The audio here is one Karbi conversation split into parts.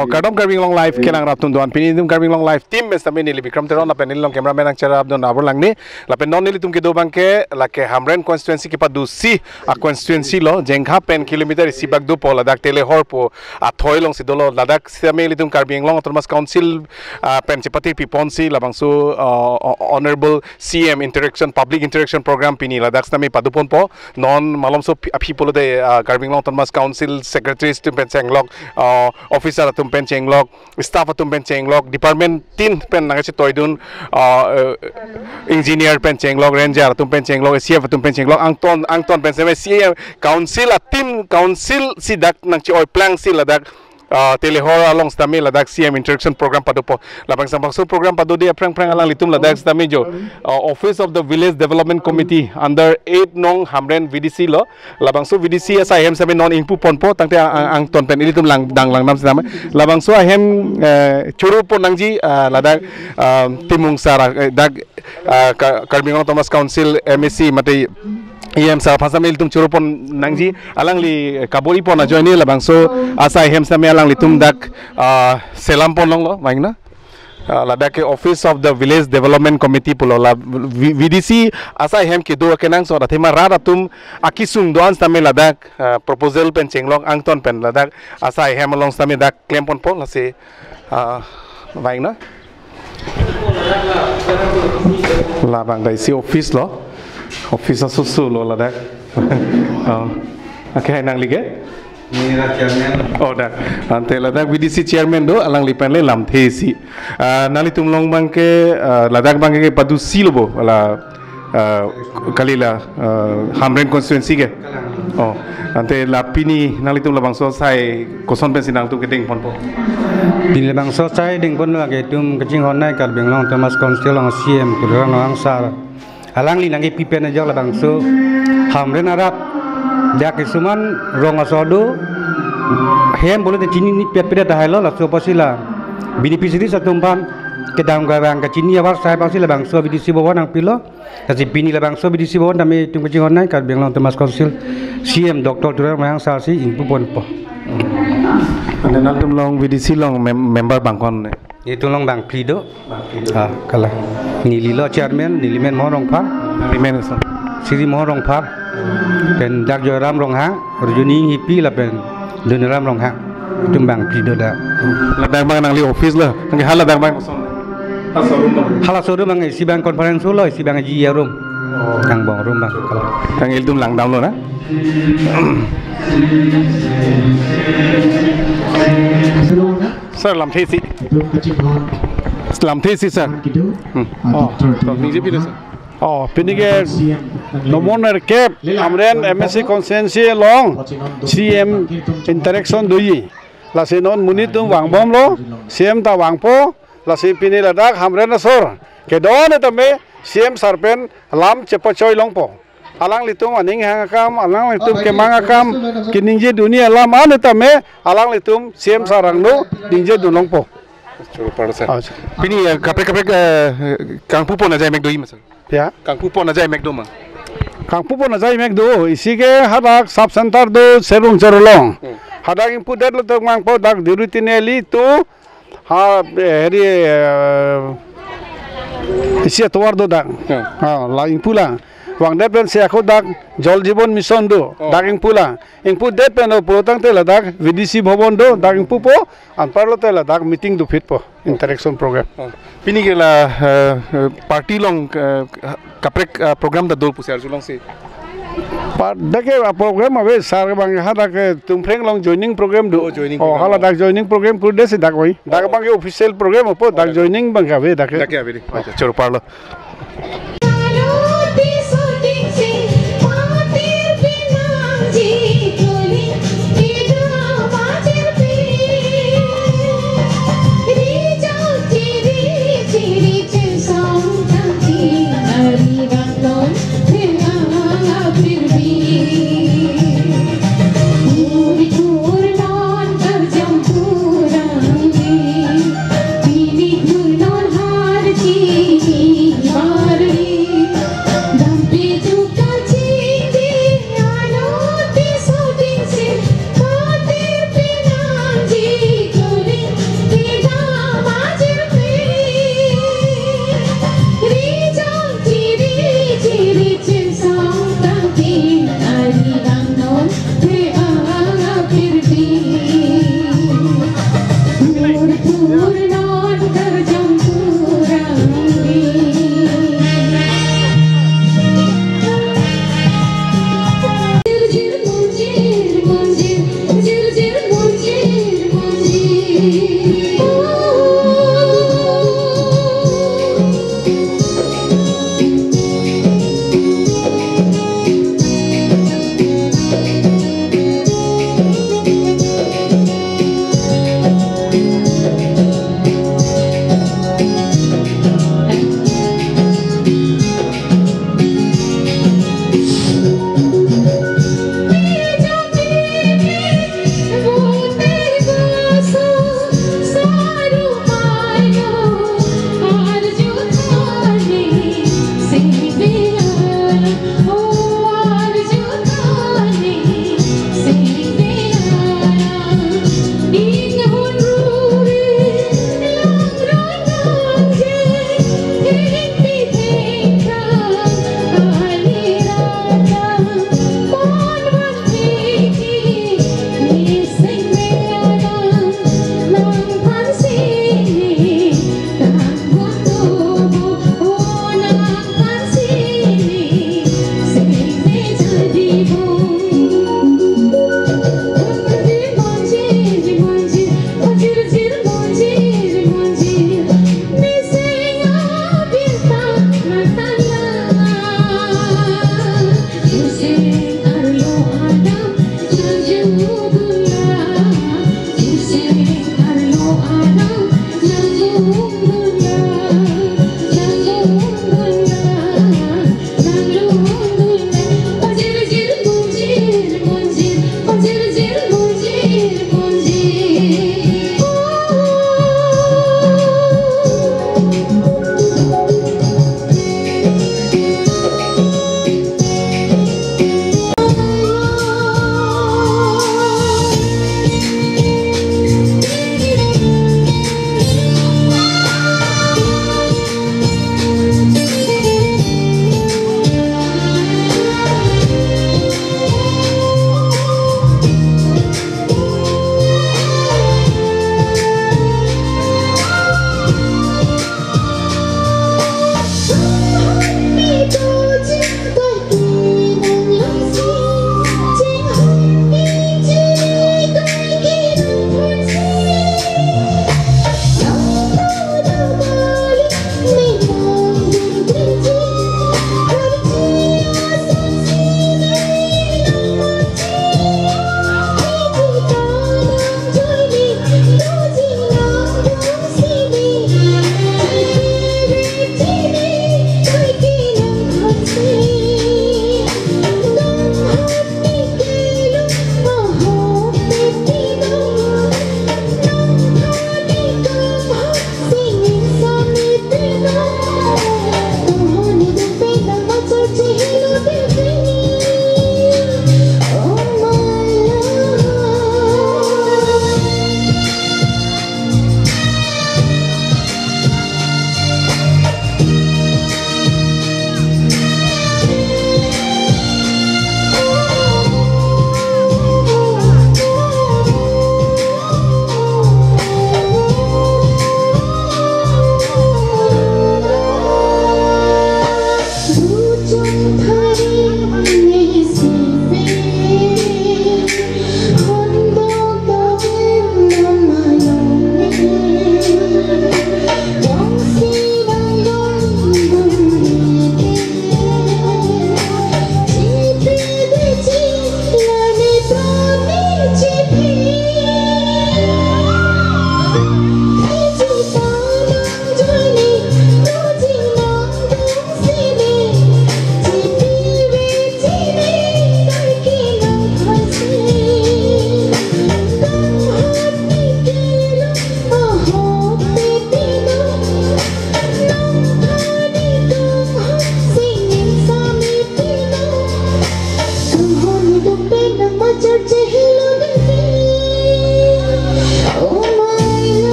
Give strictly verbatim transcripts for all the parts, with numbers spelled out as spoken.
Oh, kardom Karbi Anglong Live kelang rat atum do-an, pini nelitum Karbi Anglong Live team pen sitame neli Bikram Teron lapen neli along cameraman nangcherap dun abor langni, lapen non nelitum kedo abangke lake Hamren constituency kepadusi a-constituency lo, Jengkha pen kilometer isi bak dopo, ladak Telehor pu athoi alongsi dolo, ladak sitame ilitum Karbi Anglong Autonomous Council, ah, pen chepate piponsi labangso, ah, o-, Honorable C M interaction, public interaction program pini ladak sitame padoponpo. Non malomso pi-, aphi pulote, ah, Karbi Anglong Autonomous Council secretaries atum pen chenglok, ah, officer atum pen chenglok, staff atum pen chenglok, department tin pen nangkachetoidun, ah, eh, engineer pen chenglok, ranger atum pen chenglok, A C F atum pen chenglok, angton, angton pen sitame C M council a-team, council si dak nangche-oi plangsi ladak, ah, Telehor along sitame ladak C M interaction program padopo. Labangso labangso program padode aphrang aphrang alanglitum ladak sitame jo, ah, Office of the Village Development Committee under eight nong Hamren V D C lo. Labangso V D C asai ahem sitame non ingpuponpo, tangte ang, ang, angton pen ilitum lang, dang langdam sitame. Labangso ahem, eh, choro pon nangji, ah, ladak, ah, Timung sir, eh, dak, ah, Ka-, Karbi Anglong Autonomous Council M A C mate E M sir aphan sitame ilitum choro pon nangji, alangli kabor-i pon ajoine labangso asai ahem sitame alanglitum dak, ah, selam pon longlo, vangnon. Ah, ladak ke Office of the Village Development Committee pulo la V-, V D C asai ahem kedo akenangsot athema rat atum akesung do-an sitame ladak, ah, proposal pen chenglok angton pen ladak asai ahem along sitame dak klemponpo lasi, ah, vangnon. Labang dai si office lo. Office asoso lo ladak. Oh. Oke, nangli ke? Neli la chairman. Oh, dak. Ante ladak V D C chairman do, alangli pen le lamthe isi. Ah, nanglitum along abangke, ah, ladak abangke kepadusi lo bo, la, ah, kali la, ah, Hamren constituency ke. Oh, ante la pini nanglitum labangso asai koson pensi nangtum kedengponpo? Pini labangso asai dengpon lake itum kachinghon nai Karbi Anglong Autonomous Council along C M Tuliram Ronghang sir. Alangli nangkepi pen ajok labangso Hamren arap dak kisuman rong asor do, hem pulote chinine pet pet tahai lo, laso apotsi la beneficiaries atum aphan kedam kevang kachini avar asai apotsi labangso V D C bhavan nangpilo. Lasi pini labangso V D C bhavan tame itum kachinghon nai Karbi Anglong Autonomous Council C M Doctor Tuliram Ronghang sir si ingpuponpo. Ante nanglitum along V D C along mem-, member bang ko-an ne? Itum along bang phli do. Bang phli do. Ah, kalang. Neli lo chairman, neli men Mohon Rongphar. Neli men so. Sri Mohon Rongphar. Pen dak Joyram Ronghang, Rujuni Inghipi lapen Doniram Ronghang. Itum bang phli do dak. Ladak abang nangli office lo. Nangli hala dak abang koson? Hala showroom abang. Hala showroom abang isi abang conference hall lo, isi abang G E room. Oh. Angbong room abang. Kalang. Nangli itum langdamlo na? Sir, lamthe isi. Lamthe isi, sir. Hmm. Oh, to, ningje pilo, sir. Oh, pini ke nomor nerkep Hamren M A C constituency along C M interaction doji. Lasi non monit atum vangbomlo, C M ta vangpo, lasi pini ladak Hamren asor kedo an tame C M sir pen lam chepachoi longpo. Alanglitum aning hang akam, alanglitum kemang akam, keningje dunji alam an tame, alanglitum C M sir angno ningje dun longpo. Choro parlo, sir. Ah, sir. Pini, eh, kaprek kaprek, eh, kangpupon ajai mek doji ma, sir? Ya. Kangpupon ajai mek do ma? Kangpupon ajai mek do, isi ke hadak sub center do Serung Chorolong. Hmm. Hadak ingpu detlo tok mangpo dak Dirutine Eli tu ha, eh, heri, eh, isi atovar do dak. Ya. Ha, la ingpu lang. Vangdet pensi ako dak Jal Jeevan Mission do, oh, dak ingpu lang. Ingpu det pen o pulotangte ladak V D C bhavan do, dak ingpupo, anparlote ladak meeting dophitpo, interaction program. Oh. Pini ke la, eh, eh, party along, eh, kaprek, eh, program ta do pusi arjulongsi? Par-, dak ke, ah, program ave, sir abang hadak ke Tumpreng along joining program do. Oh, joining, oh, program. Hala dak joining program kurde si dak oi. Dak, oh, abangke official program apo, dak, oh, joining abangke ave dak ke. Dak ke ave di. Oh. Acha, choro parlo.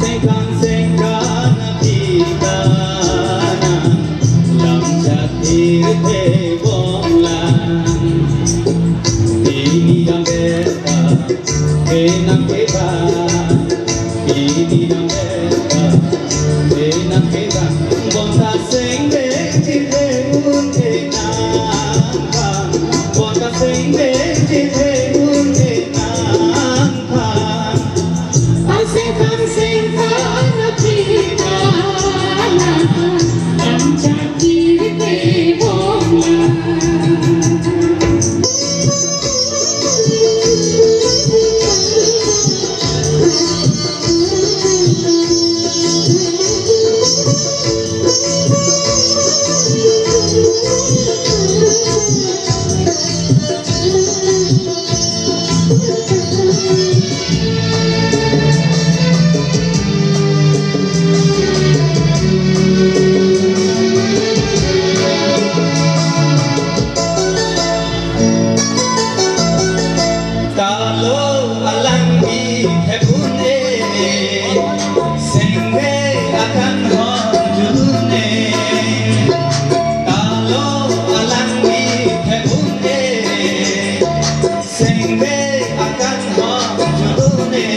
Sengkan sengkan aphi ta nang lam chakir te bom lang. Pini dam beta, penang keba. Pini dam beta, penang keba. Bonta sengbe chithe un te nang bang. Bonta sengbe chithe un te nang bang. Talo alangli thepun e, sengve akanghon judun e. Talo alangli thepun e, sengve akanghon judun e.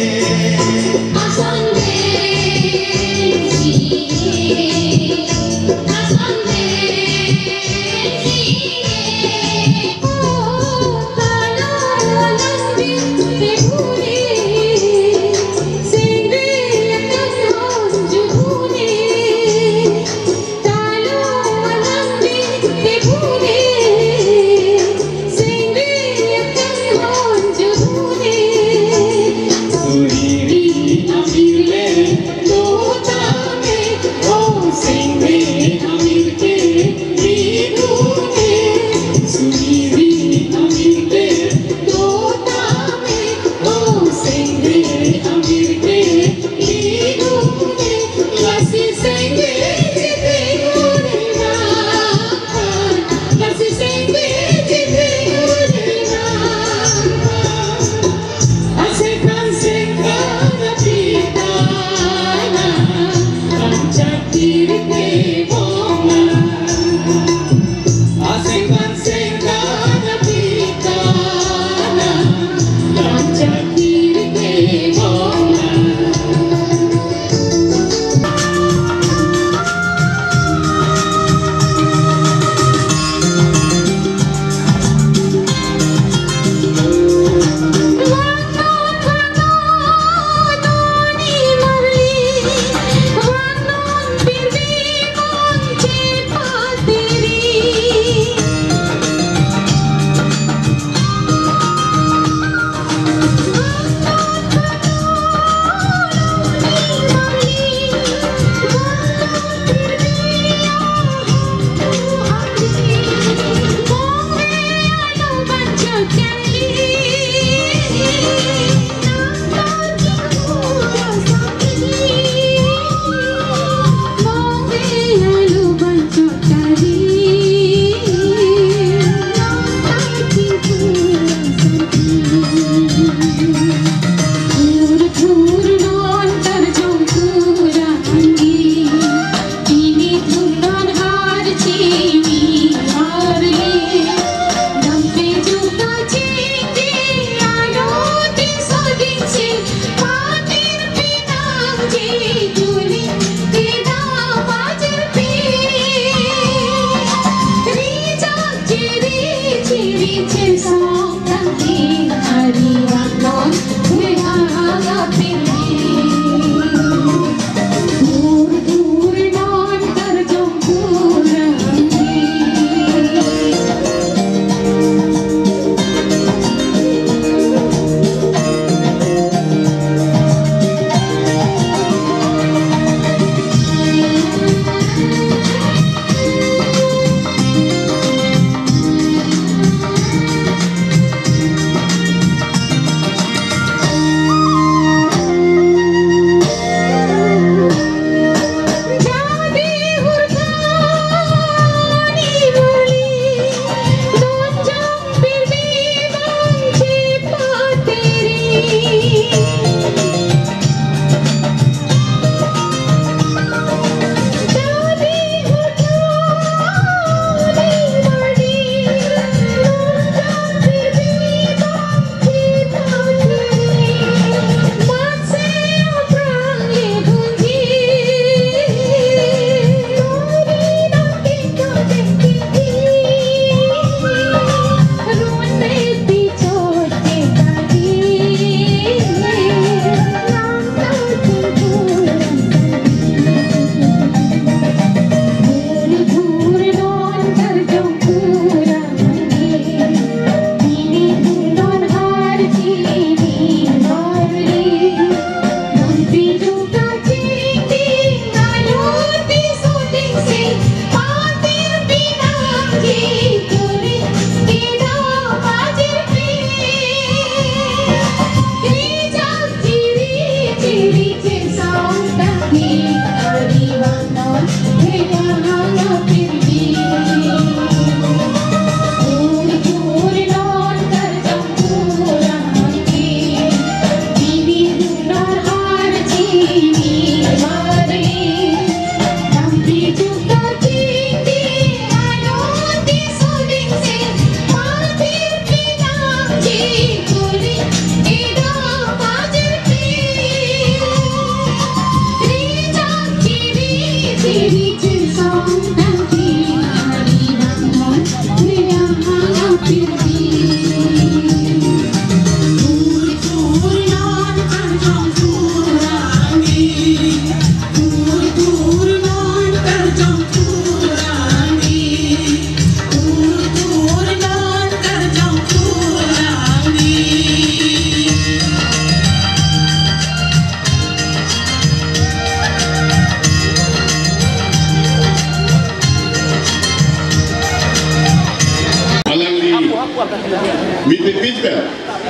Mitpepin pen,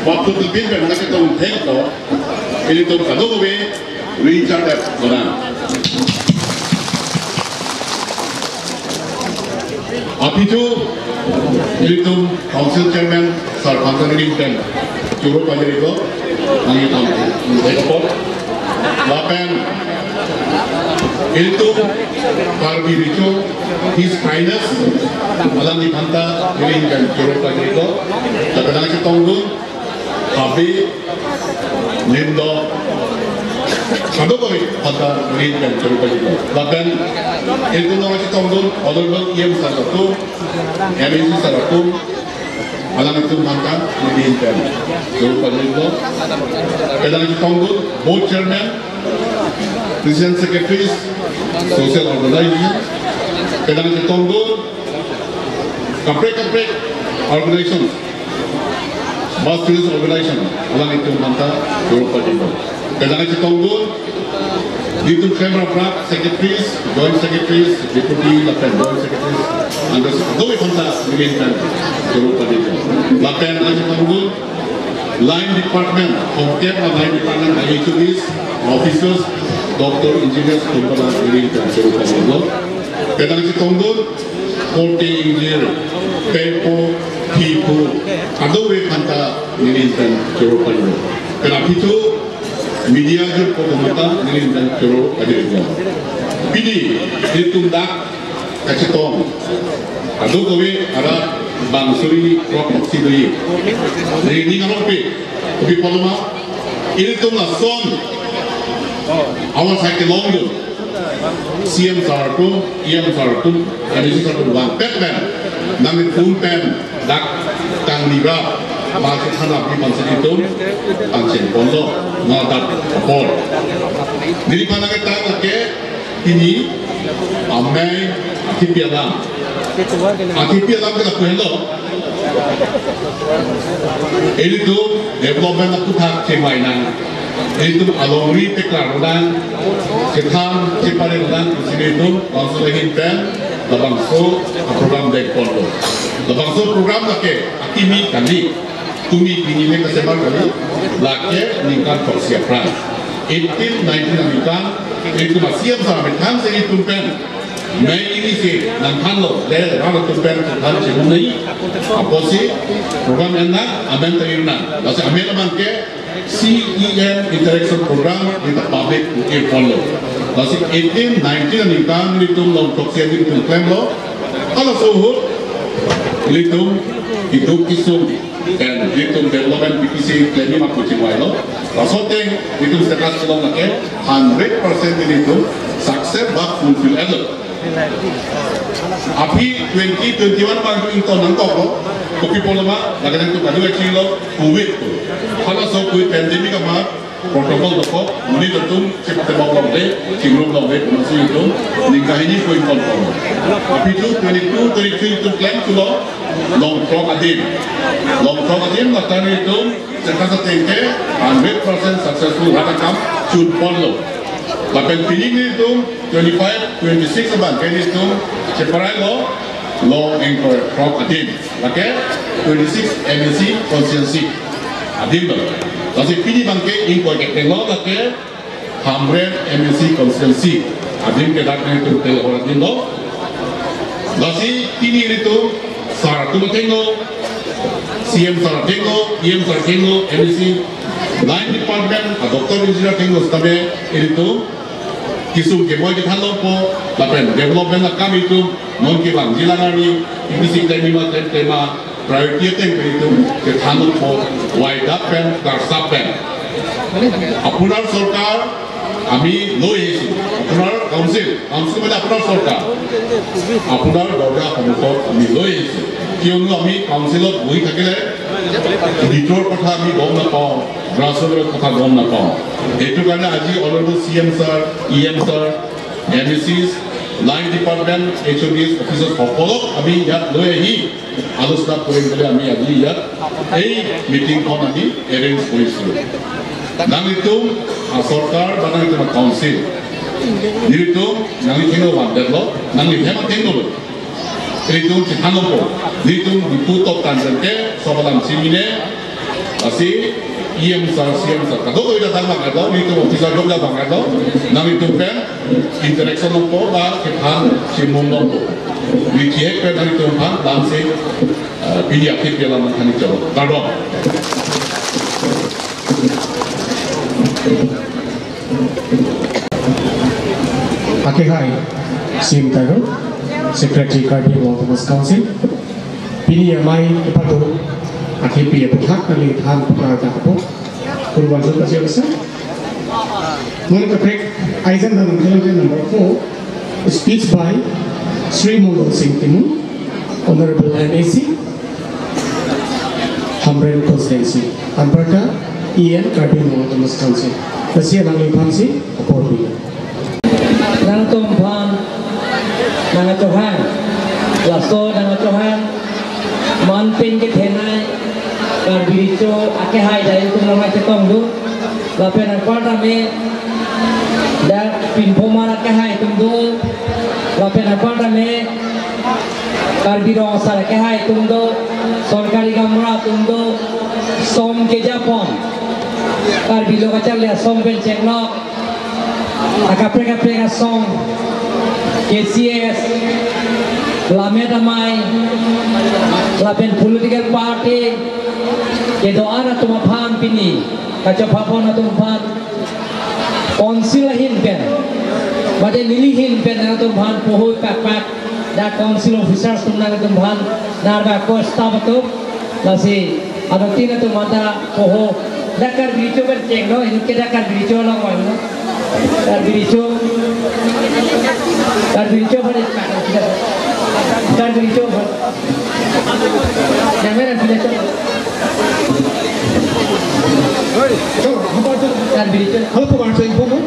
baputpin pen nangkachetong thengpo, ilitum kadokave ring chardep lonang. Aphi thu ilitum Council Chairman Sir aphan ta neli pen choro pajirlo, nangli than thekpo. Lapen ilitum Karbi Recho, His Highness, alangli aphan ta neli pen choro pajirlo. Lapen nangchetongdun, Habe, Lindo, kadokave aphan ta neli pen choro pajirlo. Lapen ilitum nangchetongdun, Honorable E M sir atum, M A C sir atum, alanglitum aphan ta neli pen choro pajirlo. Lapen nangchetongdun, Board Chairman, President Secretaries, Social Organization, lapen nangchetongdun, kaprek kaprek organization, Bus Students Organization, alanglitum aphan ta choro pajirlo. Lapen nangchetongdun, ilitum klem raprap, Secretaries, Joint Secretaries, Deputy, lapen Joint Secretaries, Under Secretary, kadokave aphan ta neli pen choro pajirlo. Lapen nangchetongdun, Line Department, Home Care Line Department, I H O Ds, Officers, Doctor, Engineers, atum aphan ta neli pen choro pajirlo. Lapen nangchetongdun, Korte Ingjir, Pengpo, Phipo, kadokave aphan ta neli pen choro pajirlo. Lapen aphi thu media ajirpo atum aphan ta neli pen choro pajirlo. Pini, ilitum dak kachetong, kadokave arat bang suri krok oksi doji. Neli ning arongpi, kopi pulo ma, ilitum lason awas hai kelongdun, C M sir atum, E M sir atum, M A C sir atum vangpet pen, nangli phone pen dak kangni ra, ma chethan aphi aphansi ilitum pangcheng ponlo, non dak apor. Neli aphan nangkethan lake, pini amei athepi alam. Athepi alam ke lapu henlo. Ilitum development aphuthak chemai nang. Ilitum alongri teklar nang. Chethan chepare nang. Pusi ilitum council ahin pen labangso program dengponlo. Labangso program lake akimi kali. Tumi pini le kasemar kali, lake ningkan throksi aphrang. Eighteen, nineteen aningkan, ilitum a-C M sir amethang si ilitum pen mei ini si nangthanlo, le rat atum pen than chingnei, apotsi program en nang, amen ta ir nang. Lasi amen abang ke C E M interaction program with the public to inform lo. Lasi eighteen, nineteen aningkan ilitum long throksi adim ilitum klemlo, halaso ahut ilitum keduk kesung pen ilitum development P P C klemji ma pu chingvailo. Laso ateng ilitum status kelong lake hundred percent ilitum success ba fulfill etlo. Aphi twenty twenty-one abang tu ington nangkoklo. Kopi pulo ma, lake nangtum kadu achi lo, covid tu. Halaso covid pandemic amat protocol dokok, monit atum chipate bok longle, chingrum longle, pusi ilitum ningkan hini pu ington kok. Aphi tu twenty-two, twenty-three ilitum klem thulo, long throk adim. Long throk adim, latum ilitum, chekasa tengke, hundred percent successful rat akam chun ponlo. Lapen pini ilitum, twenty-five, twenty-six abang ke ilitum cheparai lo, long ingkoi throk adim. Lake twenty-six M A C constituency adim lo. Lasi pini abang ke ingkoi ketheng lo, lake Hamren M A C constituency adim ke dak nangtum tel hor adim lo. Lasi pini ilitum sir atum athengno, C M sir athengno, E M sir athengno, M A C line department a-doctor engineer athengno setame ilitum kesung keboi kethan longpo, lapen development akam itum non kevangji alang arni, P P C klemji ma klem klem ma, priority ateng pen itum kethan longpo, waidap pen, karsap pen. Apunar sorkar, ami lo ahisi, apunar council, council mane apunar sorkar, apunar dorja somukhot ami lo ahisi. Kiyong ami councilot bohi thakile, ভিতৰৰ কথা আমি গম নাপাওঁ, grassroots কথা গম নাপাওঁ। এইটো কাৰণে আজি honorable C M sir, E M sir, M A Cs, line department, H O Ds, officers সকলক আমি ইয়াত লৈ আহি আলোচনা কৰিম বুলি আমি আজি ইয়াত এই মিটিংখন আমি এৰেঞ্জ কৰিছোঁ। Nanglitum a-sorkar ba nanglitum a-council, nelitum nangli athengno vandetlo, nangli hem athengno lo. Nelitum chethan longpo, nelitum Diphu top kanjang ke sobalam si mine, lasi E M sir, C M sir kadokave ta tang bang-etlo, nelitum officer dok ta bang-etlo, nanglitum pen interaction longpo, ba kethan si mum longpo. Neli kehek pen nanglitum aphan lamsi, eh, pini akhei pi alam nangthan-ik chotlo. Kardom. Akehai C M Taro, Secretary Karbi Anglong Autonomous Council. Pini amei kepado akhei pi aputhak kali than pakar ta kapo. Kurban sut kasih besar. Mari kaprek aijan dan number four, speech by Shri Mongal Singh Timung, Honorable M A C, Hamren Constituency, anparta E M Karbi Anglong Autonomous Council. Lasi alangliphan si apor pi. Nangtumphan nangchohang, laso nangchohang, manpin kethenei Karbi Recho akehai dai tum nangchetongdun, lapen anparta me dak pinpomar akehai atum do, lapen anparta me Karbi Rong Asar akehai atum do, sorkari gaonbura atum do, som kejapon, Karbi Lo Kacharli Asong pen chenglok akaprek kaprek asong, K C S, lammet amei, lapen political party kedo-an atum aphan pini kachopapon atum aphan, council ahin pen, mate neli ahin pen nangtumphan poho pakpak, dak council officers atum nangtumphan, dak ba ko staff atum, lasi adotin atum mata poho, dak Karbi Recho pen chenglo, inut ke dak Karbi Recho along vanglo. Karbi Recho, Karbi Recho pen, Karbi Recho pen. Yang mana Karbi Recho? Karbi Recho. Halo, Pak Martin Pomo.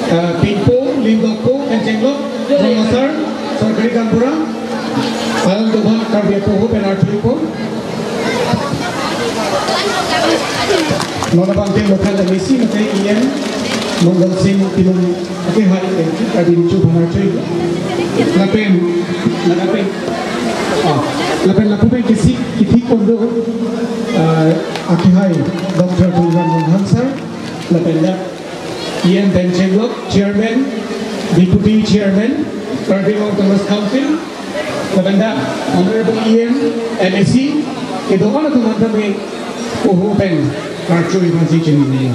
Eh, pinpo, lindokpo, pen chenglok, Rong Asar, sorkari gaonbura, alanglitum aphan Karbi apoho pen arjuipo. Non abang ke local M A C mate E M Mongal Singh Timung akehai pen Karbi Recho aphan arjui. Lapen, lapen, ah, lapen lapu pen kisik kithik kondo, ah, akehai Doctor Tuliram Ronghang sir, lapen dak E M pen chenglok, Chairman, Deputy Chairman, Karbi Anglong Autonomous Council, lapen dak Honorable E M, M A C, kedo-an atum aphan tame poho pen karcho ivan si chini.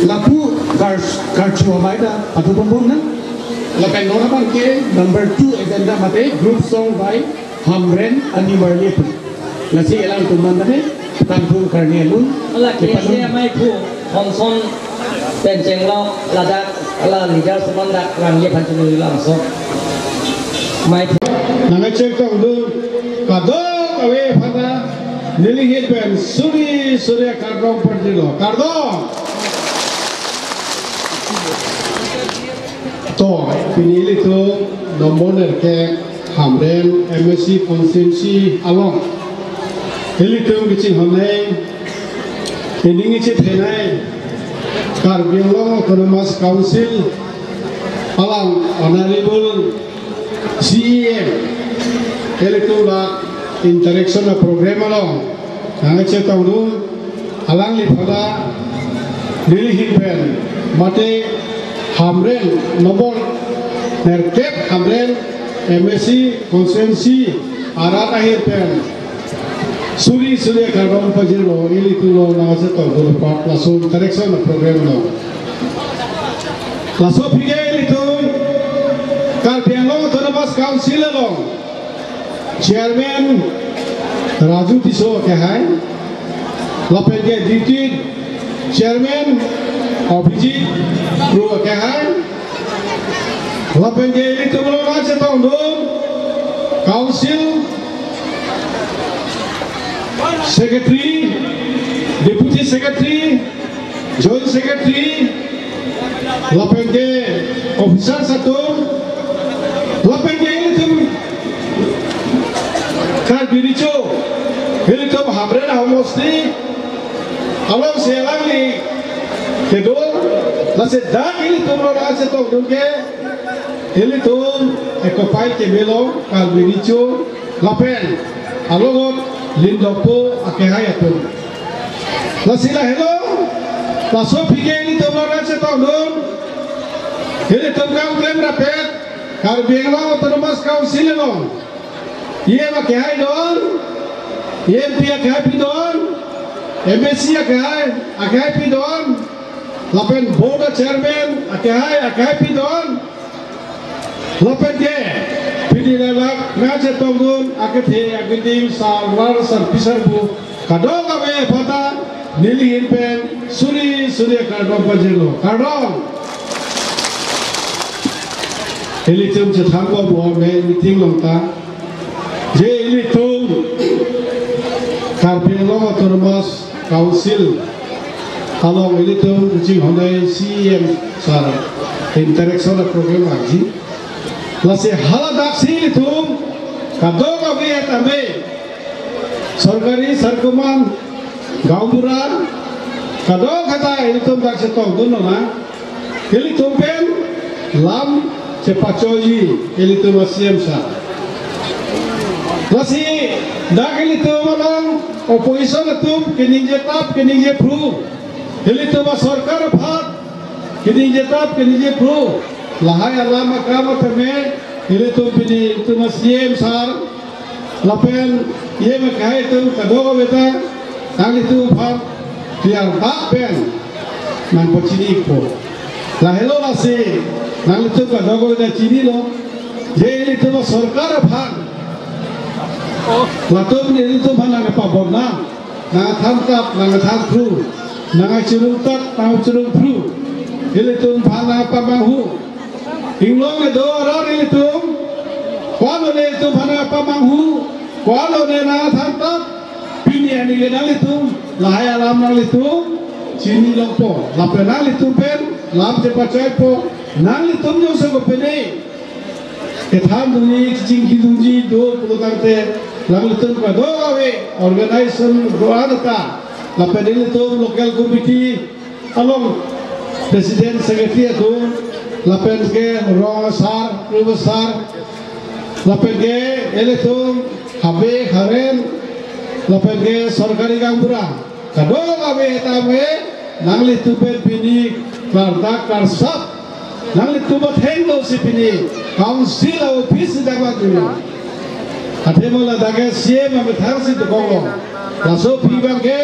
Lapu kar-, karcho amei ta patu pon nang. Lapen non abang ke number two agenda mate group song by Hamren Animarli pu. Lasi alangtum aphan tame tangpung karni alun. Ala kepalun. K C A amei phu Thomson pen chenglok ladak ala leader semandak rang ye phan chunui langso. Amei phu. Nangchetongdun kadokave aphan ta neli ahin pen suri suri akardom pajirlo. Kardom. To, pini ilitum nombor nerkep Hamren M A C constituency along ilitum kachinghon nang, ning kachethenei Karbi Anglong Autonomous Council along Honorable C E M, ilitum la interaction program along nangchetongdun, alangliphan ta neli ahin pen mate Hamren nombor nerkep Hamren M A C constituency arat ahin pen suri suri akardom pajirlo, ilitum along nangchetongdun apot laso interaction program along. Laso aphi ke ilitum Karbi Anglong Autonomous Council along Chairman Raju Tisso akehai, lapen ke Deputy Chairman Abhijit Kro akehai, lapen ke ilitum along nangchetongdun Council Secretary, Deputy Secretary, Joint Secretary, lapen ke officers atum, lapen ke ilitum Karbi Recho, ilitum Hamren ahomosti alongsi alangli kedo, lasi dak ilitum lo nangchetongdun ke ilitum Eco Fight kemelo Karbi Recho lapen alongot lindokpo akehai atum. Lasi lahelo, laso aphi ke ilitum lo nangchetongdun, ilitum kam klem rapet, Karbi Anglong Autonomous Council along E M akehai do-an, E M P akehai pi do-an, M A C akehai, akehai pi do-an, lapen board chairman akehai, akehai pi do-an, lapen ke pini ladak nangchetongdun akethe akedim, sarvar sarpi sarpo kadokave aphanta neli ahin pen suri suri akardom pajirlo. Kardom. Ilitum chethanpo bo main meeting along ta, je ilitum Karbi Anglong Autonomous Council along ilitum kachinghon-ai C E M sir interaction program arji. Lasi haladaksi ilitum kadokave tame, sorkari, sarkoman, gaonbura, kadokave ta ilitum dak chetongdun nang, ilitum pen lam chepachoiji ilitum a-C E M sir. Lasi dak ilitum along opposition atum keningje tap keningje phru, ilitum asorkar aphan keningje tap keningje phru, lahai alam akam atame ilitum pini ilitum a-C E M sir lapen E M akehai atum kadokave ta nanglitum aphan clear dak pen nangpachinipo. Lahelo, lasi nanglitum kadokave ta chinilo, je ilitum asorkar aphan latum ilitum aphan nangpabor nang, nangthan tap nangthan phru, nangchirung tap nangchirung phru, ilitum aphan nangpamanghu. Inglong kedo arat ilitum, ko-an lone ilitum aphan nangpamanghu, ko-an lone nangthan tap, pini arni ke nanglitum lahai alam nanglitum chini longpo, lapen nanglitum pen lam chepachoipo, nanglitum jongsi kopine kethandunji, chingkidunji do pulotangte, nanglitum kadokave organization do-an ta, lapen ilitum local committee along president, secretary atum, lapen ke rong asar, kru asar, lapen ke ilitum habe haren, lapen ke sorkari gaonbura, kadokave tame nanglitum pen pini klardak klarsap, nanglitum athengno si pini council a-office si dagwa dulu. Athema ladak ke C E M amethang si dokoklo. Laso aphi abang ke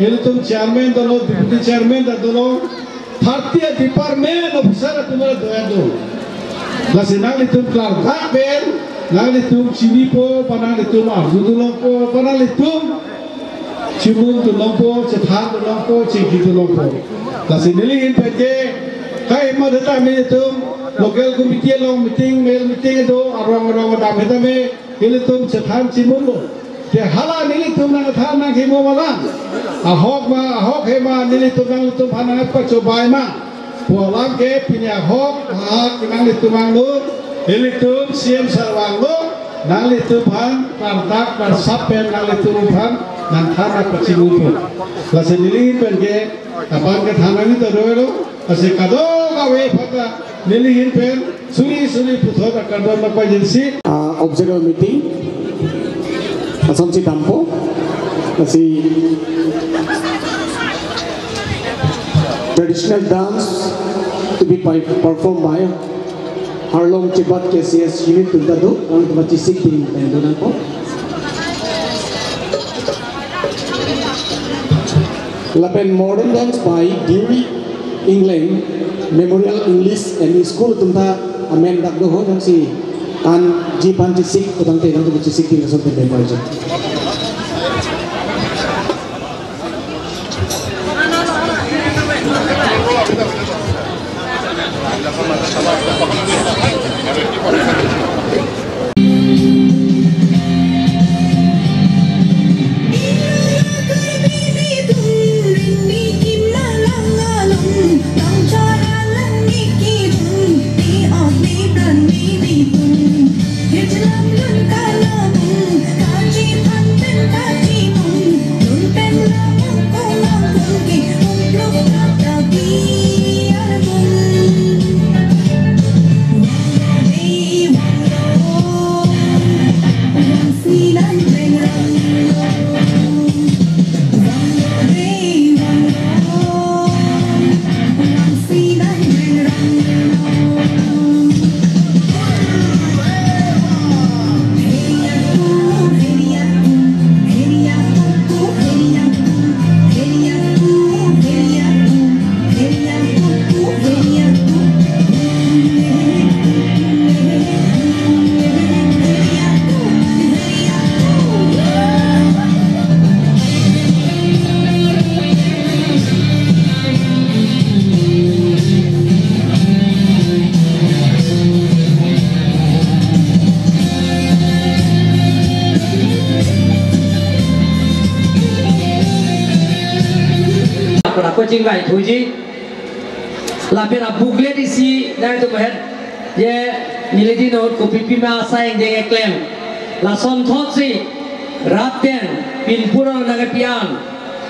ilitum chairman dolo, deputy chairman ta dolo, thirty department officer atum doya do. Lasi nanglitum klardak pen nanglitum chinipo, pa nanglitum arjudun longpo, pa nanglitum chimundun longpo, chethandun longpo, chingkidun longpo. Lasi neli ahin pen ke, kai ma deta me ilitum local committee along meeting, mel meeting do, arong arong dam heta me, ilitum chethan chimunlo. Te hala nelitum nangthan nangkimo ma lang, ahok ma, ahok he ma, nelitum nanglitum aphan nangpachobai ma pu alam ke pini ahok ahak nanglitum vanglo, ilitum C E M sir vanglo, nanglitum aphan klardak klarsap pen nanglitum aphan nangthan nangpachimupo. Lasi neli ahin pen ke abang kethan nangji ta dolo, lasi kadokave aphanta neli ahin pen suri suri puthot akardom nangpajirsi. Uh, object of meeting, asonsi dampo, lasi traditional dance to be by, performed by Harlong Chibat K C S unit atum ta do, nangtum ta chesikding pen do nangpo. Lapen modern dance by Dewey England Memorial English M E School atum ta amen dak do ho, jongsi an ji aphan chesik putangte nangtum chesikding lason pen pen pai jo. Ako chingvai thuji. Lapen a booklet isi nangtum het je nilidi not kopi pima asai deng eklem. Lasonthotsi rat pen pinpur nangkepi-an,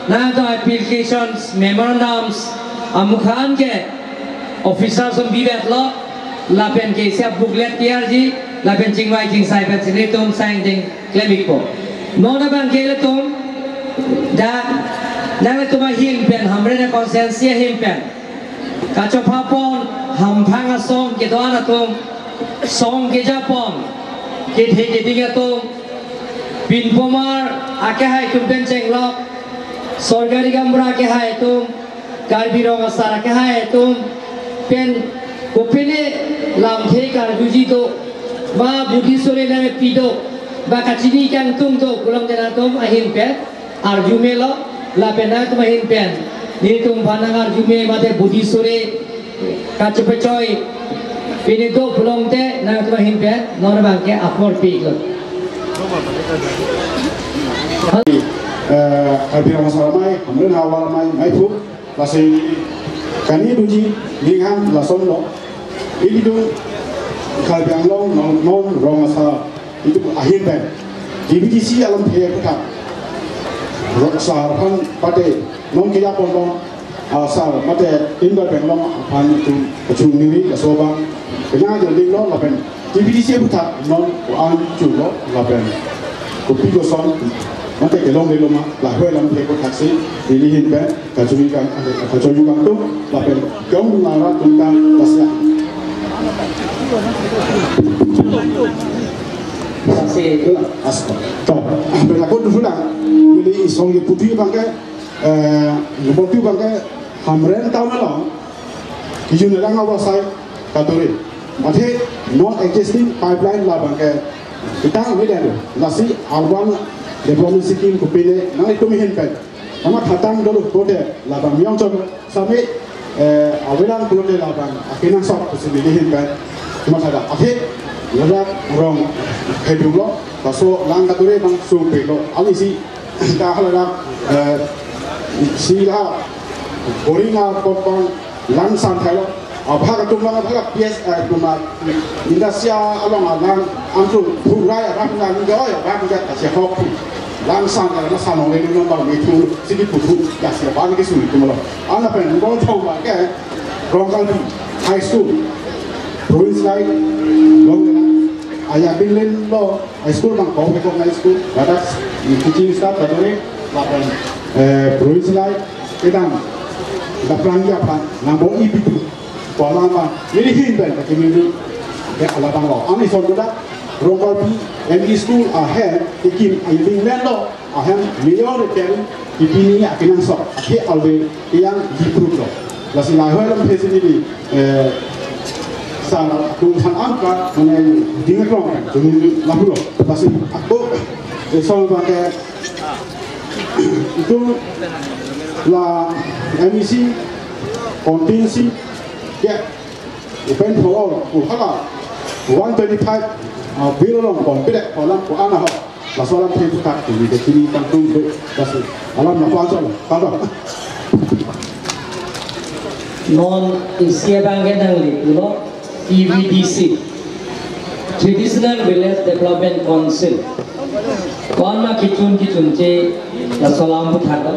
nangtum applications, memorandums, amukhan ke officer ason bivetlo, lapen ke isi a booklet tiyarji, lapen chingvai chingsai pensi nelitum asai deng klem-ikpo. Non abangke ilitum, dak, nanglitum ahin pen, Hamren a constituency ahin pen kachopha pon, hamphang asong kedo-an atum, song keja pon, kethe keding atum, pinpomar akehai atum pen chenglok, sorkari gaonbura akehai atum, Karbi Rong Asar akehai atum pen kopine lamthe karjuji do, ba budi sore nangpi do, ba kachini kangtung do, pulang pen nangtum ahin pen arjumelo, lapen nangtum ahin pen nelitum aphan nang arjume mate budi sore kachepechoi pine do pulote nangtum ahin pen non abangke apor pilo. Eh, Karbi Rong Asar Amei, Hamren Havar Amei, maiphu, lasi kani duji, ninghang lasonlo, ilitum Karbi Anglong non, non Rong Asar, itum ahin pen T V D C alamthe aphuthak, Rong Asar aphan pate non kejapon bom, asar mate timber pen long aphan itum kachungniri, laso abang kena joding lo, lapen T V D C aphuthak non ko-an chulo, lapen kopi koson mate kelonglelo ma, lahei alamthe aphuthaksi neli ahin pen kachungi kang, kachungi kangtung, lapen kong nara tungkang lasya. Lasi itu. Asto. To, berlaku dulu lah. Neli isong ye putih bangke, eh, ngeboti bangke Hamren town along, kijun lang awasai kaduri. Athe non existing pipeline labangke itang bidang, lasi urban development scheme kopine nangtum ahin pen, nama khatang dolo kote labang yong chom sami, eh, awelang pulote labang akenangsot pusi neli ahin pen. Cuma sada, athe ladak rong hidung lo, laso lang kaduri bang sungpik lo, alangsi ta haladak, eh, sila boring apot bang lang santhailo. Abhag atum lang abhag P S, eh, atum lang Indonesia along lang antu phurai abhag lang ni joi abhag ni kasi hok lang santhailo, na sanong le nung bang mithu sidi puthu kasi abhag ke suri tumlo. Ana pen bang thong bang ke Rongkalpi High School, Province Light, long aya bilin lo. High school bang kong kong high school, ladak teaching staff kaduri, lapen, eh, Province Light, kedam, kedam prangja aphan nangbo-i pitu, kolang bang, neli ahin pen kachimiri, ya, ala bang lo. Ani son kuda, Rongkalpi M E school ahem, ikim aibing men lo, ahem mayor pen, ipini akenangsot, akhe alwe, yang dipru lo. Lasi lahei alamthe si neli, eh, sang tung sang angka, mane ding akrong kan, juni lapulo. Lasi ako, eh, song pakai, itu la M E C, contingency, ya, open for all, kuhala, one twenty-five, ah, bill along, kon pilek, kolam, ko ana ho. Laso alamthe aphuthak neli kachini kangtung do, lasi alam lapu-an cholo, kado. Non isi abangke nangli pulo T V D C, Traditional Village Development Council. Ko-an ma kechun kechunche laso alam aphuthak do.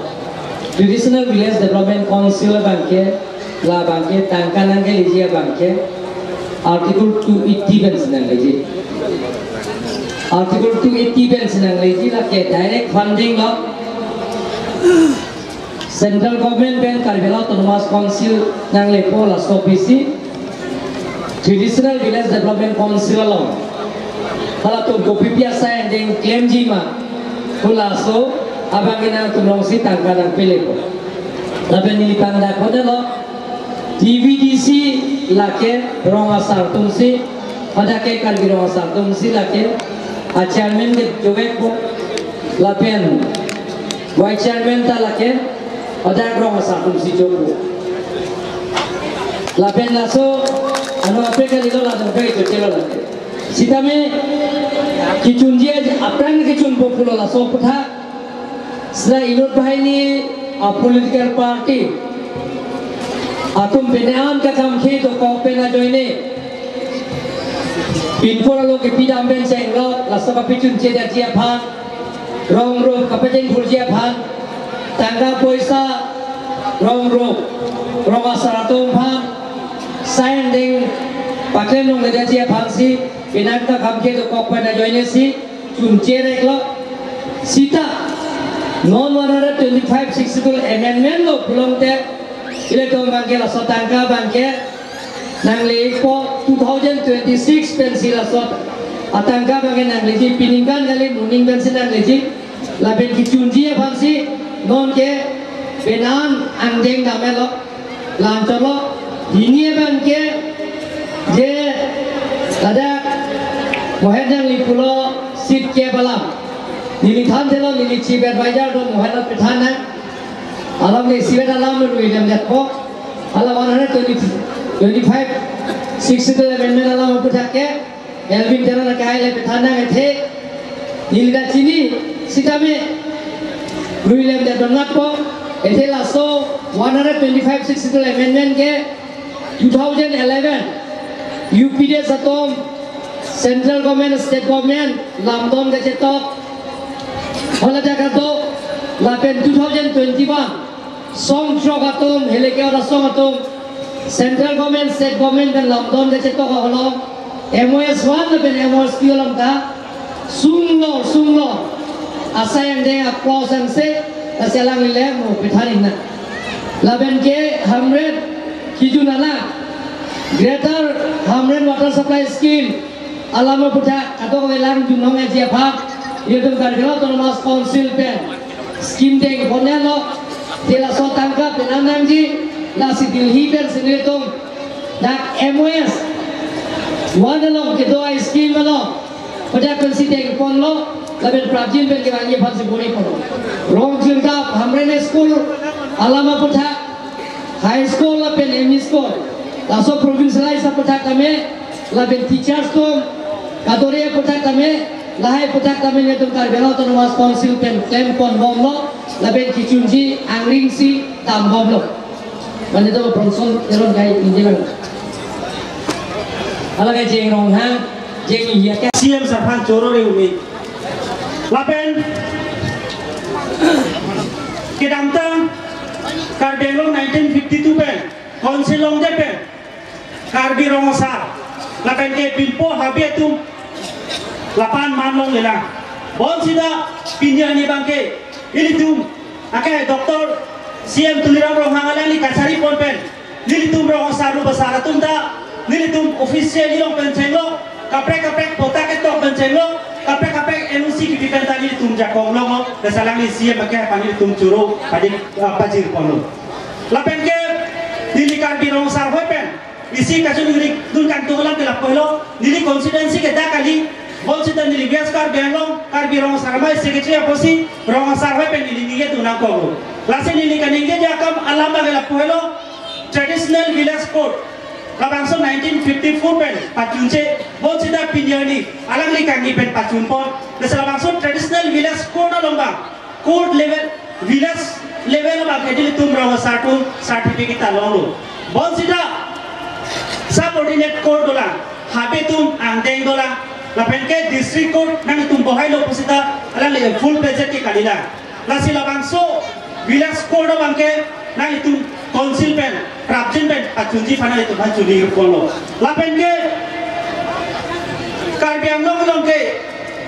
Traditional Village Development Council abangke, labangke tangka nangkeleji abangke Article two eighty pensi nangleji. Article two eighty pensi nangleji, lake direct funding lo. Central Government pen Karbi Anglong Autonomous Council nanglepo, laso apotsi Traditional Village Development Council along halatum kopi pi asai angdeng klemji ma, pu laso abangke nangtum alongsi tangka nangpelepo. Lapen neli pangdak hotel lo, T V D C lake rong asar atumsi, hadak ke Karbi Rong Asar atumsi lake, a chairman ke jovekpo, lapen vice chairman ta lake, hadak rong asar atumsi jokpo. Lapen laso, ano ape kalilo ladak ke jochelo lake. Sitame, kechunji aphrang kechunpo pulo laso aphuthak, sita inut banghini, a political party atum pine an kakamkhe dokok pen ajoine pinpur alo kepidam pen chenglok laso kapachunche detji aphan, rong rup kapachengthurji aphan, tangka poisa rong rup rong asar atum aphan sai angdeng paklem longle detji aphansi pine an kakamkhe dokok pen ajoine si chunche reklo. Sita non one hundred twenty-five Sixth Schedule amendment lo pulote, ilitum abangke laso tangka abangke nanglepo, two thousand twenty-six pensi laso atangka abangke nangleji, piningkan kali moning pensi nangleji. Lapen kechunji aphansi nonke pine an angdeng damlo. La-anchotlo, hini abangke je ladak Mohen nangli pulo seat kep alam. Neli thanthelo, neli chief advisor do Mohen lo pethan nang. Alam ne sivet alam lo ruidam detpo. Hala one hundred twenty, twenty-five, Sixth Schedule amendment alam aphuthak ke Elwin Teron akai le pethan nang athe neli ta chini sitame ruilem det donatpo. Athe laso one hundred twenty-five Sixth Schedule amendment ke two thousand eleven U P D S atum central government, state government lamdon kachetok hala jaga do, lapen two thousand twenty-one song throk atum, heleke ora song atum, central government, state government pen lamdon kachetok aholo, M O S one lapen M O S two along ta sunglo, sunglo asai angdeng a-clause angse, lasi alanglile mo pethan nang. Lapen ke Hamren kijun alang, Greater Hamren Water Supply Scheme alam aphuthak kadokave lang junong eji aphan, ilitum Karbi Anglong Autonomous Council pen scheme dengponlo, athe laso tangka pine an nangji, lasi Delhi pensi nelitum dak M O S one along kedo a-scheme along pada pensi dengponlo, lapen prapjin pen kevangji aphansi bor-iponlo. Rong jingdap Hamren School alam aphuthak, high school lapen M E school, laso provincialize aphuthak tame, lapen teachers atum kadore aphuthak tame, lahai aphuthak tame nelitum Karbi Anglong Autonomous Council pen klemponbomlo, lapen kechunji angring si dambomlo. Mane to Bronson Teron kai injelang. Hala ke Jeng Ronghang, Jeng India ke. C M sir aphan choro re-umi. Lapen kedamtang Karbi Anglong nineteen fifty-two pen Council longdet pen Karbi Rong Asar lapen ke pinpo habe atum lapu-an man longlelang. Bonsita pini arni abangke ilitum akai Doctor C M Tuliram Ronghang alangli kachari pon pen nelitum rong asar rup asar atum ta nelitum officially long pen chenglo, kaprek kaprek patta ketok pen chenglo, kaprek kaprek N O C kepi pen ta nelitum jakong longlo, lasi alangli C M akai aphan nelitum choro padi, ah, pajirponlo. Lapen ke neli Karbi Rong Asar ahoi pen isi kachoningri dun kangtung alam ke lapu helo, neli constituency ke dak kali, bonsita neli West Karbi Anglong Karbi Rong Asar Amei Secretary apotsi Rong Asar ahoi pen neli ningje dun nangkoklo. Lasi neli kaningjeji akam alam abangke lapu helo, Traditional Village Code labangso nineteen fifty-four pen pachunche, bonsita pini arni alangli kangni pen pachunpon. Lasi labangso Traditional Village Code along abang court level, village level abangke nelitum rong asar atum certificate ta longlo. Bonsita subordinate court dolang, habe atum angdeng dolang, lapen ke district court nangtum bohailo pusita alangli full fledged ke kalilang. Lasi labangso village court abangke nangtum council pen, prapjin pen pachunji aphan nangtum aphan choningri ponlo. Lapen ke Karbi Anglong along ke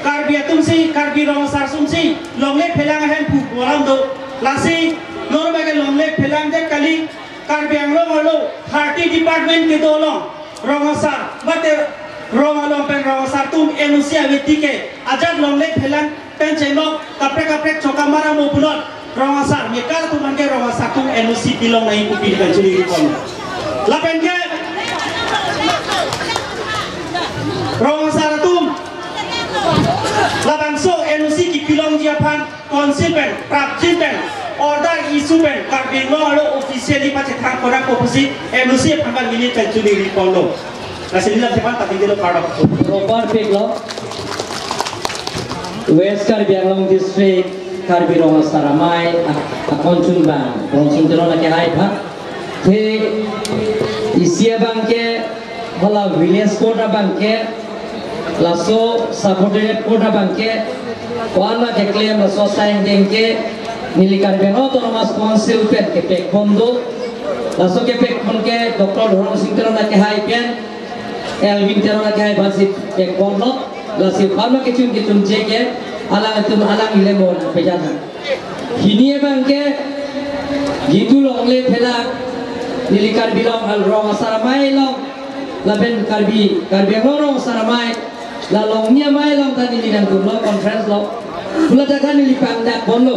Karbi atumsi, Karbi Rong Asar atumsi longle phelang ahemphu pu alam do. Lasi non abangke longle phelangdet kali, Karbi Anglong arlo thirty department kedo along rong asar mate rong along pen rong asar atum N O C ave tike ajat longle phelang pen chenglok, kaprek kaprek chokam maramo punon rong asar mekar atum anke rong asar atum N O C pilong nangji pu pini pen choningri pon. Lapen ke rong asar atum labangso N O C kepilongji aphan council pen, prapjin pen, order issue pen Karbi Anglong arlo officially pachethang konak kopusi N O C aphan abang neli pen choningri ponlo. Lasi neli lam tepan tapi dilo part of. Proper pik lo. West Karbi Anglong District Karbi Rong Asar Amei a-, akon chunbang, Rongsin Teron akehai aphan. Te isi abangke, hala village court abangke, laso subordinate court abangke, ko-an ma keklem laso asai angdeng ke, neli Karbi Anglong Autonomous Council pen kepekpon do, laso kepekpon ke Doctor Rongsin Teron akehai pen, Elwin Teron akehai aphansi pekponlo, lasi aphan ma kechun kechun che ke, alangtum alang ile mon pejana. Hini abangke, jitu longle phelak, neli Karbi Rong, Rong Asar Amei along, lapen Karbi, Karbi Anglong Rong Asar Amei, la longni amei along ta neli nangdunlo conference lo, pulotangte neli pangdakponlo,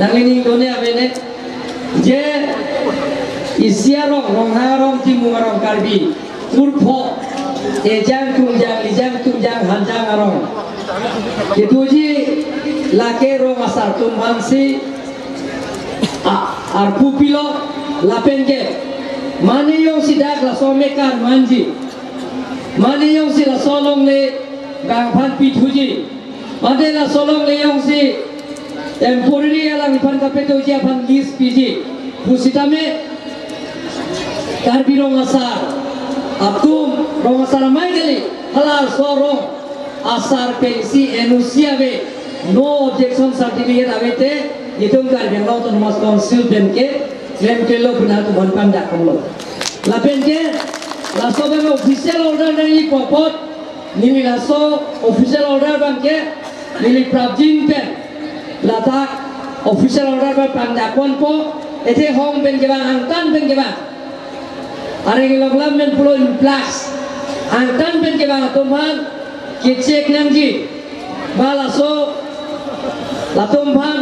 nangning done avene, je isi arong, Ronghang arong, Timung arong Karbi, kurpho, ejang tungjang, lijang tungjang, hanjang arong. Kedoji lake rong asar atum aphansi, a, arpu pilo lapen ke. Mane jongsi dak laso amekar manji. Mane jongsi laso longle bang aphan pithuji. Mane laso longle jongsi temporary alangliphan kapedoji aphan lease piji pusitame Karbi Rong Asar atum, Rong Asar Amei kali, hala arso rong asar pensi N O C ave, no objection certificate ave te, itum Karbi Anglong Autonomous Council pen ke klemklelo pu nangtum aphan pangdakponlo. Lapen ke laso pen official order nangji apot, neli laso official order abangke neli prapjin pen ladak official order pen pangdakponpo, athe hong pen kevang, angtan pen kevang. Areng ilong lam pen pulo influx, angtan pen kevang atum aphan ke-check nangji. Ba laso latum aphan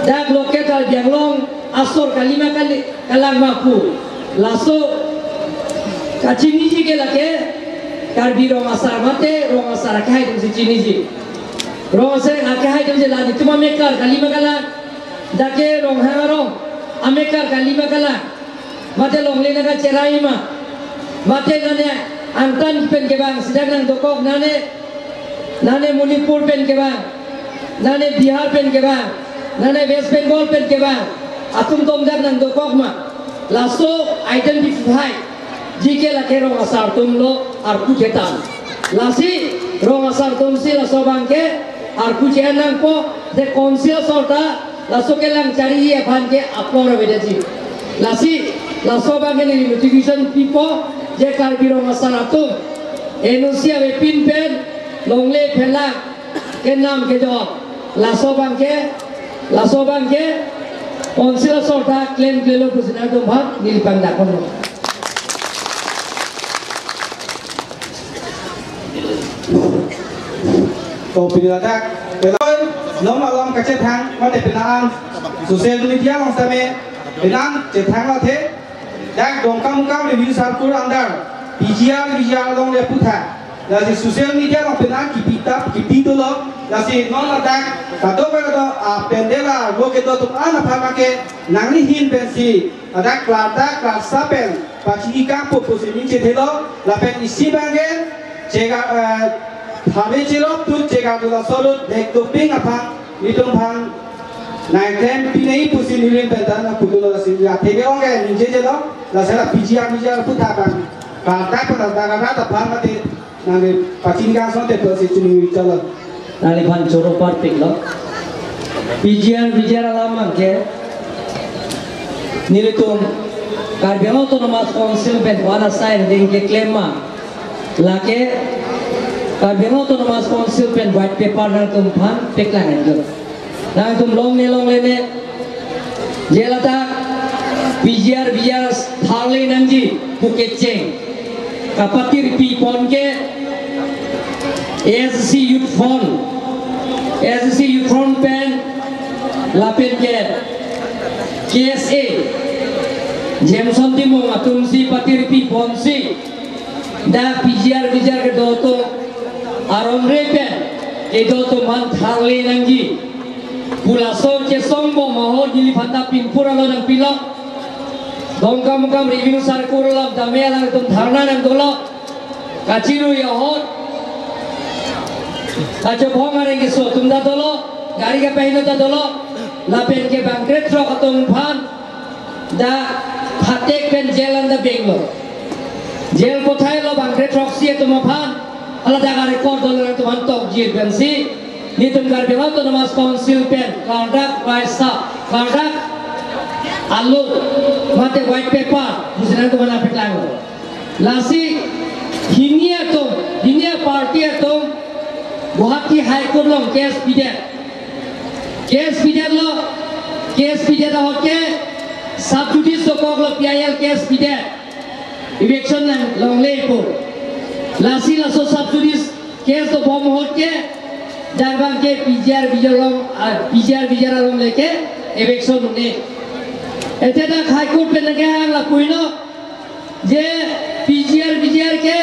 dak local Karbi Anglong asor kalima kali kalang ma pu. Laso kachiniji ke lake Karbi Rong Asar mate Rong Asar akehai atumsi chiniji. Rong Asar akehai atumsi la itum amekar kalima kalang, dak ke Ronghang arong amekar kalima kalang, mate longle nangkacherai ma, mate nane angtan pen kevang, sidak nangdokok nane, nane Manipur pen kevang, nane Bihar pen kevang, nane West Bengal pen kevang atum tomdak nangdokok ma. Laso identify ji ke lake rong asar atumlo, arpu ketan. Lasi rong asar atumsi laso abangke arpu che-en nangpo, the council asor ta laso kelang chariji aphan ke apor avedetji. Lasi laso abangke neli notification pipo, je Karbi Rong Asar atum N O C avepin pen longle phelak kenam kejok, laso abangke, laso abangke council asor ta klemklelo pusi nangtum aphan neli pangdakponlo. To pini ladak, non malom kachethang mate penang social media along sitame penang chethang athe, dak Dongkamukam revenue circle under P G R V G R along le putha. Lasi social media along penang kipitap kipi dolo. Lasi non ladak kadokave do a pandal arlo kedo atum an aphan ke nangli ahin pensi ladak klardak klarsa pen pachini kangpo pusi ning chethelo. Lapen isi abangke chega, eh, thame chirop tu chega tu laso lut dek doping aphan, nelitum aphan nangklem pinei pusi nelitum pen ta nangputulo. Lasi la thebe ong ke ningje jelo, lasi la P G R V G R putha abang, klardak pen ladak rat aphan mate nangli pachini kangson te pusi chini chalo. Nangliphan choro parpiklo. P G R V G R alam abangke nelitum Karbi Anglong Autonomous Council pen ko-an asai angdeng keklem ma, lake Karbi Anglong Autonomous Council pen white paper nangtum aphan peklang enlo. Nangtum longle longle ne, je ladak P G R V G R tharle nangji pu kecheng kapatirpi pon ke A S D C Youth Front, A S D C Youth Front pen lapen ke K S A Jameson Timung atumsi patirpi ponsi dak P G R V G R kedo atum aron re pen kedo atum aphan tharle nangji pu laso chesong bom ahut neliphanta pinpur alo nangpilo. Dongkamukam revenue circle along dame alangtum dharna nangdolo. Kachirui ahut kachobhong areng keso atum ta dolo. Gari kapahingno ta dolo, lapen ke bangkre throk atum aphan dak phatek pen jail an ta benglo. Jail kothai lo bangkre throksi atum aphan, hala dak a-record dolo atum aphan tokjir pensi, nelitum Karbi Anglong Autonomous Council pen klardak paisa, klardak alo, mate white paper pusi nangtum aphan nangpaklanglo. Lasi hini atum, hini a-party atum Guwahati High Court along case pidet. Case pidetlo, case pidet ahut ke sub judice dokoklo, P I L case pidet. Eviction nang longle pu. Lasi laso sub judice case dobom ahut ke dak abang ke P G R V G R along, ah, P G R V G R along le ke eviction un-e. Ete dak High Court pen nangkehang lapuino je P G R V G R ke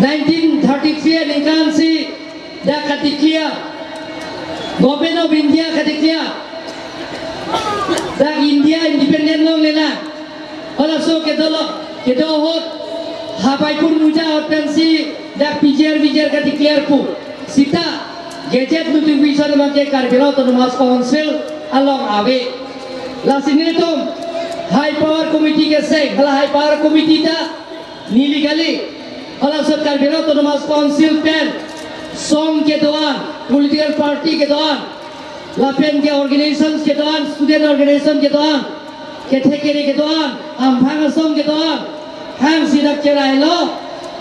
nineteen thirty-three aningkan si dak ka-declare, Government of India ka-declare dak India independent longle lang. Halaso kedo lo, kedo ahut, habai pur muja ahut pensi dak P G R V G R ka-declare pu. Seta gazette notification abang ke Karbi Anglong Autonomous Council along ave. Lasi nelitum High Power Committee keseng, hala High Power Committee ta neli kali. Halaso Karbi Anglong Autonomous Council pen song kedo-an, political party kedo-an, lapen ke organizations kedo-an, student organization kedo-an, kethe kere kedo-an, amphang asong kedo-an, hangsi dak cherailo,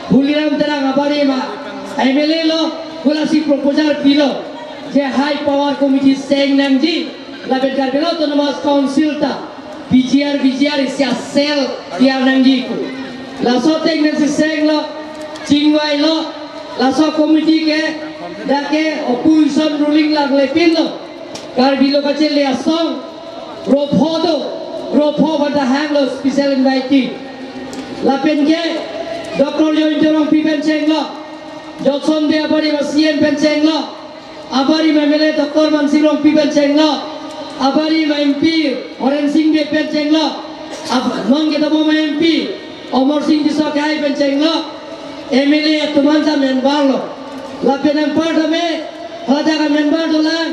Tuliram Terang abarim a-M L A lo, pu lasi proposal pilo, je High Power Committee seng nangji, lapen Karbi Anglong Autonomous Council ta P G R V G R isi a-cell tiyar nangji pu. Laso ateng pensi senglo, chingvailo, laso committee ke dak ke opposition ruling lang lepinlo. Karbi lo kachele asong, ro pho do, ro pho aphan ta hanglo special invitee. Lapen ke Doctor Jayanta Rongpi pen chenglo, Johnson Bey abarim a-C E M pen chenglo, abarim M L A Doctor Mansing Rongpi pen chenglo, abarim M P Horen Sing Bey pen chenglo, ab-, non kedam M P Amarsing Tisso akehai pen chenglo, M L A atum an ta member lo. Lapen anpar tame, hadak a-member dolang,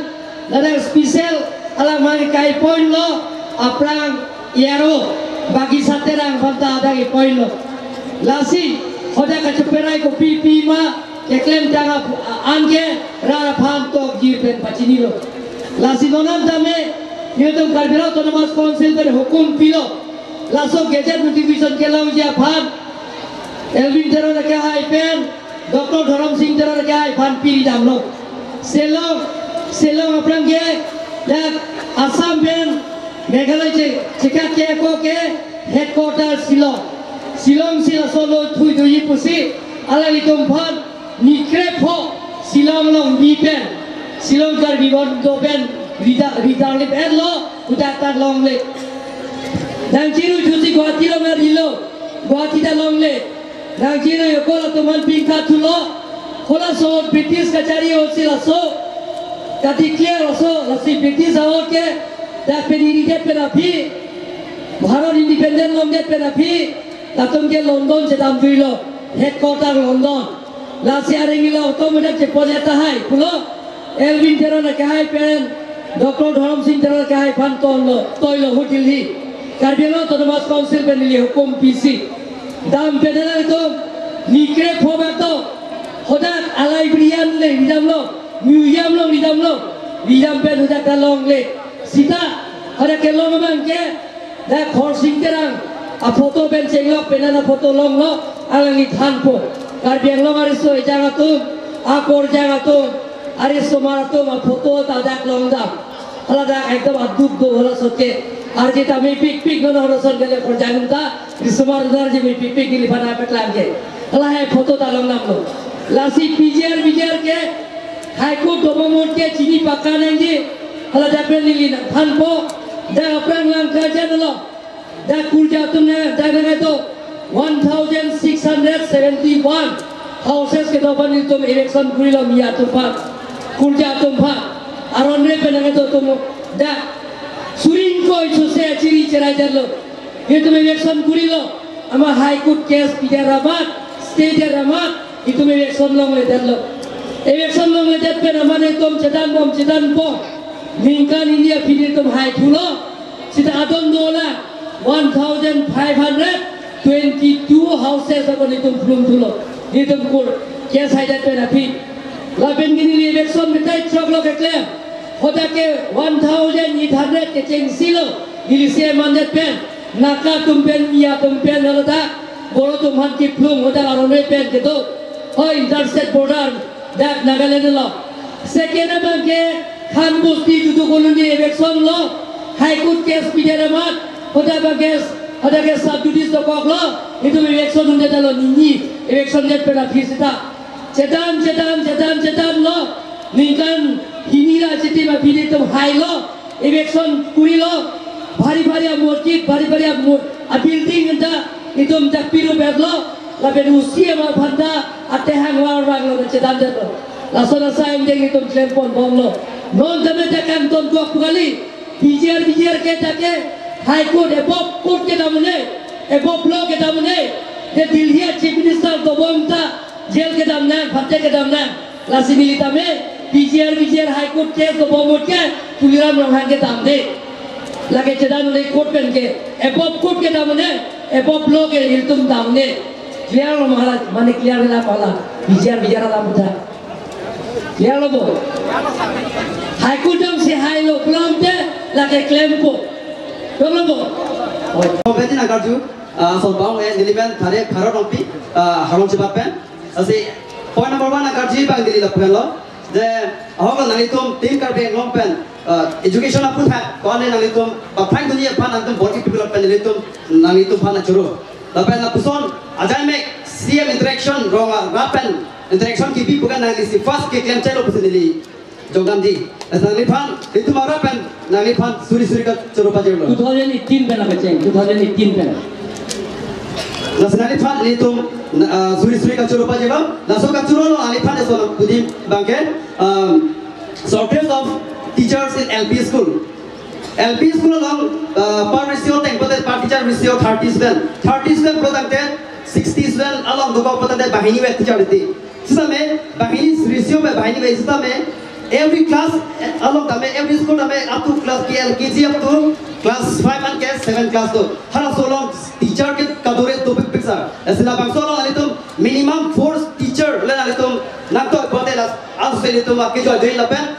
ladak special alang mang kai point lo, aphrang iyaro, bagi saterang aphan ta hadak i point lo. Lasi, hadak kacheperai kopi pima, keklem tang a-, anke rat aphan tokjir pen pachinilo. Lasi non an tame, nelitum Karbi Anglong Autonomous Council pen hukum pilo. Laso gazette notification kelongji aphan Elwin Teron akehai pen Doctor Dhorom Sing Teron akehai aphan piri damlo. Shillong, Shillong aphrang ke dak Assam pen Meghalaya che, chekak ke ako ke headquarter Shillong. Shillong si laso lo thui doji pusi alanglitum aphan ni krepho Shillong along ni pen, Shillong Karbi Anglong do pen rida, rida lip et lo, udak ta longle. Nangchiru jusi Guwahati along arilo, Guwahati ta longle. Nangchiru yokol atum an pingka thulo, halaso British kachari ahut si laso, ka-declare laso, lasi British ahut ke, dak pen iridet pen aphi, Bharat independent longdet pen aphi, latum ke London chedam juilo, headquarter London. Lasi areng ilo atum dak chepon tahai pulo, Elwin Teron akehai pen Doctor Dhorom Sing Teron akehai aphan tonlo, toilo hu Delhi. Karbi Anglong Autonomous Council pen neli hukum pisi. Dam pen alanglitum ni krepho bak to, hadak a-library an le ridamlo, museum along ridamlo, ridam pen hadak ta longle. Seta hadak kelong abang ke, dak Khorsing Terang a-photo pen chenglok pen an a-photo longlo, alangli thanpo. Karbi Anglong ariso ejang atum, akorjang atum, arisomar atum a-photo ta dak longdam. Hala dak ekdom aduk do halaso ke. Arje ta mepikpik non halason kele korjang ta, risomar arje mepikpik neliphan nangpaklang ke. Hala hai photo ta longdamlo. Lasi P G R V G R ke High Court dobom ahut ke chini pakka nangji. Hala dak pen neli nangthanpo. Dak aphrang lang kajan lo. Dak kurja atum na, dak nangkedo one thousand six hundred seventy-one houses kedo aphan nelitum eviction kurilo Miya atum aphan. Kurja atum aphan. Aron re pen nangkedo atum dak suri ingkoi sose chiri cherai detlo. Itum eviction kurilo, amat High Court case pidet amat, stay det amat, itum eviction longledetlo. Election longledet pen amat netum chedan bom chedan bom. Ningkan hini aphi netum hai thulo. Sita adon dolang one thousand five hundred twenty-two houses ako netum plung thulo. Netum kur case haidet pen aphi. Lapen ke neli election metai choklo keklem. Hadak ke one thousand eight hundred kechengsi lo. Neli C M mandet pen. Naga atum pen, Miya atum pen, ladak Boro atum aphan kiplung, hadak arong pen kedo. Ho interstate border, dak Nagaland lo. Second abang ke Khan Bosti Judu Colony eviction lo. High Court case pidet amat, hadak abang ke, hadak ke sub judice dokok lo. Itum eviction hunde dalo nini, eviction det pen aphi sita. Chedan, chedan, chedan, chedan lo. Ningkan hini ra chiti ma pini tum hai lo. Eviction kuri lo. Bhari bhari a mosjid, bhari bhari a mo-, a building anta itum dak piru bet lo. Lapen usi ama phanta atehang war rang lo chedan det lo. Lason asai deng itum klem pon bom lo. Non tame dak kanton kuak pu kali. P G R, P G R ke dak ke High Court, above court kedam un-e, above law kedam un-e. De Delhi a Chief Minister dobom ta jail kedam nang, phate kedam nang. Lasi neli tame P G R, P G R High Court case dobom ahut ke Tuliram Ronghang kedamde. Lake chedan un-e court pen ke, above court kedam un-e, above law ke ilitum damde. Clear lo Maharaj, mane clear lo pala. P G R, P G R alam tha. Clear lo bo. High Court jongsi hai lo pulote lake klempo. Klem lo bo. Kompeti nangkarju, ah, Sonbang e neli pen thare Bharat Rongpi, ah, Harong Chibat pen. Lasi point number one nangkarju abang neli lapen lo. Je, ahok lo nanglitum Team Karbi Anglong pen, ah, education aputhak, kone nanglitum, pathang dunia aphan nanglitum bor kepikul pen nanglitum, nanglitum aphan nangchoro. Lapen lapuson, ajai mek C M interaction rong, ah, rat pen interaction kipi pu ke nangli si first keklem chelo pusi neli jongdamji. Lasi nangliphan, itum arap pen, nangliphan suri suri kachoro pajirlo. Two thousand eighteen pen apa cheng, two thousand eighteen pen. Lasi nangliphan, itum, ah, suri suri kachoro pajirlo. Laso kachoro lo nangliphan, eso pudi abang ke, um, shortage of teachers in L P school. L P school along, ah, per ratio teng pote per teacher ratio thirty student. Thirty student pulo tangte sixty student along dokok pote banghini vet teacher iti. Sitame banghini ratio pen banghini vet sitame every class, eh, along tame every school tame up to class K L K G up to class five and class seven class do. Halaso along teacher ke kadokave dopik pik sir. Lasi labangso along nanglitum minimum four teacher le nanglitum nangtoi pote la aso nanglitum akejoi joi lapen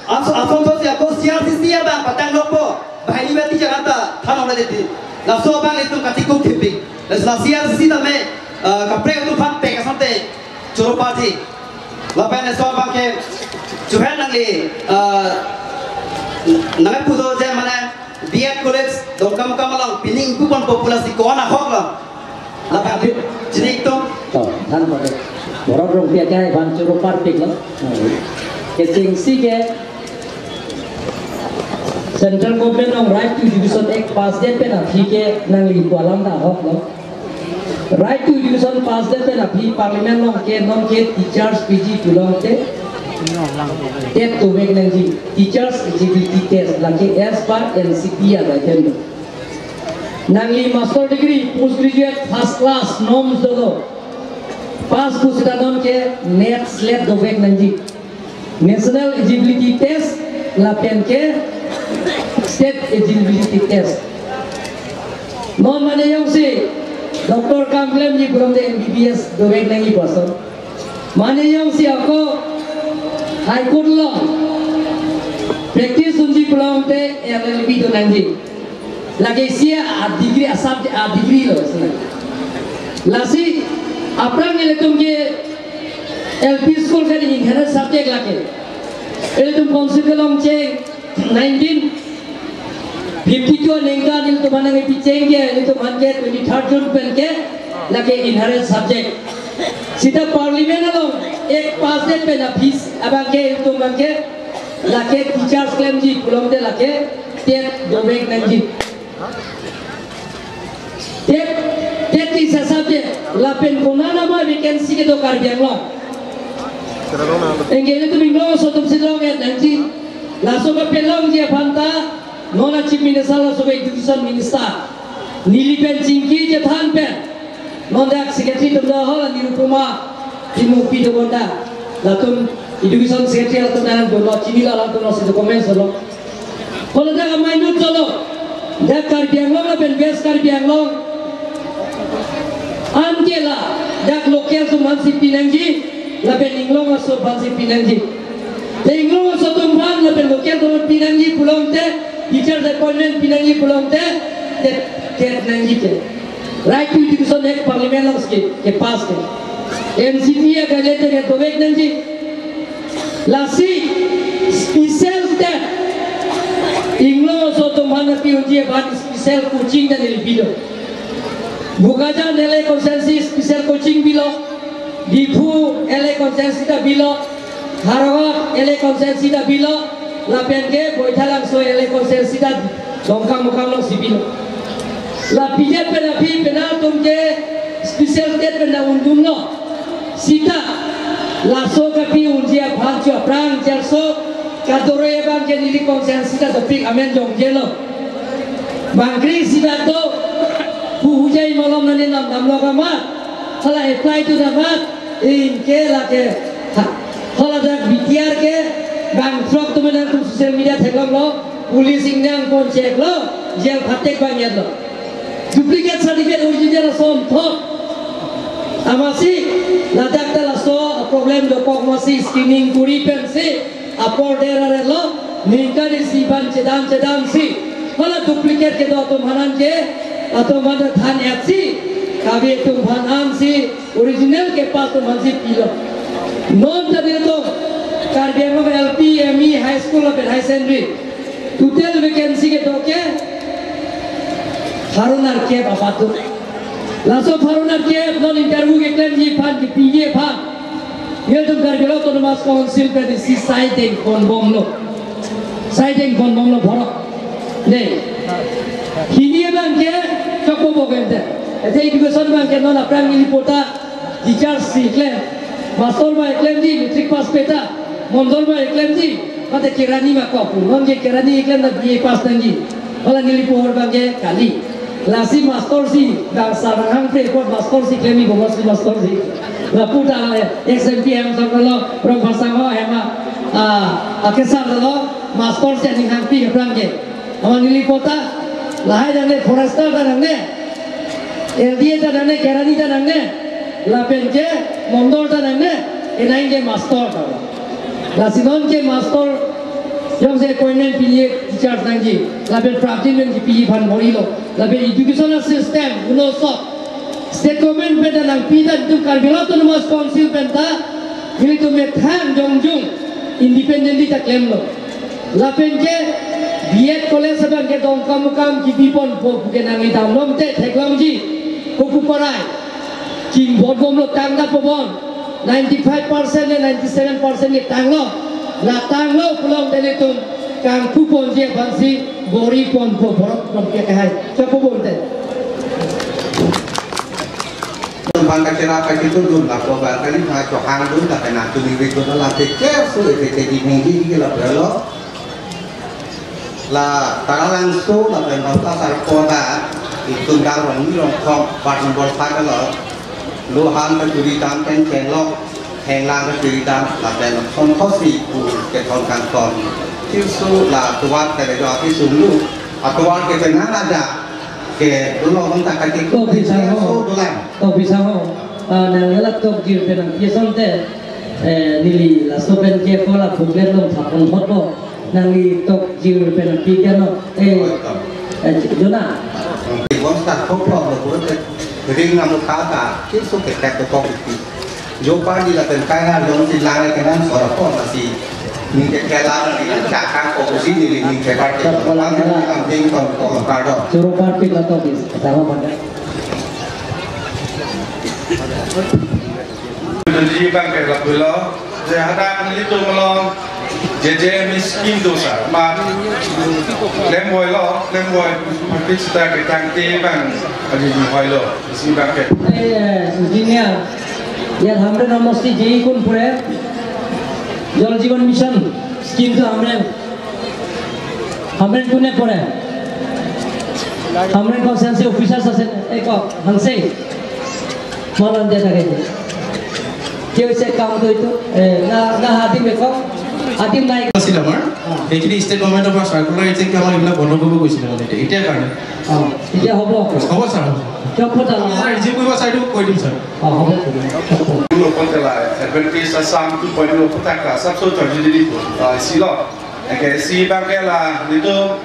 aso, asonthotsi ako C R C C abang patang lokpo, banghini vet teacher anta than ong-e dei. Laso abang itum katikuk thipik. Lasi la C R C C tame, eh, kaprek atum aphan pek asonte choro pajir. Lapen laso abang ke chuhen nangli, eh, nangpu do je mane B Ed College Dongkamukam along pining kupon popular si ko-an ahok lo. Lapen chinik tum. Oh, than pada. Bharat Rongpi akai aphan choro parpik lo. Kechengsi ke Central Government along Right to Education Act pass det pen aphi ke nangli pu alam ta ahok lo. Right to Education pass det pen aphi Parliament along ke non ke teachers P G pulote TET dovek nangji, teachers eligibility test, lake as per N C P a guideline do. Nangli master degree, post graduate, first class, norms dolo. Pass pu sita non ke NET, SLET dovek nangji. National Eligibility Test, lapen ke State Eligibility Test. Non mane jongsi doctor kam klemji pulote M B B S dovek nangji pu ason. Mane jongsi ako High Court along practice unji pulote L L B do nangji. Lake isi a degree, a subject, a degree lo isi. Lasi aphrang ilitum ke L P school ke inherent subject lake. Ilitum council kelong cheng nineteen fifty-two aningkan ilitum aphan nangpicheng ke, ilitum aphan ke twenty-third June pen ke lake inherent subject. Sita Parliament along Act pass det pen aphi abang ke ilitum abang ke lake teachers klemji pulote lake TET dovek nangji. TET, TET isi a subject, lapen konat nama vacancy kedo Karbi Anglong. Anke ilitum inglongso atumsi long-et nangji. Laso kapelongji aphan ta non a Chief Minister laso ke Education Minister. Neli pen chingki chethan pen. Non dak secretary atum do, ho la Nirupama Timungpi do bonta. Latum Education Secretary alanglitum nang dono, chinilo alanglitum, nang si document solo. Kalau dak amai nut solo, dak Karbi Anglong lapen West Karbi Anglong an ke la dak local atum aphan si pinangji, lapen inglong aso aphan si pinangji. Te inglong aso atum aphan lapen local atum aphan pinangji pulote, teacher appointment pinangji pulote, te, te nangji te. Right to Education Act Parliament along ke, ke pass ke. N C T ya gale te ke dovek nangji. Lasi special te inglong aso atum aphan pi unji aphan special coaching ta neli pilo. Bokajan L A constituency special coaching pilo. Diphu L A constituency ta pilo. Howraghat L A constituency ta pilo. Lapen ke Baithalangso L A constituency ta Dongkamukam along si pilo. La P J pen aphi penang atum ke special state pen nang undunlo. Seta laso kapi unji aphan chu aphrang jalso kadore abang ke neli constituency ta dopik amen jongjelo. Bangkri seta to pu hujai malom nani nam namlo kama. Hala apply to the mark. Ingke lake ha, hala dak B T R ke bang throk atum nangtum social media theklonglo, police ingnang pon check lo, jail phatek bang yatlo. Duplicate certificate original ason thok. Amatsi ladak ta laso problem dokok, amatsi screening kuri pensi apor der arelo, ningkan isi aphan chedam chedam si. Hala duplicate kedo atum aphan ke, atum aphan than etsi, kabi atum aphan ansi, original ke pass atum aphan si pilo. Non ta nelitum Karbi Anglong L P, M E, high school lapen higher secondary total vacancy kedo ke pharo nerkep apat do. Laso pharo nerkep non interview keklemji aphan, kepiji aphan, nelitum Karbi Anglong Autonomous Council pen isi sai dengponbomlo. Sai dengponbomlo pharo. Ne. Hini abang ke chokpo bo kente. Ete education abang ke non aphrang neli pota teacher si klem, master ma klemji, matric pass peta, mondol ma klemji, mate kerani ma kopu, non ke kerani klem na B A pass nangji. Hala neli pohor abang ke kali. Lasi master si, bang sarang hangpre kot master si klem, ibo mas master si. Lapu ta, eh, S M P M sa lo, Professor ho, hema, ah, akesar lo, master si aning hangpi aphrang ke. Amat neli pota, lahai nangne, forester ta nangne, L D A ta nangne, kerani ta nangne, lapen ke mondol ta nangne, kenang ke master ta. Lasi non ke master, jongsi appointment piji teachers nangji, lapen prapti pen kepiji aphan bor-ilo, lapen education system, uno sok, state government pen ta nangpi ta, itum Karbi Anglong Autonomous Council pen ta, nelitum methang jongjung, independently ta klemlo. Lapen ke B Ed college abang ke Dongkamukam kebiponpo pu ke nangli damlong te theklongji. Kopu parai. King bot bomlo, tangda pobon. Ninety-five percent le ninety-seven percent ke tanglo. La tanglo pulote nelitum kangpu ponji aphansi bor-iponpo, borok pon ke kahai. Chokpo bonte. Bang kachera pakitudun lapu bang kali na chohangdun, lapen nangtum ingridun, lapen ke su ete te di minggi ke lapelo. La Taralangso lapen Bangka Sarpo ta itum dang rong ni rong thom part number five lo. Lohan ta churi dam pen chenglok, henglang ta churi dam, lapen thom khosi pu kethom kangthom. Thilsu la tuat ta kejo api sunglu. Atuat ke penang aja. Ke, dolo hong ta kati. Tok Bisang ho. So, dolang. Tok Bisang ho. Ah, nang hala tok jir pen nangpi asonte, eh, neli laso pen ke kola booklet along thapon thotpo. Nangli tok jir pen nangpi ke no. Eh, eh, Jona. Bom start ko pro lo ko te. Ring namu kata, ke so ke tek ko ko. Jo party lapen kai ha jongsi lang ke nang sora ko masi. Ning ke kela nang di chakang ko kusi ni ning ke party. Chak ko lang lang. Ang ding ko ko party. Choro party la to bis. Sama mana? Jadi bang ke lapulo. Je hadak nelitum along je je miskin dosa. Ma klem boy lo, klem boy. Mapit sita ke tangte bang. Adi boy lo. Isi bang ke. Eh, engineer. Iyat Hamren সমষ্টি যেই কোন পড়ে, জল জীবন mission scheme তো Hamren, Hamren কোনে পড়ে? Hamren constituency officers আছে, এই ক, হাংসে। মলন দে থাকে। কি হৈছে কামটো এইটো? এ, না, না, আদিম এখন, আদিম নাই। আছিল আমাৰ। অ। সেইখিনি ষ্টেট গভৰ্ণমেণ্টৰ পৰা চাৰ্কুলাৰ আহিছে কি আমাৰ এইবিলাক বন্ধ কৰিব কৈছিলে মানে এতিয়া, এতিয়াৰ কাৰণে। অ, এতিয়া হ'ব আকৌ। হ'ব ছাৰ, হ'ব। কিয় কথা নাই? ছাৰ, ৰিচিভ কৰিব ছাৰ, এইটো কৈ দিম ছাৰ। অ, হ'ব, হ'ব। Advantage Assam two point oh aphuthak asapso charge di di po, ah, isi lo. Eke isi abang ke la nelitum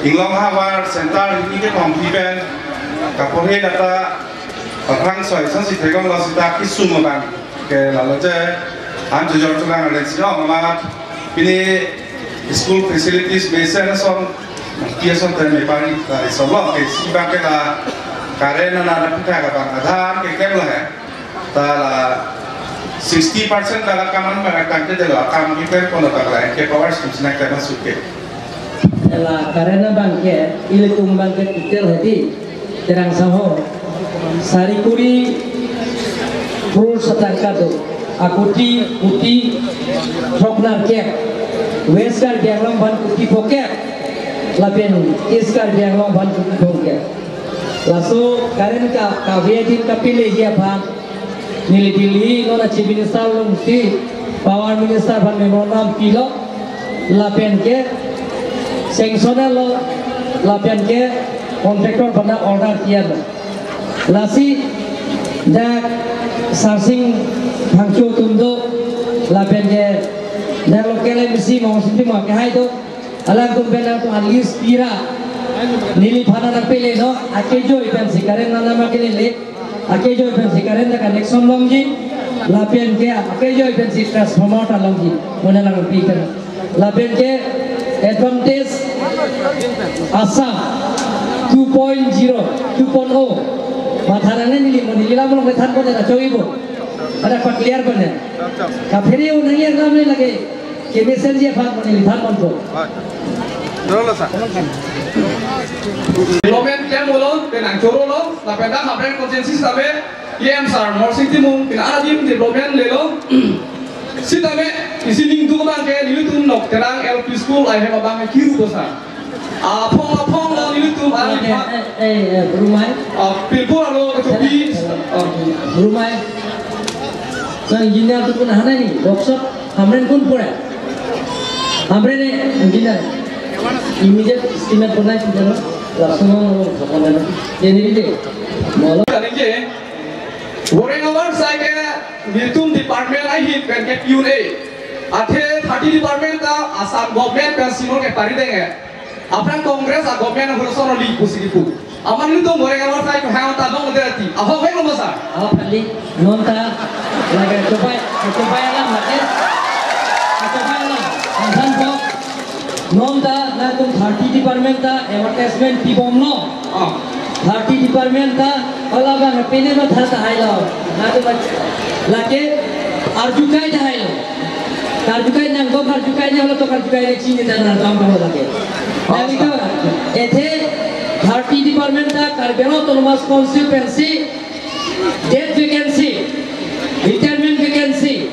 inglong havar center hini ke pom pen kaporhe data aphrang soi son si thekong lo sita kisung abang ke lalo je an jujor chulang le si ong amat pini school facilities besen son pi son te me pari ta isom lo ke isi abang ke la current na na putha ka bang adhan ke kem lo he. Ta la sixty percent ka la kaman bang tangte delo akam ki per kono ta la ke power scheme sinak ta masuk ke. La current abang ke ilitum abang ke detail hedi terang saho sari kuri crore satangka do akuti kuti throknerkep West Karbi Anglong aphan kuti phokep lapen East Karbi Anglong aphan kuti phongkep. Laso current ka kave din kapile ji aphan neli Delhi non a Chief Minister along si Power Minister aphan memorandum pilo lapen ke sanction lo lapen ke contractor aphan order diya lo. Lasi dak Sarsing Phangcho atum do lapen ke dak local M C Mongsingti Timung ke hai do. Alangtum pen nangtum a list pira neliphan nangpele no, akejoi pensi current nana ma kelele, akejoi pensi current ta connection longji, lapen ke akejoi pensi transformer ta longji, mona nangpi kan. Lapen ke Advantage Assam two point zero, two point oh. Matha nang neli mo neli lam long than ko na choi bo. Ada pa clear ko na. Kaphere unang yang lam lagi. Kemesen ji aphan mane lithan manpo. Dolo sa. Development camp pulo, penang choro lo, lapen dak Hamren constituency sitame, E M sir, Morsing Timung, pina adim development lelo. Sitame, isi ningduk abang ke, nelitum nok terang L P school, ai hem abang ke kiru ko sa. Aphong aphong lo nelitum, ah, Eh, eh, eh, eh, Rumai. Ah, pilpul alo kechopi. Rumai. Nang engineer tu pun hana ni, workshop, Hamren kun pura. Hamren ni engineer. Immediate estimate pun nai, langsung mau kapan ni. Jadi ni deh. Malah. Tadi ke, goreng awar sai ke nelitum department ahin pen ke P U A. Athe thirty department ta Assam government pensi non ke pari deng eh. Aphrang Congress a government ahut ason oli pusi kipu. Amat nelitum goreng awar sai ko hang ta dong dera ti. Ahok hek lo ma sir? Ahok kali. Non ta lage cobai, cobai alam lage. Cobai alam. Ansan ko. Non ta nangtum thirty department ta advertisement pibom lo. Ah. Thirty department ta, hala abang pine ma tha tahai lo. Nangtum lake arjukai tahai lo. Karjukai nang ko karjukai ni holo to karjukai ni chini ta nang kam ko lake. Nang ito, athe thirty department ta Karbi Anglong Autonomous Council pensi, dead vacancy, retirement vacancy,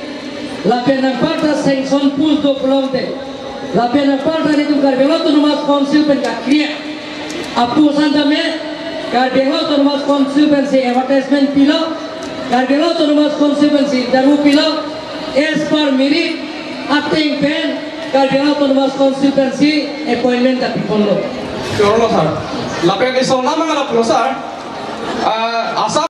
lapen nang parta sanction post do pulote. Lapen aparta nelitum Karbi Anglong Autonomous Council pen kakria. Apu santame Karbi Anglong Autonomous Council pensi advertisement pilo. Karbi Anglong Autonomous Council pensi interview pilo. As per merit, ateng pen Karbi Anglong Autonomous Council pensi appointment ta piponlo. Choro lo sir. Lapen iso nama ngala pulo sir. Ah, Assam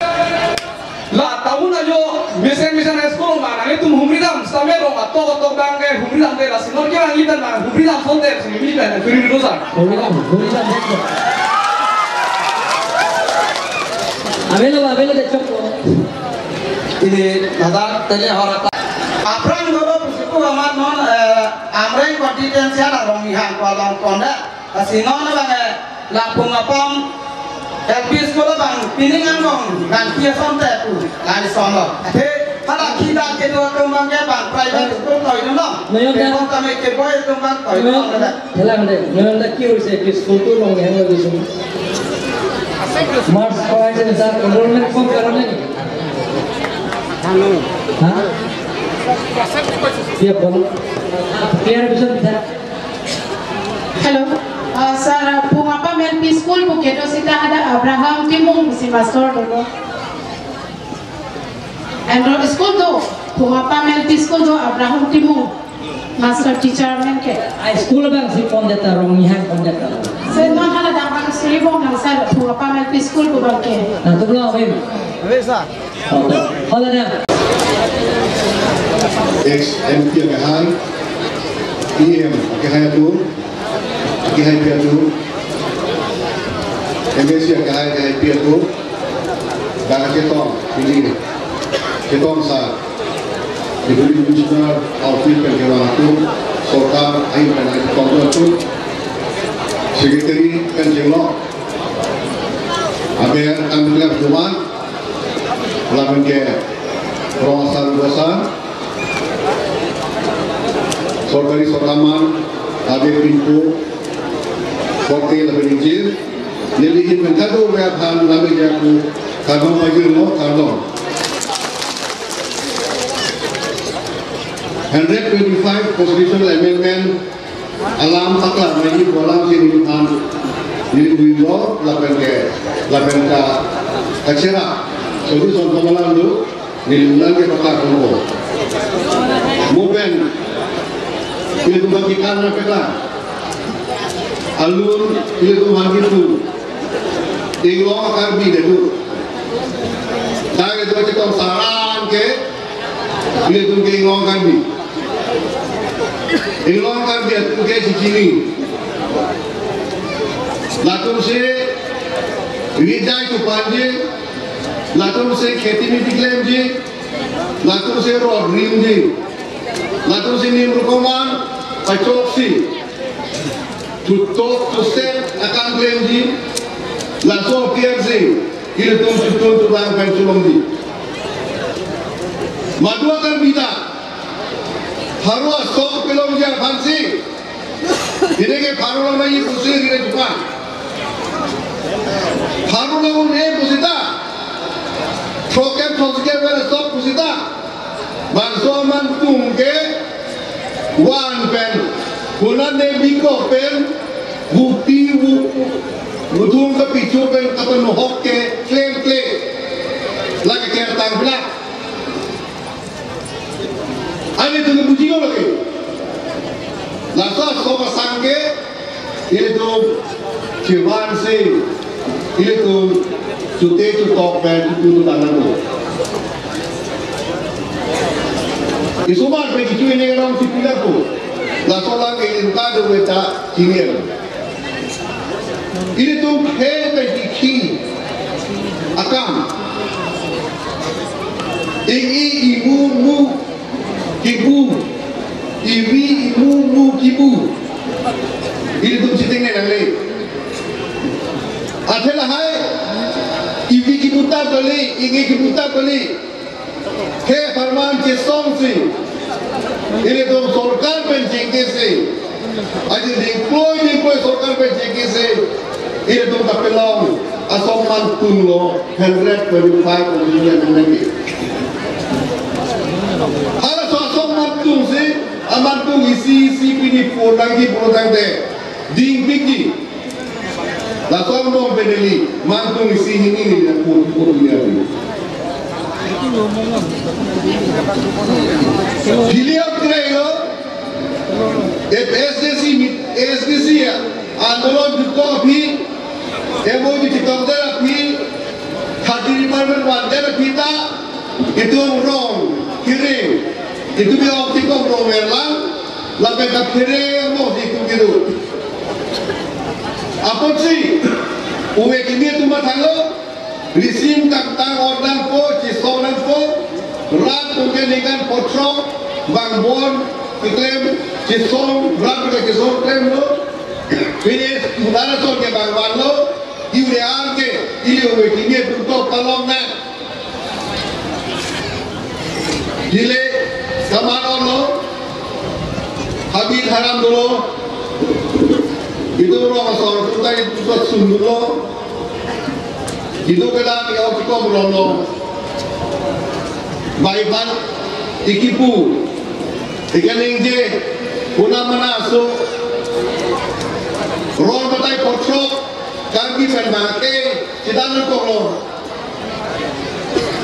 La town ajo mesen mesen high school ma nangtum humri dam sitame rong atok atok abang ke humri dam te lasi non ke nang itan ma humri dam sonte si mi pen kuri dulu sa. Humri dam, humri dam, humri dam. Avelo, avelo de chok. Ini nada tele horata. Aphrang dolo pusipu amat non, eh, Amreng constituency ala Ronghang ko along konda. Lasi non abang, eh, Lapung Apam L P school abang pining angbong nangpi asonte pu, nang isono. Athe hala kita kedo atum abang ke bang private school toi dun lo. Noyong da. Kebong kami keboi atum abang toi dun lo. Noyong da. Helang de, noyong da ki hoise L P school tu long hang lo dun. March parai je sa enrollment kom karan nahi. Ha? Iya, bol. Clear bisa, bisa. Hello. Uh, sir, Pungapam L P School pu kedo sita hadak Abraham Timung si master dolo. And school do. Phungapam L P School do Abraham Timung, master teacher amen ke. Ai school abang si pondet ta rong nihang pondet ta. Sir, non hala dam bang sri bong nang sir, Phungapam L P School ko bang ke. Nangtum lo, Bim. Hala dam. Ex M P akehai, E M akehai atum, akehaipi atum, M A C akehai, akehaipi atum, dak chetong, pini chetong sa, Deputy Commissioner, Outfit pen kevang atum, sorkar ahin pen chetong atum, Secretary pen chenglok, aber kan bilang cuman, lapen ke rong asar, dua asar, sorkari sorkar aman, abe pinpo, korte lapen ingjir, neli ahin pen kadokave aphan nami jaku, kardom pajirlo, kardom. Hundred twenty-five constitutional amendment alam paklang, neli alam si neli aphan, neli uilo, lapen ke, lapen ka, kacherap. So, di son pamalam do, neli ulang ke paklang ko. Mo pen, ilitum bagi karena paklang. Alun, ilitum hagi tu. Inglong Karbi de tu. Dak ilitum chetong saran ke, ilitum ke Inglong Karbi. Inglong Karbi atum ke chichini. Latum si rijai chupanji, latum si kheti miti klemji, latum si rot rimji, latum si nim rukoman pachoksi, chutok chusek akam klemji, laso aphi si ilitum chutun chubang pen cholongji. Madu akam bida, pharo asong pelongji aphansi, pini ke pharo long nangji pusi rire chupan. Pharo long un-e pusita, throkkep throksi pen asong pusita, bangso aman atum ke van pen, kunan ne bikok pen, bupi bu, budung kapichu pen kapanohok ke klemkle. Lake kertang pila. Ilitum buji lo lake. Laso asong asang ke, ilitum chevansi, ilitum chute chutok pen chutu tangan ko. Isomar pen kichu ini orang si pila ko. Laso alam ke ilitum kadokave ta chini. Ilitum khei pen kikhi akam. Ing-i imu mu kibu. Ivi imu mu kibu. Ilitum chiting ne nangle. Athe lahai, ivi kibu ta kali, ing-i kibu ta kali. Khei apharman chesongsi, ilitum sorkar pen chingkisi, aji dingkloi dingkloi sorkar pen chingkisi, ilitum kapelong asong aman atum lo, hundred twenty-five million nangji. Halaso asong aman atum si, aman atum isi isi pini pon nangji pon tangte, dingpikji. Laso angbong pen neli, aman atum isi hini neli nangpu pu pu ya. Hili ap kre lo, F S D C mit, S D C ya, andolon juko aphi, M O U juko aphi, khadi department wan der aphi ta, itum rong, kiri, itum ya ok tikom rong erlang, lapen kaphere mo si itum kidu. Apotsi, ove kimi atum mathalo, risim kangtang or nangpo, chisong nangpo, rat atum ke ningkan pothrok, vangbon, keklem, chisong, rat atum ke chisong klemlo, pini mudara son ke vangvanlo, iure an ke, ili ove kimi atum to palong nang. Dile kaman lo, habit haram dolo, itum rong asor atum ta itum ta sun dolo, itum kedam ya ok tikom rong lo, bai ban ikipu, ikaningje, kuna mana aso, rong batai pothrok, Karbi pen bangke, chidan koklo.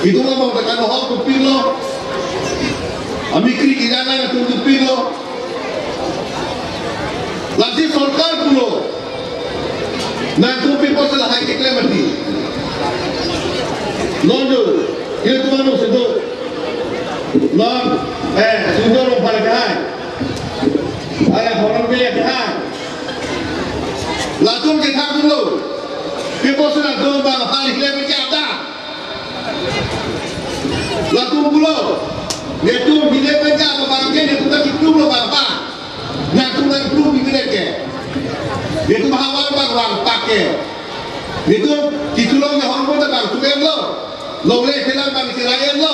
Itum abang tekan hok kupilo. Amikri kejalan atum dupiklo. Lasi sorkar pulo, nangtum pi apotsi lahai keklem ati? Non do, ilitum anung si do. Non, eh, Sundor Rongphar kehai. Ala Horon Bey kehai. Latum kethak dunlo. Pi apotsi nangtum bang aphan keklem ati ata? Latum pulo, netum bile penja abang ke netum ta kiplumlo bang pa. Nangtum nangplum bile ke. Netum havar bang vangpak ke. Netum kicholong ke hormon ta bang chukenlo. Longle phelang bang cherayenlo.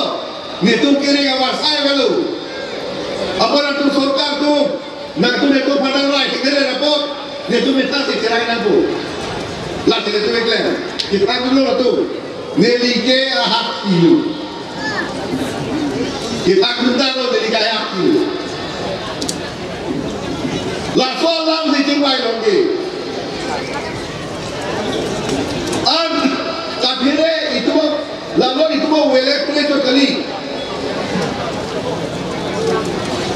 Netum kiri awar sai velo. Apot nangtum sorkar atum, nangtum netum aphan nangrai kekere apot, netum methang si cherai nangpo. Lasi netum keklem. Kethak dunlo latum. Neli ke ahak ilu. Kethak dun tanglo neli ke ahak ilu. Laso alam si chingvai longji. An kaphere itum, lalo itum vele kule cho kali.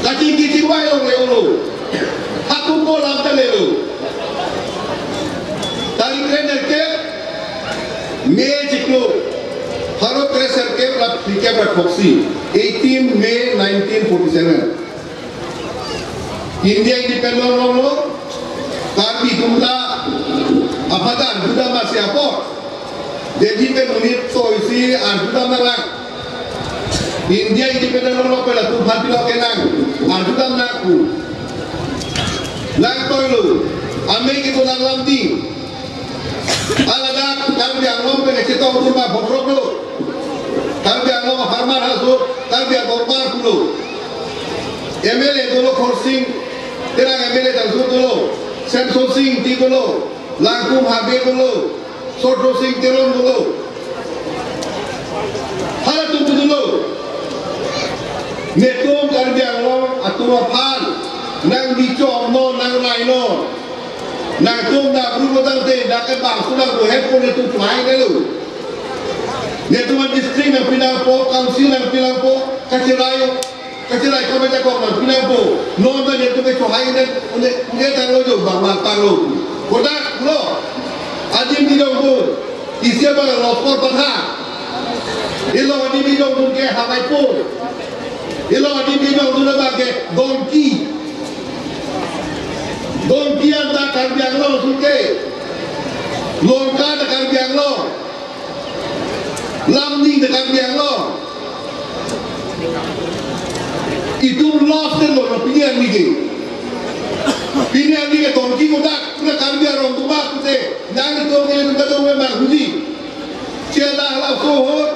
Kachingki chingvai longle ulo. Haku ko lam ta lelo. Tarik kre nerkep May chiklo. Pharo kre serkep ra phlikep ra throksi. Eighteen May nineteen forty-seven. India independent longlo, Karbi atum ta aphan ta arjudam masi apot. Delhi pen monit toisi arjudam nanglang. India independent longlo pen latum aphan pilo kenang, arjudam nang pu. Nang toilo, amei kedo nang lamding. Haladak Karbi Anglong pen kachetong atum ba bokrok lo. Karbi Anglong apharman haso, Karbi Anglong apharman pulo. M L A dolo Khorsing Terang, M L A Dangso dolo, Semsonsing Ingti dolo, Langkum Habe dolo, Sotro Sing Teron dolo. Halatum dolo. Netum Karbi Anglong atum aphan nangbichom non, nangrai non. Nangtum nabru ko tangte, dak ke bangso nangtum hepo netum chohai nelo. Netum a-district nangpi nangpo, council nangpi nangpo, kacherai, kacherai kame jakong nangpi nangpo. Non ta netum ke chohai ne, une, une tanglo jo, bang bang tanglo. Kodak lo, adim di dong bo, isi abang lospor patha. Ilo adim di dong bo ke hamai po. Ilo adim di dong bo na bang ke dongki. Dongki anta Karbi Anglong suke. Longka ta Karbi Anglong. Lamding ta Karbi Anglong. Itum lost lo no pini arni ke. Pini arni ke dongki kodak pura Karbi arong tumak pute. Nang itum ke itum kadung memang huji. Chela la sohor.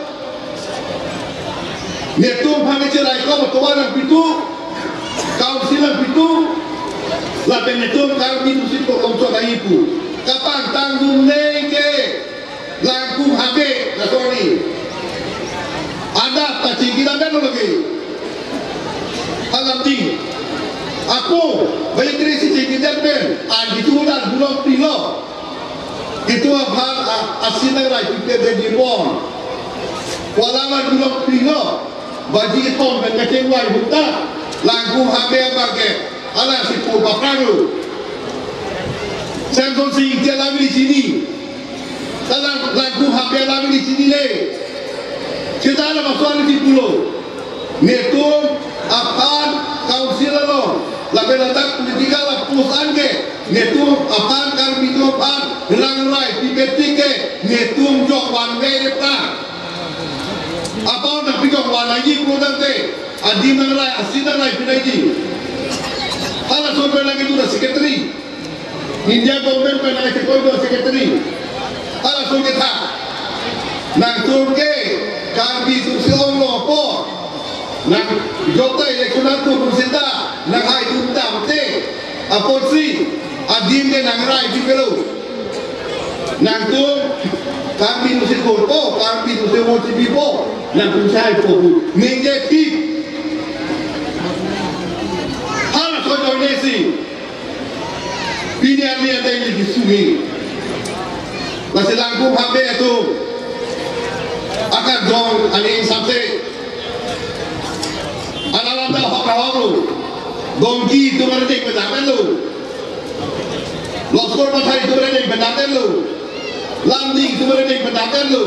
Netum aphan cherai ko tovar nangpitu, council nangpitu, lapen netum Karbi atum si kolom chot ahi pu. Kapangtang dun nei ke, Langkum Habe, na sorry. Ada ta chingki dam lo lagi. Halam ding. Ako, bayi kre si chingki dam pen, an gitu dan bulong pilo. Itum aphan a, asin nangrai pipe dengji pon. Ko alam an dulok pilo. Baji itum pen kachingvai hunta. Langkum Habe abang ke. Ala si pu paprang lo. Semsonsing Ingti alam ili chini. Ta Lang, Langkum Habe alam ili chini le. Seta la maswali si pulo. Netum aphan council along, lapen ladak political post an ke, netum aphan Karbi atum aphan rangrai pipe tik ke, netum jok vanve re pra. Apot nangpi jok van aji prodang te, adim nangrai, asin nangrai pinaiji. Halason pen lagi tu na secretary. India government pen nangchekoi do secretary. Halason kethak. Nangtum ke Karbi atum si onglo apot. Nang jokta election atum seta nanghai dun tangte. Apotsi adim ke nangrai pipelo. Nangtum Karbi atum si korpo, Karbi atum si vote pipo. Nangtum sai po. Ningje pip. Halason joine si. Pini arni ante ili kesungi. Lasi Langkum Habe atum akardom aning samse. Analam ta Kahong lo. Dongki itum arideng pen damdetlo. Loskor Pathar itum arideng pen damdetlo. Lumding itum arideng pen damdetlo.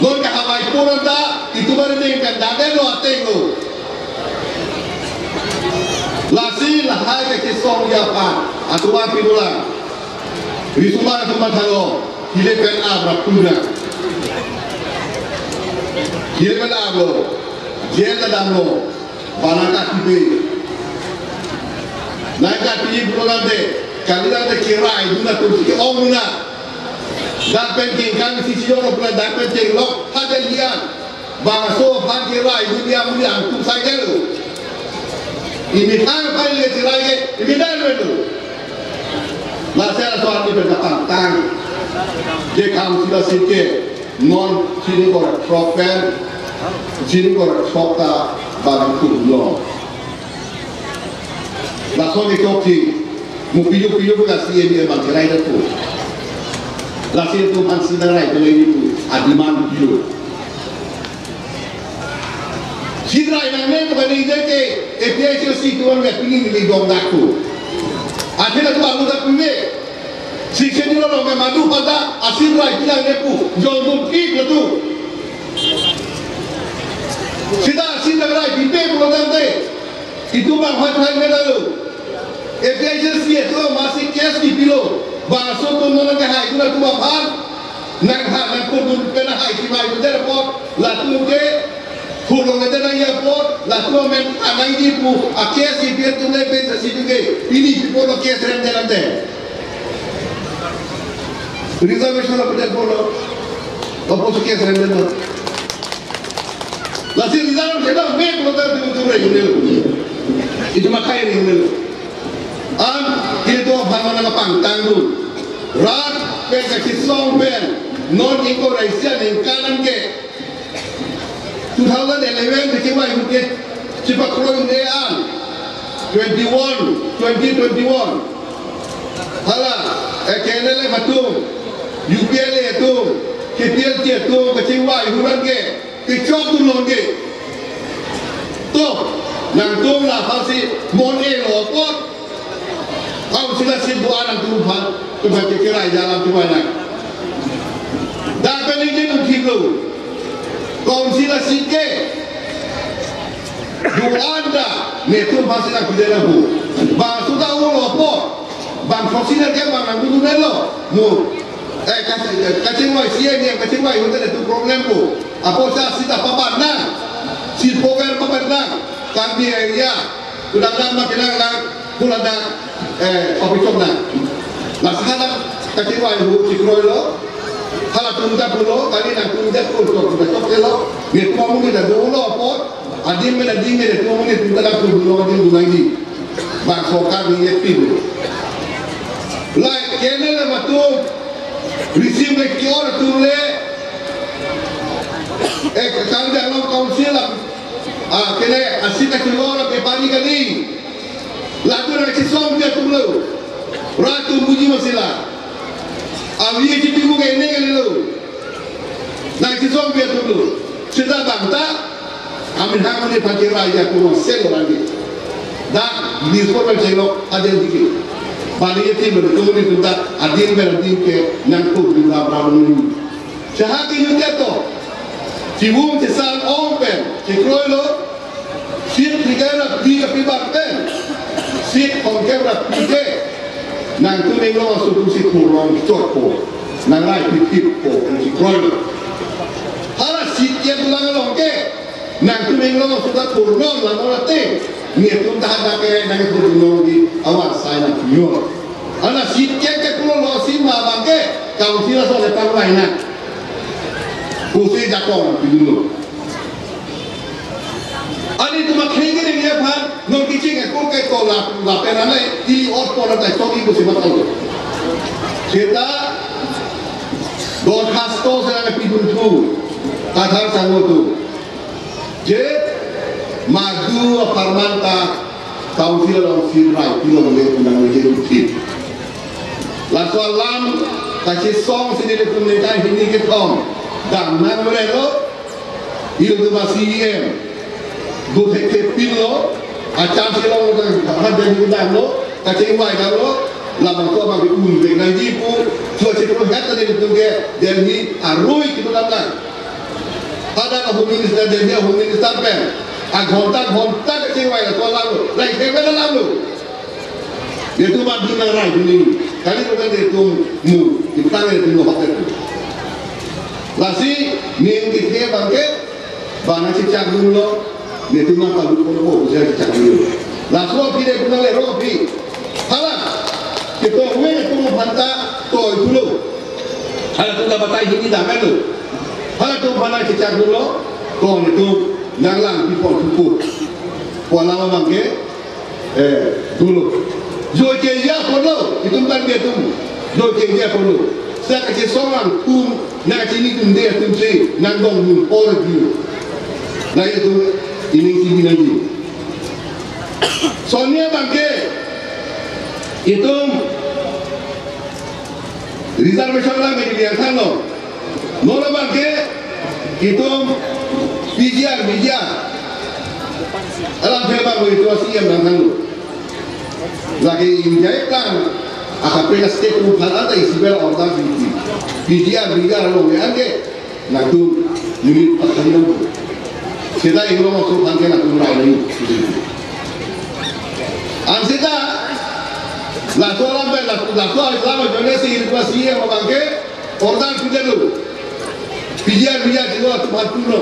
Non kahamai pura ta itum arideng pen damdetlo ateng lo. Lasi lahai kachisongji aphan atuan pinulang. Risomar atum matha lo, hile pen abra puna. Hile pen ablo, jail ta damlo, bana kakipe. Nang kakipe pulo nang de, kali nang de kirai dun atum si ke-ong dun nang. Dak pen kingkang si si ong pula dak pen chenglok, ha de lian. Bangso aphan kirai dun dia muli angtuk sai delo. Imethang aphan le kirai ke, imi dan lo. Lasi laso arni pen kapangtang. Je kam sila sike, non chini kor throk pen, chini kor throk ta bang kum lo. Laso ni kok si, mu piyu piyu ka si emi bang kirai datu. Lasi atum aphan si nang rai pen emi pu, adiman piyu. Sitrai nangne pu kani je ke A P H L C tuan nge pini ni dong dak tu. Akhirnya tu alu dak piwe. Sixth Schedule along ke madu pada asitrai pinangne pu jong dum ik la tu. Sita asitrai pipe pu lo tangte. Itum bang hoi hoi me lalu. A P H L C itum masih case di pilo. Bangso atum non ke hai kuna tu aphan. Nang ha nang pun pena hai ki mai tu dera pot. Latum ke Pulong ete nang ya pot, latum amen anai di pu, a case ipi atum le pen sa si tu ke, pini pi pot lo case rem de lam de. Reservation lo pen pot lo, lo pot so case rem de lo. Lasi reservation lo me pot lo ta tu tu re hune lo. Itum akai re hune lo. An, kili to aphan nang kapangtang dun. Rat pen kachisong pen, non ingkoi ra isi aningkan an ke, two thousand eleven kachingvai ahut ke, chipakroi un-e an, twenty-one, twenty twenty-one. Hala, eh, K N L F atum, U P L A atum, K P L T atum, kachingvai ahut an ke, kechok dun long ke. To, nangtum la aphan si mon-e lo apot. Council aseat do-an nangtum aphan, tum aphan ke kirai alam tum aphan nang. Dak pen ningje nangthip lo. Council aseat ke do-an ta netum aphan si nangpide nang pu. Bangso ta un-e lo apot. Bang proxy nang ke bang nang dun lo. Mu, eh, kaching, eh, kachingvai C M, kachingvai hotel tu problem ko. Apotsi sita papan nang. Si poker papan nang. Karbi area. Kulang nang makin nang nang. Kulang nang. Eh, office nang. Nah, sekarang kachingvai hu chikroi lo. Halatum ta pulo, kali nangtum ta pulo, to, to, to, lo. Netum amonit ta dolo apot. Adim men adim men netum amonit tum ta dolo adim dun nangji. Bang sorkar ni ye pin. Lai K N L F atum, receive le kior atum le, eh, Karbi Anglong Council, ah, kene aseat kachingvai lo bepari kali. Latum nangchisongpi atum lo. Rat atum buji ma sila. Avi chipi mu ke ne kali lo. Nangchisongpi atum lo. Sita bang ta, amin hang ni pangke rai ya kurang sel lagi. Dak, di sekolah celo, ada dikit. Bali ya tim, betul ni tu ta, adin ber adin ke, nangkuk di la bra ni. Sehak ini dia to. Chivung chesan ong pen, chikroi lo. Seat phlikep ra phli kapi bak pen. Seat phongkep ra phli ke. Nangtum inglong aso atum si kurong chot po. Nang rai phlikep po, chikroi lo. Hala seat ke pulang along ke. Nangtum inglong aso ta kurong la mora te. Netum ta hadak ke nang kurong di awan sai nang pion. Hala seat ke ke pulo lo si ma bang ke. Council aso le tang lai nang. Pusi jakong pidulo. Ani tuma khengeri ni aphan, non kiching ekor ke to la, lapen anai, ili ot pon ta chok ibu si matalo. Seta, dorkhasto seta pidun thu, Kathar Sangho atum. Je, madu apharman ta, council along si rai, pilong le, unang le, je, uthip. Laso alam, kachisongsi nelitum ningkan hini kethom, dam nang relo, ilitum a-C E M. Dothekthepinlo, a-chance kelong lo, ha Delhi damlo, kachingvai damlo, labangso abang ke un vek nangji pu, chua chepro het ta Delhi pu ke, Delhi arui kedo dam nang. Hadak a-Home Minister, Delhi a-Home Minister pen, a ghonta ghonta kachingvai laso alam lo, lai thek pen alam lo. Netum abang nang rai duni, kali ko netum mu, kita netum lo hok netum. Lasi, ning kithe abang ke, bang nangchechak dunlo, netum nangpalut ponpo, pusi chechak dunlo. Laso aphi netum nangle rong aphi. Hala, ketoh ave netum aphan ta toithulo. Halatum ta batai hini damlo. Halatum aphan nangchechak dunlo, ko netum nanglang pipon thupo. Pu alam abang ke, eh, dolo. Joike ja polo, itum kan dia tum. Joike ja polo. Sa kachesong atum, nangchinidunde atum si, nangdong dun polo dun. Nangtum ining si binagi. Sonia abang ke, itum reservation lang di biang thanlo. Non abang ke, itum P G R, P G R. Alam ke abang itum C M lang thanlo. Lake India plan, aka pela state tu phan anta isi bela order di. P G R, P G R along le anke, nangtum unit patani nangtum. Seta inglong aso phan ke nangtum rai nai. An seta, laso alam pen, laso, laso alam pen, jone si irpa si yang abang ke, order pidetlo. P G R, P G R, chilo atum aphan pulo.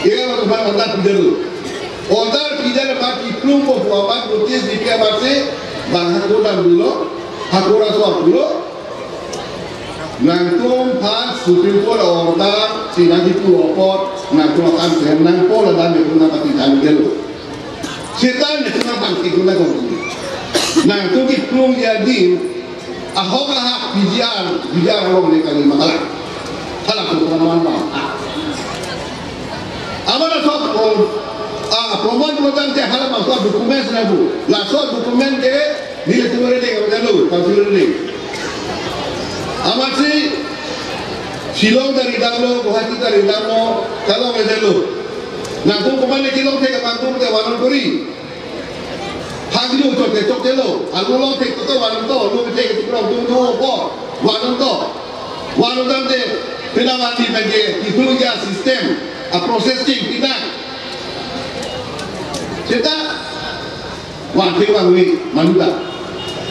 Iya atum aphan order pidetlo. Order pidet abang kiplung ko pu abang notice dipi abang si, bang hako dam dolo, hako raso pulo. Nangtum aphan Supreme Court order si nangkipu apot, nangtum akam pen nangpo ladak netum nangpathan delo. Seta netum nangpangki guna gong. Nangtum kiplung ya din, ahok ahak P G R, P G R along le kali makalang. Hala ko praman bang. Amat laso, ah, praman program te hala bangso document na bu. Laso document ke nelitum ready, kami lo, kami ready. Amatsi Shillong ta ridamlo, Guwahati ta ridamlo, kalong ready lo. Nangtum komat le kelong thek abang tum te vannon kori. Hangjo chokche chokchelo, alu long thek to vannon to, lo thek to krong tum to po, vannon to. Vannon tangte, pina vanji pen ke, itum ya system, a-process ching pina. Seta, van thek vangve, manuta.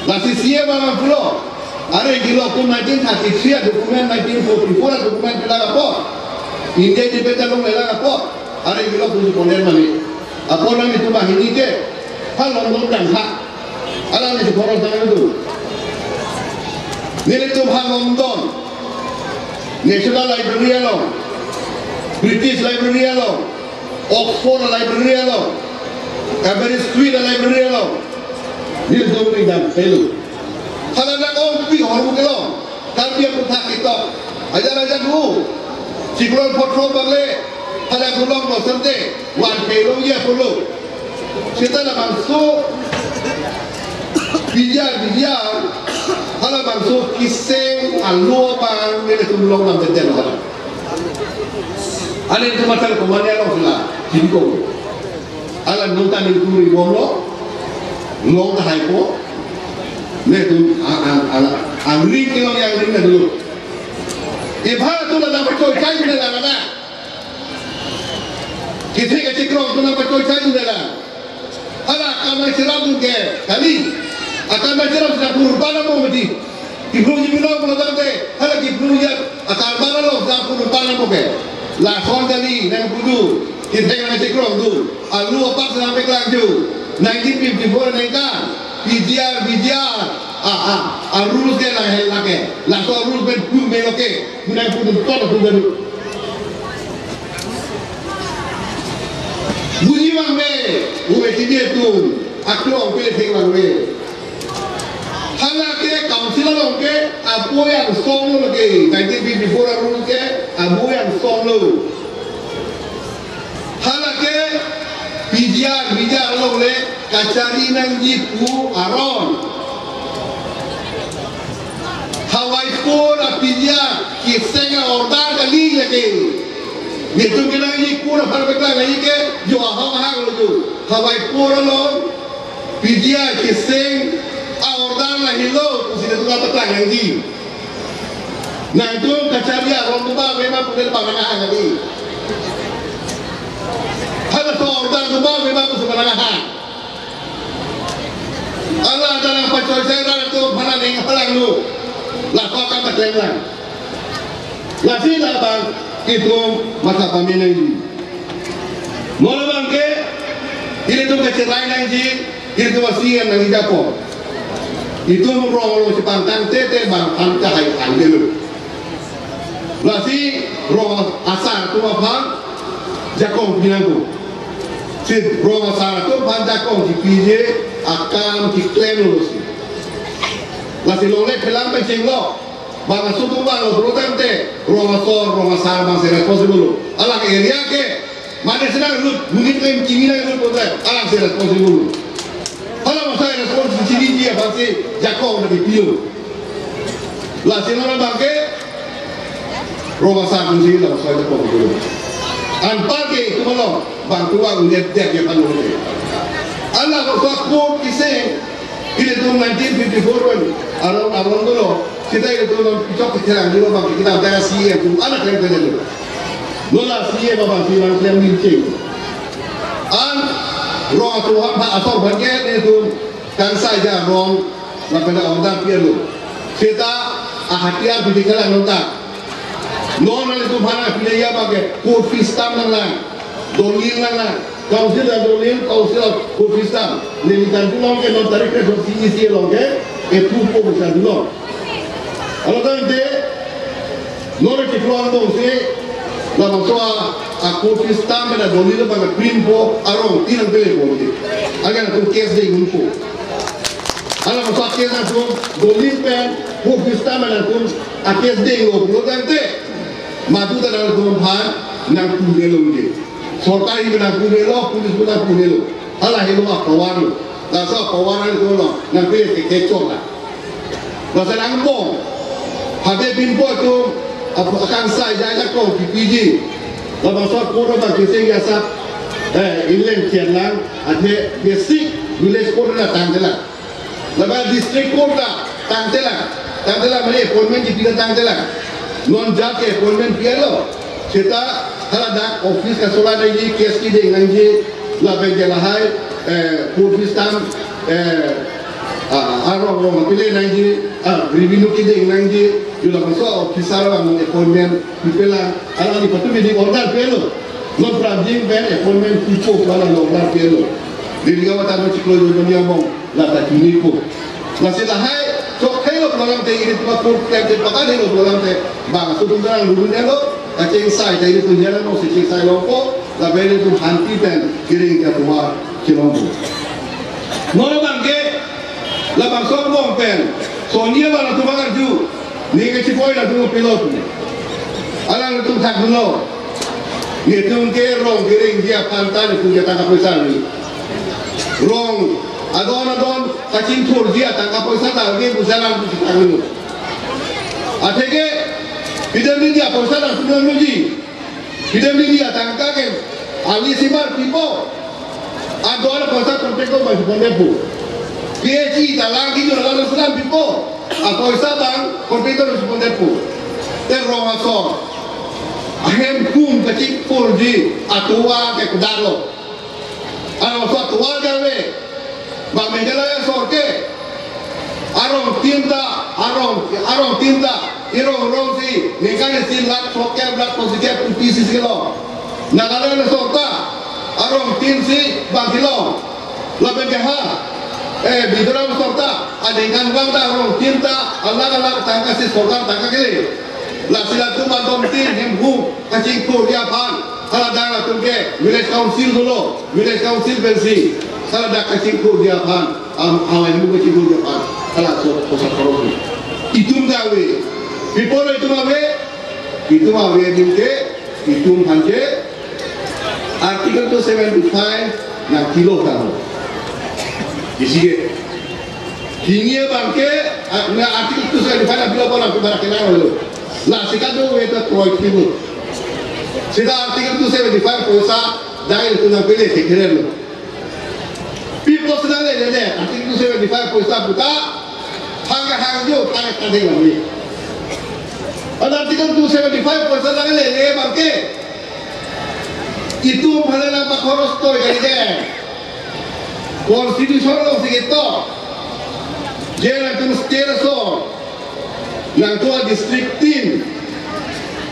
Lasi C M abang pulo, are gilo pu nineteen thirty-three a-document, nineteen forty-four a-document pila apot. India independent long le lang apot. Are gilo pu si poner mane. Apot nangtum banghini ke, ha London dang ha. Alanglitum si poner dang tu. Nelitum ha London, National Library along, British Library along, Oxford Library along, Aberystwyth Library along, nelitum ri dam pelo. Hala nang ongpi hormu kelong, Karbi aputhak ketok, ajar ajar nu, siklon potro bang le, hala gulong lo sente, van pelo ya polo. Seta labangso, P G R, P G R, hala bangso kiseng alo abang nelitum long dam tete lo hala. Ane tu matal komane along sila, jingkong. Hala nonta nelitum ri bomlo, long ta haipo. Netum ang, ang, ang, angring kelong yang ring na dulu. Ibha tu la dapat choi chai na la na. Kithe kachikrong tu nangpachoi chai dun dela. Hala akam nangcherap dun ke kali. Akam nangcherap sina purban amo mati. Kiplung ji binong pulo tangte, hala kiplung ji akam bana lo sina purban amo ke. Lason kali nangpu dun. Kithe nangchikrong dun. Alu apak sina peklang ju. Nineteen fifty-four nangkan. P G R, P G R. Ah, ah. A rules ke nanghel lake. Laso rules pen pun melo ke. Nangpu dun ton pun dun. Buji vangve, ove tini atum, aklong pele thek vangve. Hala ke council along ke, apoi angsong lo ke, nineteen fifty-four arum ke, apoi angsong lo. Hala ke, P G R, P G R along le, kachari nangji pu aron. Hawaipur a-P G R kiseng a-order kali lake. Nelitum kenangji kur aphan paklang nangji ke, jo ahok ahang lo jo. Hawai kur along P G I keseng a-order lahelo pusi nelitum paklang nangji. Nangtum kachari aron do ba, memang punya bang nang ahang tadi. Halaso a-order do ba, memang pusi bang nang ahang. Ala dalam pachoi saya rara tu mana ning palang lu. Laso akam paklem lang. Lasi labang itum matha pame nangji. Non labang ke, ilitum kacherai nangji, ilitum C E M nangji Jakong. Itum rong lo si pantang tete bang pantang hai pantang dulu. Lasi rong asar atum aphan Jakong pinangko. Si rong asar atum aphan Jakong kipiji akam keklem lo si. Lasi longle phelang pecheng lo. Bang aso atum bang lo, bro tangte rong asor, rong asar bang si responsible lo. Alang area ke mane si nanglut, monit klem kimi nanglut pulote alang si responsible lo. Hala masa responsibility aphan si Jakong na kipilo. Lasi non labang ke rong asar atum si labang soal Jakong dulu. Anpar ke itum along bang tuang net dek ya panu. Ala bang soal kur keseng, ilitum nineteen fifty-four pen aron aron dolo. Seta ilitum non pichok keterang dulu bang kita ada C E M tu anak yang kena dulu. Nola C E M bang si nang klem ning cheng. An rong atum aphan asor aphan ke ilitum kangsai ja rong lapen a-order pi-et lo. Seta ahatiar pidi kelang nonta. Non nanglitum aphan pide ya bang ke court fee stamp nanglang, dolil nanglang. Council a-dolil, council a-court fee stamp. Neli kantu long ke non tarik ke C E C along ke approve po bisa dulu. Alo tangte non keklong dong si labangso a-court fee stamp pen a-dolil bang print po arong tinang pele po ke. Agan atum case dengpo. Ala masa case atum dolil pen court fee stamp pen atum a-case denglo pulo tangte madu ta nangtum aphan nangpudelo ke. Sorkar hi nangpudelo, police nangpudelo. Hala helo a-power lo. Laso a-power lo nangpele ke kechok la. Laso angbong, habe pinpo atum, ap-, akangsai ja Jakong kipiji. Labangso court abang keseng ya sap, eh, inland chen lang, athe basic village court na tangte lang. Lapen district court ta tangte lang. Tangte lang mane appointment kipi ta tangte lang. Non judge ke appointment pi-et lo. Seta haladak office kasola nangji, case kedeng nangji, lapen ke lahai, eh, court fee stamp, eh, ah, arong rong pile nangji, ah, revenue kedeng nangji, yo labangso officer abang appointment pipe lang, alangli patumi ding order pi-et lo. Non prabjing pen appointment pipo pu alang order pi-et lo. Dili kawata non chiklo yo dunia bong. Lata chinipo. Lasi lahai chok thailo pulo tangte ilitum a-court klem te pakan helo pulo tangte bang aso atum ta nanglurun-et lo, kachengsai ta ilitum jalan mo si chengsai longpo, lapen ilitum hanti pen kereng ke atovar chelongpo. Non abang ke labangso angbong pen soni abang atum bang arju, ne kechipoi latum pilot. Alangtum thakdunlo. Netum ke rong kerengji aphan ta netum ke tangka poisa ni. Rong adon adon kachingthurji atangka poisa ta ke bujalan tu thakdunlo. Atheke pidem ni dia poisa ta sudah nuji. Pidem ni dia tangka ke ali simar pipo. Adon poisa contractor bang si pondet pu. P H E ta lang kejun lang selam pipo. Apoisa bang contractor si pondet pu. Te rong asor, ahem kum kachingthurji atovar ke kedarlo. Arong asor atovar ke ave. Bang Meghalaya asor ke arong tin ta, arong, arong tin ta irong rong si ningkan isi lakh sok ke lakh sok si ke pu P C C lo. Nagaland asor ta arong tin si bang kelong. Lapen ke ha, eh, Mizoram asor ta aningkan bang ta arong tin ta alak alak tangka si sorkar tangka kele. Lasi latum adon tin hem hu kachingthurji aphan, haladak latum ke village council dolo, village council pensi haladak kachingthurji aphan, am, hawai mu kachingthurji aphan, halaso poisa korok. Itum ta ave, people itum ave, itum ave adim ke, itum aphan ke Article two seventy-five nangpilo tanglo. Isi ke. Hini abang ke, ah, na Article two seventy-five nangpilo pon nangpi barak kenang lo. Lasi kadokave ta kroi thilo. Seta Article two seventy-five poisa dai le tunang pele thekheren lo. Pi apotsi nanglele, Article two seventy-five poisa puta, hang hangjo, hang kadeng lami. An Article two seventy-five poisa nanglele abangke, itum aphan nangpakhoros toi kali ke. Constitution alongsi ketok, je nangtum state aso, nangtum adistrict tin,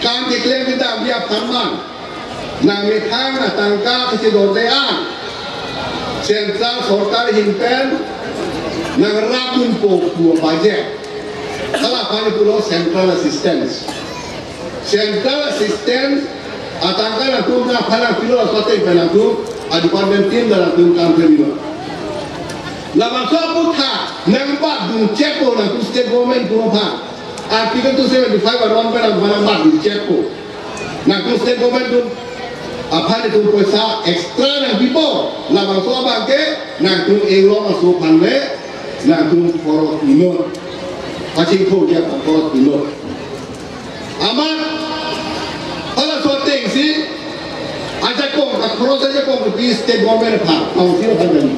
kam keklem kedam dia aphan man, nangmethang atangka kachedorde an, Central Sorkar ahin pen nangrapdunpo pu budget. Hala aphan pulo central assistance. Central assistance atangka nangtum aphan nangpilo, laso ateng pen nangtum a-department tin ta nangtum kam klemlo. Labangso aputhak nangbatdun chekpo nangtum state government atum aphan. Article two seventy-five aron pen nangtum batdun chekpo. Nangtum state government atum aphan itum poisa extra nangpipo. Labangso abangke nangtum inglong aso aphan le nangtum khoros inut, achingthur dia aphan khoros inut. Amat halaso atengsi ajakong, akhoros ajakong kepi state government aphan, council aphan kali.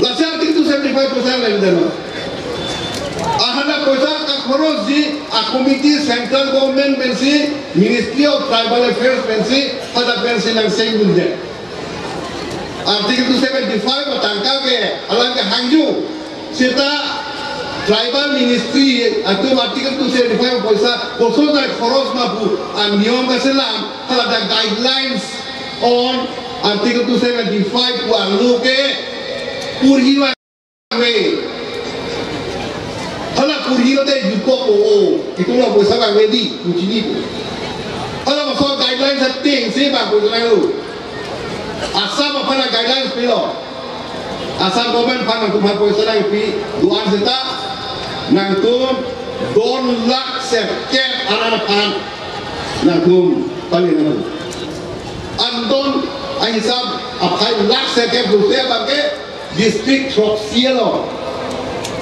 Lasi Article two seventy-five poisa le deno. Ahan apoisa kakhorosji a-committee central government pensi, Ministry of Tribal Affairs pensi, hadak pensi nangchengdunde. Article two seventy-five atangka ke alang ke hangjo. Seta tribal ministry atum Article two seventy-five poisa koson nangkhoros ma pu aniyom kachelang, haladak guidelines on Article two seventy-five pu arlo ke purhi vangve. Hala purhi lote jutpo, o, o, itum apoisa vangve dei, pu chini pu. Halabangso guidelines atengsi bang poisa nanglo. Assam aphan guidelines pilo. Assam government aphan nangtum aphan poisa nangpi, do-an seta nangtum don lakh sirkep arat aphan nangtum pali nangtum. An don ahisap aphai lakh sirkep dote abangke district throksi lo.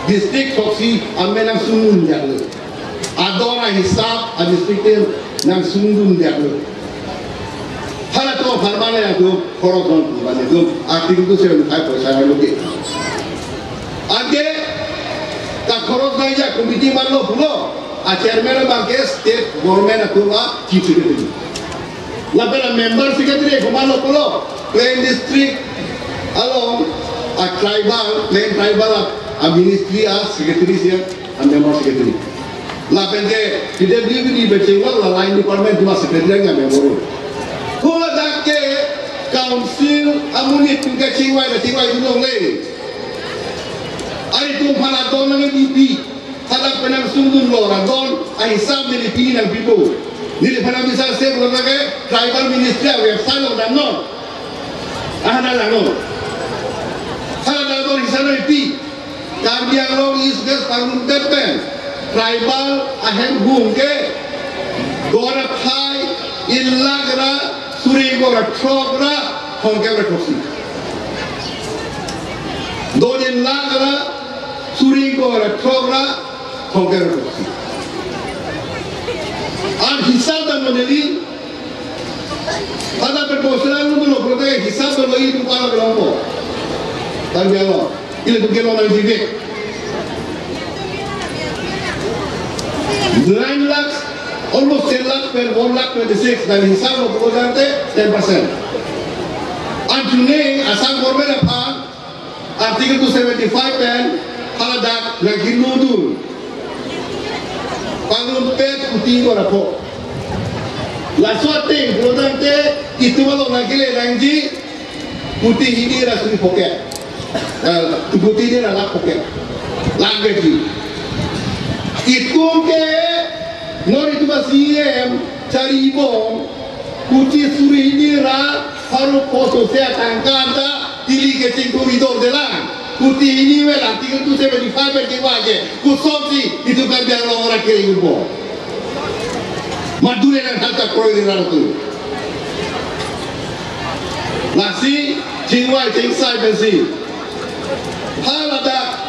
District throksi amen nangsungdun jaklo. Adon ahisap a-district tin nangsungdun jaklo. Halatum aphan mane atum khoros don pu mane atum Article two seventy-five poisa nanglo ke. Anke kakhoros nangji a-committee manlo pulo, a-chairman abangke state government atum a-chief secretary. Lapen a-member secretary komatlo pulo, plain district along a-tribal, plain tribal a, a-ministry a-secretary si a-member secretary. Lapen ke P W D pen chenglo, la line department atum a-secretary a-member. Haladak ke council amonit atum kachingvai, kachingvai atum longle. Ari atum aphan adon nangpipi. Hadak pen nangsungdunlo, adon ahisap neli pini nangpipo. Neliphan nangpisa se pulo ke tribal ministry a-website along damnon. Ahan damnon. Hadak adon hisap nangpi. Karbi Anglong East West Pangrumpet pen tribal ahem hum ke don aphai inlak ra suri ingkoi ra throk ra thomkep ra throksi. Don inlak ra suri ingkoi ra throk ra thomkep ra throksi. An hisap damnon neli. Hadak pen poisa nangdunlo pulote hisap damlo, itum aphan longpo. Tanggal lo. Ilitum kelong nangji vek. Nine lakhs, almost ten lakh pen one lakh twenty-six, nanghisap lo pulo tangte ten percent. An chune Assam government aphan Article two seventy-five pen haladak nangkinodun. Pangrumpet kuti ko ra pho. Laso ateng pulo tangte itum along nangkele nangji kuti hini ra suri phokep. Eh, kuti hini ra lakh phokep. Lakh beti. Itum ke non itum a-C E M charibom kuti suri hini ra pharo pho sose atangka ta tili kechingthur idor delang. Kuti hini vel Article two seventy-five pen kevang ke kosonsi itum Karbi Anglong arat kere ingbo. Madure nang hanta kroi ni rang tu. Lasi chingvai chingsai pensi haladak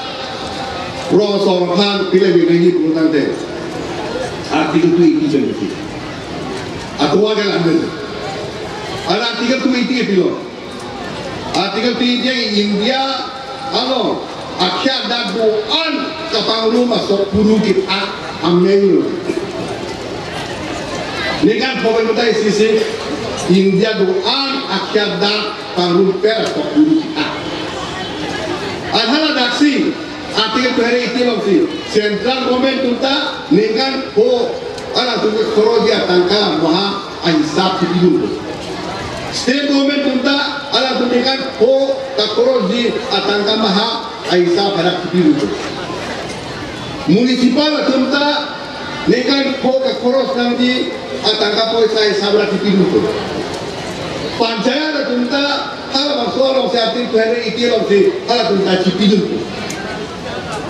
rong asor aphan pile bile nangji pulo tangte Article two eighty pen pensi. Atovar ke langdun. Article two eighty pilo. Article two eighty India along akhei adak do-an kapangrum asok puru ke-ak ameng lo. Ningkan pho pen ta isi si India do-an akhei adak pangrum per asok puru ke-ak. An haladak si Article two hundred eighty along si central government atum ta ningkan pho alang atum ke kharoj atangka maha ahisap chipidun. State government atum ta alang atum ningkan pho kakharoj atangka maha ahisap hadak chipidun. Municipal atum ta ningkan pho kakharoj nangji atangka poisa ahisap hadak chipidun. Panchayat atum ta halabangso along si Article two hundred eighty along si halatum ta chipidun.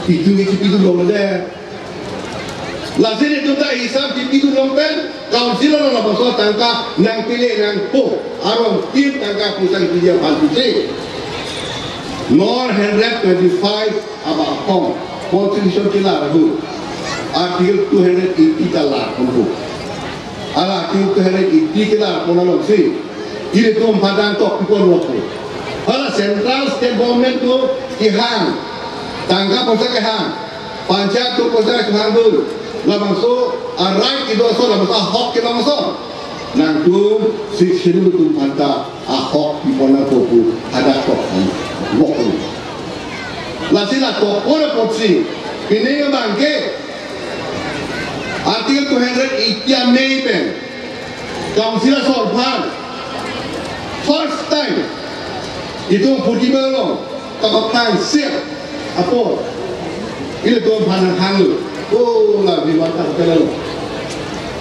Itum ke chipidun longledet. Lasi netum ta hisap chipidun long pen council along labangso atangka nangpile nangpo arong tin tangka poisa kipiji aphan pusi. Nor hundred twenty-five abang akong constitution kelar ahut Article two hundred eighty ta larpon pu. Hala Article two hundred eighty kelarpon along si ilitum aphan nangtok pipon lo pu. Hala central state government atum kehang, tangka poisa kehang, panchayat atum poisa kehang dun. Labangso a-right kedo ason, labangso ahok kedo ason nangtum Sixth Schedule atum aphan ta ahok pipon nangpo pu hadak tok wok lo. Lasi la tokpon apotsi pining abang ke Article two hundred eighty amei pen council asor aphan first time itum putibelo kapatang siap apo ilitum aphan nanghanglo. O, la biwata pelo.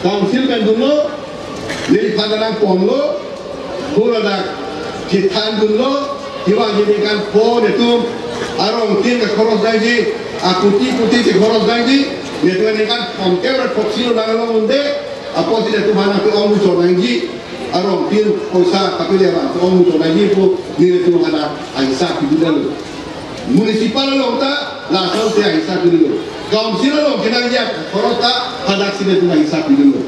Council pen dunlo, neliphan nangponlo, huladak chethan dunlo, iwa jini kan po netum arong tin kakharoj nangji, akuti kuti chekharoj nangji, netum ningkan pon kevra thoksi lo nang along unde, apotsi netum aphan nangpi-ong muchot nangji, arong tin poisa kapile abang pi-ong muchot nangji pu netum aphan ahisap pidunlo. Municipal along ta lason si ahisap pidunlo. Council along kenangji akharoj ta hadaksi netum ahisap pidunlo.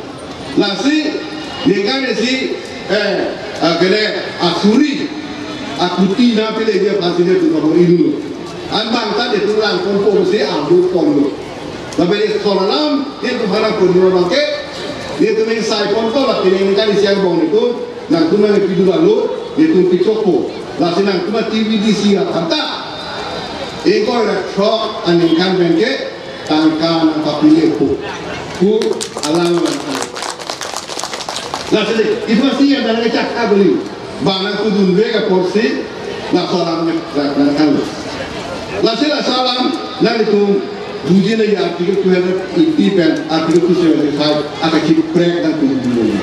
Lasi ningkan isi, eh, ah, kene asuri akuti nangpileji aphansi netum kabor-ilu. Anbang ta netum langponpo pusi arjuponlo. Lapen isi alam netum aphan nangponlo abang ke, netum ingsai ponpo, lapen ningkan isi angbong netum nangtum nangpidun alo, netum pichokpo. Lasi nangtum T V D C aphan ta ingkoi ra throk aningkan pen ke tangka nangpapilepo pu alam nangkok. Lasi dei, itum asi yang dalam kecak abeli. Bang nangpudunvek apotsi laso alam nangkok. Lasi laso alam nanglitum buji nangji Article two hundred eighty pen Article two seventy-five akachiprek nangpudun.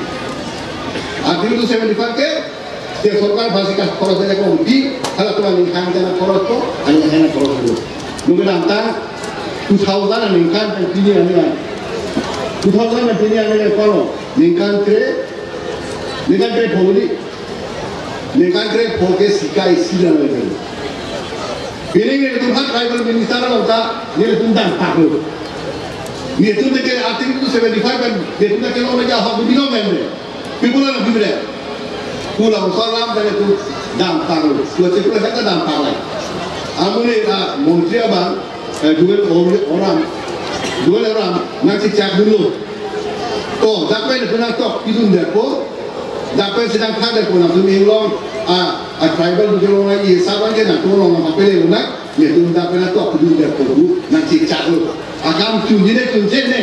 Article two seventy-five ke state sorkar aphansi kakhoros dele ko uti, halatum aning hang jana khoros ko, aning hang khoros ko. Nungke damtang two thousand aningkan pen pini aning. Two thousand pen pini aning ko lo. Ningkan kre, ningkan kre pho ni. Ningkan kre pho ke sika isi dan lagi. Pini netum ha tribal minister lo ta, netum damtang lo. Netum ke Article two seventy-five pen, netum ke lo na ja hok bino men. People are people. Pulang salam dari tu damtang. Dua cikul kata damtang lagi. Amun ni, ah, menteri abang, eh, Julius Oram, Julius Oram nangchechak dunlo. To, dak pen netum nangtokpidun detpo, dak pen si nangthak detpo, nangtum inglong, ah, ah, tribal bujolong lagi, saban ke nangtum long nangpapele lo na. Netum dak pen nangtokpidun detpo pu nangchechaklo. Akam chunji ne chunche ne.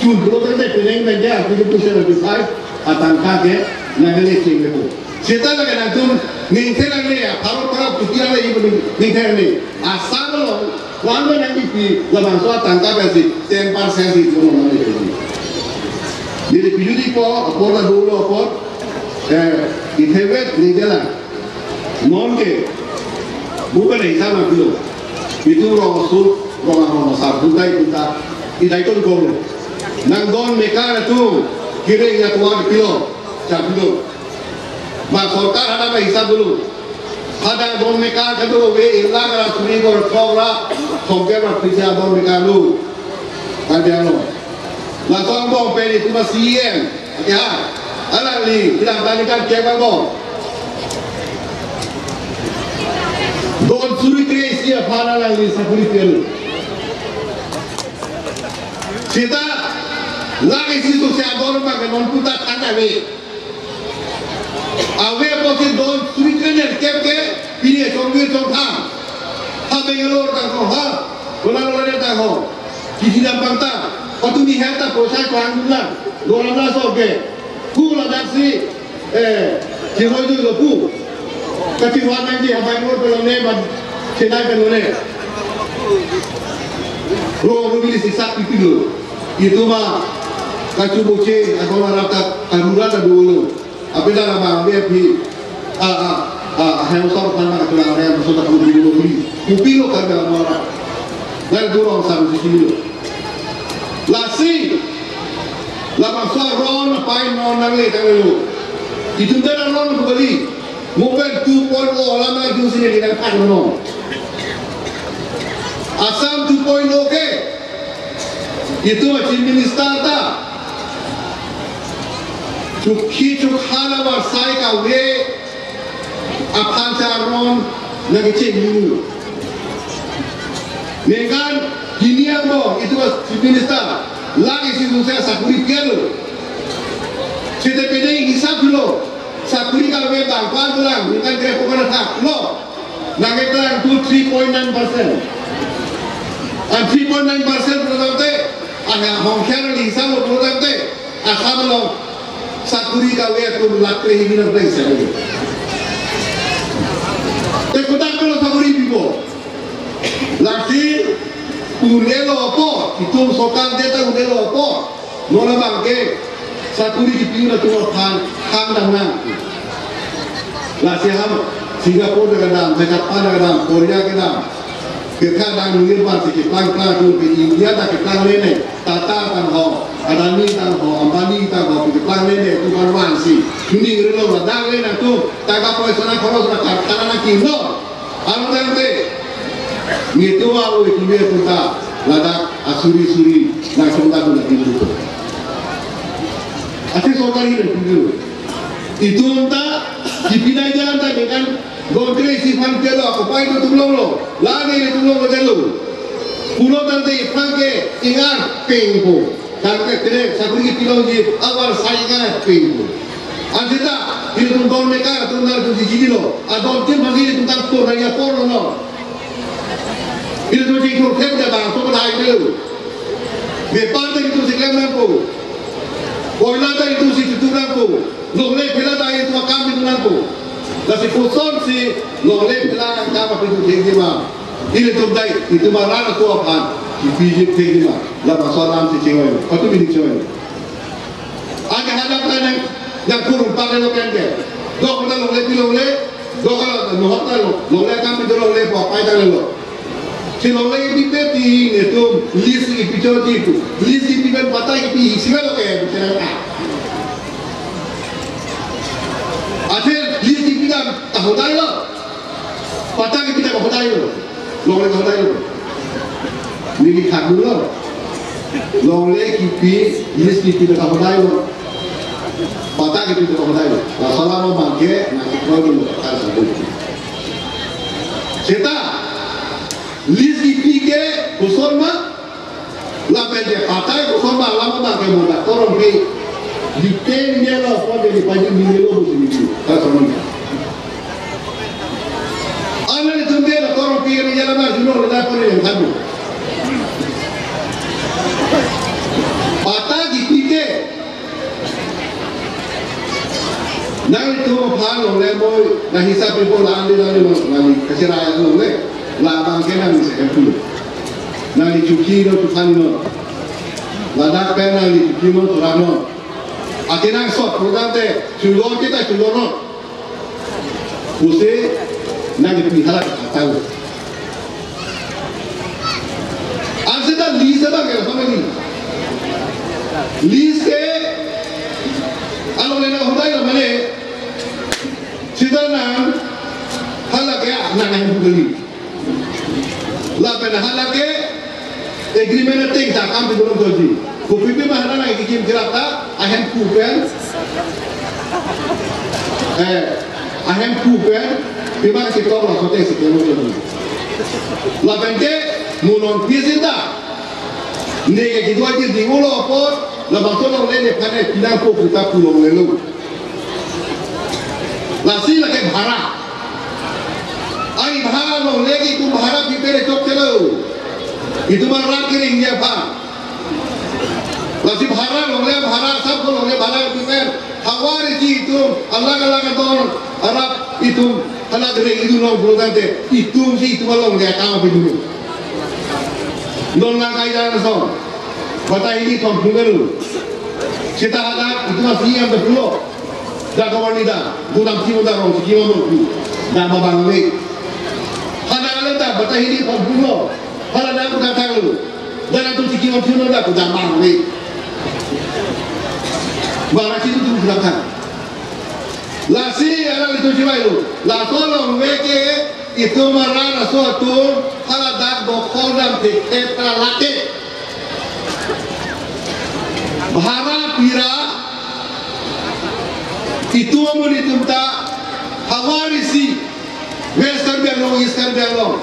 Chun pulo tangte penang penang ke Article two seventy-five atangka ke nangkele chenglepo. Seta lake nangtum ningthe nangne ya, pharo pharo kuti nangne, ibu ningthe nangne. Asal lo, wan lo nangkipi, labangso atangka pensi ten percent si itum nangne. Neli pijudi po, apor na dolo apor, eh, ithebet ningjelang. Non ke, bukan na isam na bilo. Itum rong su, rong rong sa, butai buta. Idai ton kong. Nang don mekar atum, kiri ya tuan pilo, sa pilo. Bang sorkar hadak bang hisap dulu. Hadak don mekar kedo ave, ilang ra suri bor thok ra, thok ke ra pisa don mekar lu. Kan dia lo. Lason bong pen itum C M. Ya. Alangli, pinang tani kan kebang bom. Don suri kre-isi aphan alangli sakuri pen. Seta, lake si tu si ador ma ke non puta than ave. Ave apotsi don suri kre-nerkep ke, pini chongvir chongthang. Ha Bangalore tang ho, ha, Bangalore tang ho. Kithi dam pangta, patumi heta poisa klang lang, dolam la so ke. Pu ladak si, eh, chiroi dui lo pu. Kachiroi nangji ha Bangalore pen lone, ban Chennai pen lone. Ro, ro bili si sak pipi lo. Itum ma, kachu boche, agora rata, karura ta dolo. Apela la bang, be pi, a, a, a, hai usap kan na, kena, hai usap kan dolo bili. Kupi lo kan dalam orang. Nang dorong sam si sini lo. Lasi, labangso aron apai non nangle tanglo. Itum ta aron pu kali. Mo pen two point oh alam arju si neli nangthan non. Assam two point oh ke. Itum a Chief Minister ta. Chukhi chukha la varsai kave. Aphan si aron nangkecheng dulu. Ningkan hini angbong itum a Chief Minister, lake si sungse sakuri pi-et lo. Seta pede hisap lo, sakuri kave bang pan lang, ningkan kre-po kan thak lo. Nangkeklang tu three point nine percent. An three point nine percent pulo tangte, an hongkhiar ni hisap lo pulo tangte, Assam along sakuri kave atum lakh kre-hini nang pleng sa. Te kodak kalo sakuri pipo. Lasi un-e lo apot, itum sorkar deta un-e lo apot. Non abang ke sakuri kipi un atum aphan hang dam nang. Lasi ham Singapore ta kedam, Japan ta kedam, Korea kedam. Kekha dang nirban si keplang plang atum ke India ta keplang lene, Tata tang ho, Adani tang ho, Ambani tang ho, keplang lene atum arvan si. Kuning relo dang lene atum, taga poisa na khoros na karkhana na kino. Aro tangte, ngitu a oi kuliah atum ta, ladak asuri suri, na song ta kuna pintu. Ati sorkar hi na pintu. Itum ta, kipi nai jan ta dengan don kre-isi aphan pilo, ako pai do tum longlo, lake ilitum longlo jalo. Pulo tangte iphan ke ingar pengpo. Tangte kre sakuri kipi longji avarsai ingar pengpo. Ansi ta, ilitum don meka, atum nar atum si jidi lo. Adon tin bagi ilitum tang tur nangji apor lo non. Ilitum si tur thep da bang, so pada ai lo. Bepar ta ilitum si klem nangpo. Koila ta ilitum si tutup nangpo. Longle phela ta ilitum akam ilitum nangpo. Lasi kosonsi longle phela akam api ilitum thekji ma. Ilitum dai, itum arat aso aphan. Ipi ilitum thekji ma. Labangso alam si chingoi. Patumi chingoi. Anke hadak ta nang, nang kurung pake lo pen ke. Dok ta longle pi longle, dok ta lo, nohok ta lo, longle akam pi do longle po, pai ta lo. Si longle kipi pe ti netum, list kipi cho ti pu. List kipi pen patta kipi isi lo ke, bichara ta. Athe list kipi ta, ta hodai lo. Patta kipi ta hodai lo. Longle hodai lo. Neli khak dolo. Longle kipi, list kipi ta hodai lo. Patta kipi ta hodai lo. Laso alam abang ke, nangkekroi lo, kan sa dulu. Seta, list kipi ke, koson ma, lapen ke patta koson ma, alam abang ke moda, torong ke, detail niya lo, pon de pajin niya lo, busi niya. Kan sa dulu. Analitum ke na torong pi ni jala mar juno na pon ni yang tadu. Patta kipi ke. Nanglitum aphan longle moi, na hisap pipo la ande la ni nangli kachira longle. Labang ke nangli second pulo. Nangli chuki lo tuphan lo. Ladak pen nangli chuki lo turam lo. Akenangsot program te, chulo kita chulo lo. Pusi nangkipi hala kataw. Ansi ta list abang ke, sama ni. List ke, alo le na hodai lo mane. Sita nang, hala ke nang ahem beli. Lapen hala ke agreement ateng ta akam pi dolo doji. Kopi pi ma hala nang kikim kirap ta, ahemphu pen. Eh, ahemphu pen, pima ketok lakote si kemo kemo. Lapen ke, mo nonpisi ta. Ne ke kedua di di ulo apot, labangso longle nephan ne pinangpo pu ta pu longlelo. Lasi lake bhara. Ai bhara longle ke itum bhara pipe le chokchelo. Itum arat kering dia bhara. Lasi bhara longle bhara, sab ko longle bhara pipe. Havar isi itum, alag alag adon, arat itum, alag re itum long pulo tangte, itum si itum alongle akam api dulu. Don lang kai jana song. Batai hini thom phung kanu. Seta hadak itum asi yang bepulo. Da kawan ni da, gudam si udah rong si kiwan dong. Da mabang le. Hadak ale da, batai hini thom phung lo. Hala da gudam thang lo. Da na tu si kiwan phung lo da gudam bang le. Bara si tu gudam thang. Lasi alanglitum chibai lo. Laso longle ke itum arat aso atum hala dak dokhol dam thekthek ta lake. Bhara pira itum amonit atum ta havar isi West Karbi Anglong, East Karbi Anglong.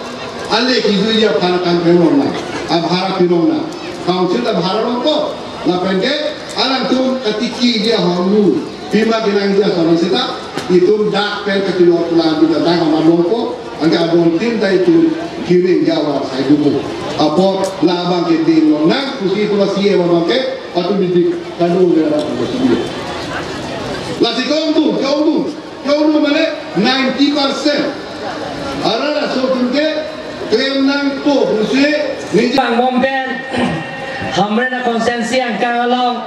Ale kizu ya bhara kan penong na. A bhara pinong na. Council ta bhara longpo. Lapen ke alangtum katiki dia hamu. Pima kenang dia sana seta, itum dak pen kachilok lang kita dak amat longpo, anke adon tin ta itum kiring jawa sai dupo. Apot labang ke din lonang, pusi pula sie abang ke, atum bidik kanu nera pusi. Lasi kong tu, kong tu, kong tu mane ninety percent. Arat aso atum ke, klem nangpo, pusi, ni Pangbom pen, Hamren a constituency angkang along,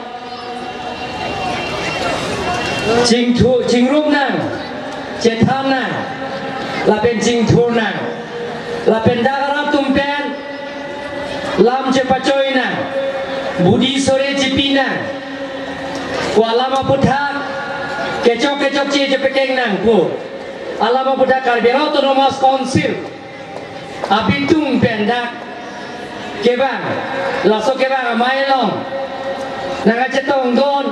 chingthu, chingrum nang, chethan nang, lapen chingthur nang, lapen dak arat atum pen lam chepachoi nang, budi sore chipi nang, ko alam aputhak kechok kechokche chepekeng nang ko alam aputhak Karbi Anglong Autonomous Council abitung pen dak kevang, laso kevang amei along nangkachetongdun,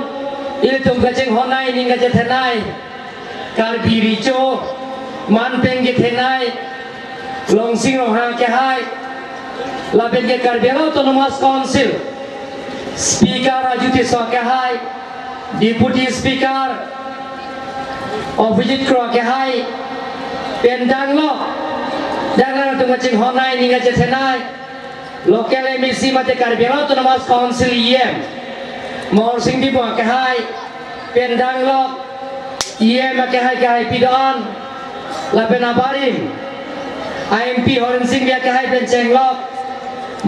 ilitum kachinghon nei, ning kachethan nei, Karbi Recho, man pen kethan nei, Longsing Ronghang akehai, lapen ke Karbi Anglong Autonomous Council Speaker Raju Tisso akehai, Deputy Speaker Abhijit Kro akehai pen danglok, danglok atum kachinghon nei, ning kachethan nei, local M A C mate Karbi Anglong Autonomous Council E M Mohor Sing Timung akehai pen danglok, E M akehai akehai pi do-an, lapen abarim a M P Horen Sing Bey akehai pen chenglok,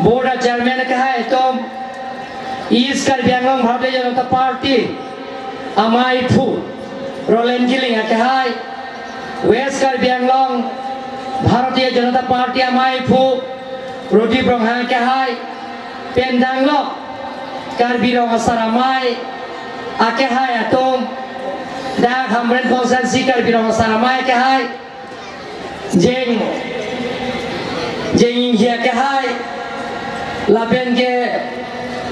Board a Chairman akehai atum, East Karbi Anglong Bharatiya Janata Party amei aphu Roland Killing akehai, West Karbi Anglong Bharatiya Janata Party amei aphu Prodip Ronghang akehai pen danglok, Karbi Rong Asar Amei akehai atum, dak Hamren constituency Karbi Rong Asar Amei akehai, Jeng, Jeng Inghi akehai, lapen ke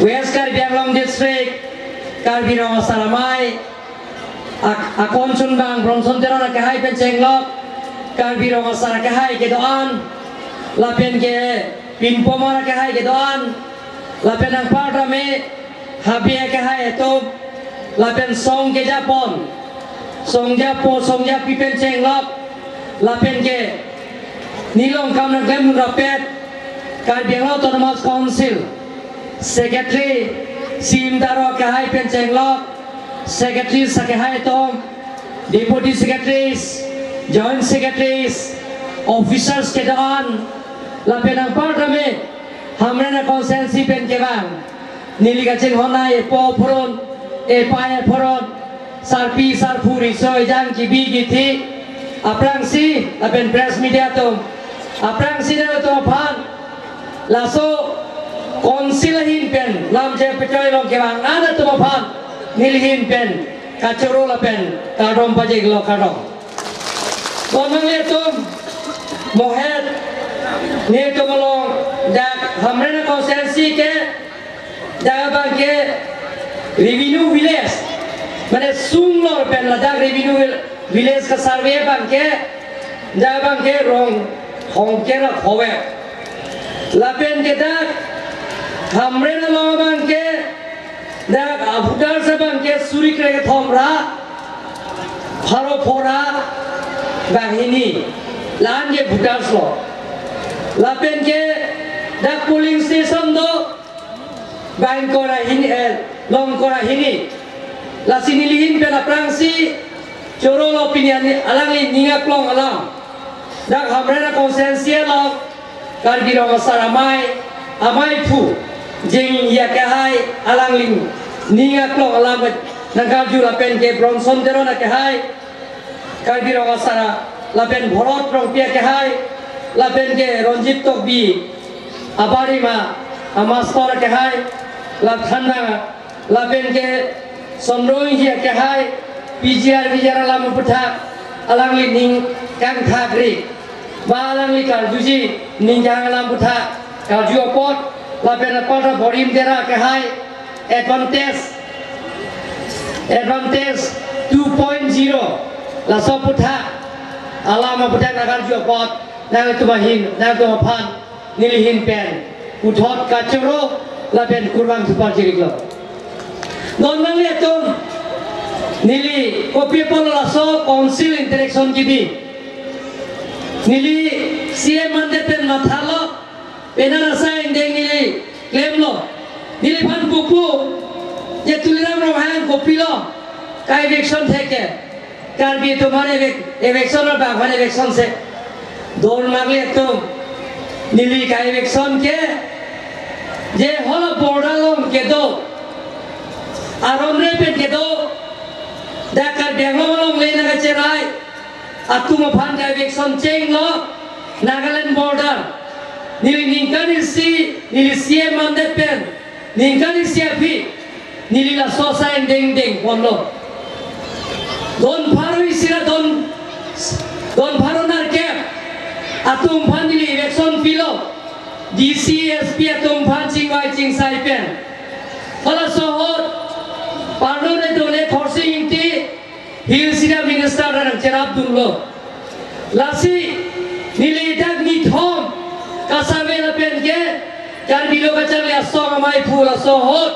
West Karbi Anglong District Karbi Rong Asar Amei, ak-, akon chunbang Bronson Teron akehai pen chenglok, Karbi Rong Asar akehai kedo-an, lapen ke Pinpomar akehai kedo-an, lapen anparta me Habe akehai atum, lapen song kejapon, song japo, song japi pen chenglok, lapen ke nelilong kam nangklem rapet, Karbi Anglong Autonomous Council Secretary, Sim Taro akehai pen chenglok, Secretary akehai atum, Deputy Secretaries, Joint Secretaries, Officers kedo-an, lapen anparta me Hamren a constituency pen kevang, neli kachinghon nei epo aphuron, epei aphuron, sarpi sarpo riso ejang kibi kithi, aphrangsi lapen press media atum, aphrangsi nangtum aphan, laso council ahin pen lam chepachoi along kevang-an atum aphan neli ahin pen kachoro lapen kardom pajirlo, kardom. Bonang le atum, mohet, netum along dak Hamren a constituency ke, dak abang ke revenue village, Mane sung lor pen ladak revenue vil-, village ka survey abangke, dak abangke rong hongke ra phove. Lapen ke dak Hamren along abangke, dak a voters abangke suri kre kethom ra pharo phora banghini. La-an ke voters lo. Lapen ke dak polling station do bang ingkoi ra hini, eh, long ingkoi ra hini. Lasi neli ahin pen aphrangsi choro lo pini an alangli ning aklong alam. Dak Hamren a constituency along Karbi Rong Asar Amei, ameiphu Jing Inghi akehai alangli ning aklong alam nangkarju lapen ke Bronson Teron akehai Karbi Rong Asar, lapen Bharat Rongpi akehai, lapen ke Ronjit Tokbi abarim a, a master akehai, la thanbang, lapen ke Sondro Inghi akehai, P G R V G R alam aputhak, alangli ning kangthakri, ba alangli karjuji ning kehang alam aputhak karju apot, lapen apar ta Borim Dera akehai, advantage, advantage two point zero, laso aputhak alam aputhak nangkarju apot, nangtum ahin, nangtum aphan neli ahin pen puthot kachoro lapen kurvangthu pachiriklo. Non nanglitum, neli kopi apotlo laso council interaction kebi? Neli C M mandet pen mathalo, penang asai angdeng neli klemlo. Neliphan pupo, je Tuliram Ronghang kopilo ka-eviction theke. Karbi atum aphan evec-, eviction lo, bang aphan eviction se. Don marli atum, neli ka-eviction ke, je hala border along kedo, aron re pen kedo, dak Karbi Anglong along le nangkacherai atum aphan ka-eviction chenglo, Nagaland border. Neli ningkan isi, neli C M mandet pen ningkan isi aphi neli laso asai angdeng dengponlo. Don pharo isi ra don, don pharo nerkep atum aphan neli eviction pilo. D C, S P atum aphan chingvai chingsai pen. Halaso ahut, parlo ne dole Khorsing Ingti, Hill isi ra minister ra nangcherapdunlo. Lasi neli dak nithom ka-survey lapen ke Karbi Lo Kacharli Asong ameiphu laso ahut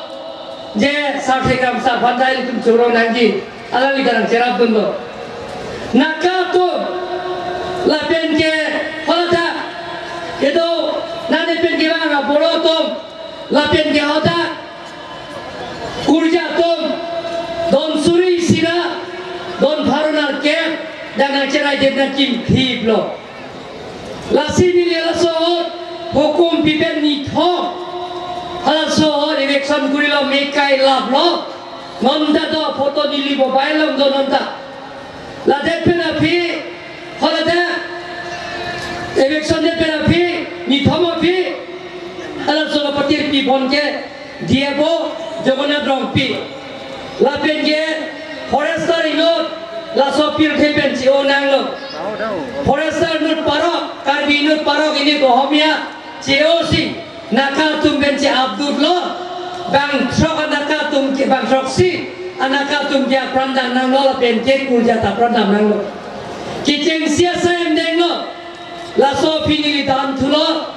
je Sarthe Kramsa aphan ta ilitum choro nangji, alangli ta nangcherapdunlo. Naka atum lapen ke hadak kedo nane pen kevang aboro atum lapen ke hadak kurja atum, don suri isi ra don pharo nerkep, dak nangcherai det nangkimkhiplo. Lasi neli laso ahut hukum pipen nithom, halaso ahut eviction kurilo, me kai laplo. Non ta do photo, neli mobile along do non ta. Ladet pen aphi, haladak eviction det pen aphi, nithom aphi, halaso lo patirpi pon ke D F O Jagannath Rongpi. Lapen ke forester inut laso pirthe pen che-o nanglo. Forester inut parok, Karbi inut parok, inut Ohomia che-osi naka atum pen che-apdutlo. Bang throk anaka atum ke, bang throksi anaka atum ke apran dam nanglo lapen ke kurja ta apran dam nanglo. Kechengsi asai angdenglo. Laso aphi neli danthulo,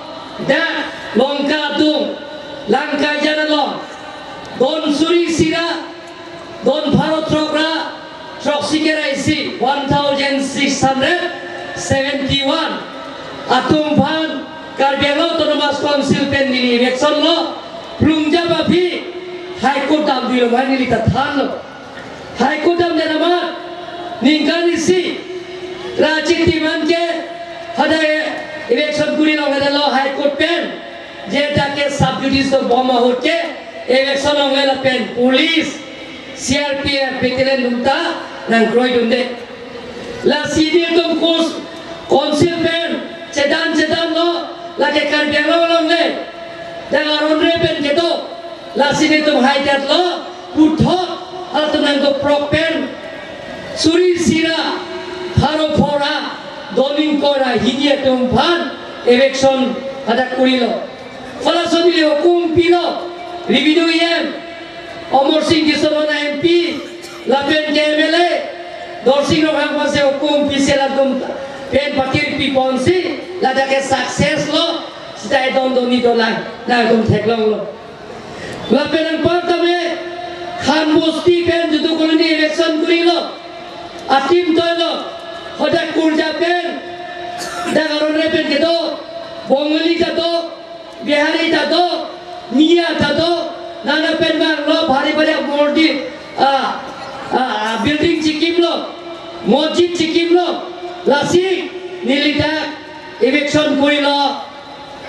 dak Longkadung, Langkaijan along, don suri isi ra don pharo throk ra throksi kre isi, one thousand six hundred seventy-one atum aphan Karbi Anglong Autonomous Council pen neli eviction lo, plungjap aphi High Court damdunlo, mai neli ta thanlo. High Court damdet amat ningkan isi ra chitiman ke hadak eviction kuri longledetlo High Court pen, je dak ke sub judice dobom ahut ke eviction longle lapen police, C R P F battalion atum ta nangkroidunde. Lasi nelitum cous-, council pen chedan chedanlo, lake Karbi Anglong along le, dak aron re pen kedo, lasi nelitum haidetlo, puthot halatum nangdoprok pen suri isi ra pharo phora don ingkoi ra hini atum aphan eviction hadak kurilo. Halaso neli hukum pilo, Revenue E M Amarsing Tisso, non M P, Lapen ke M L A Dorsing Ronghang aphansi hukum pisi latum pen patir pi ponsi, ladak ke success lo, sita edon doni dolang, nangtum theklonglo. Lapen anparta me Khan Bosti pen Judu Colony election kurilo, atim toilo, hodak kurja pen, dak aron re pen kedo, Bongali ta do, Bihari ta do, Miya ta do, nana pen bang lo, bhari bhari murti, ah, ah, ah, building chikimlo, mosjid chikimlo, lasi neli dak eviction kurilo,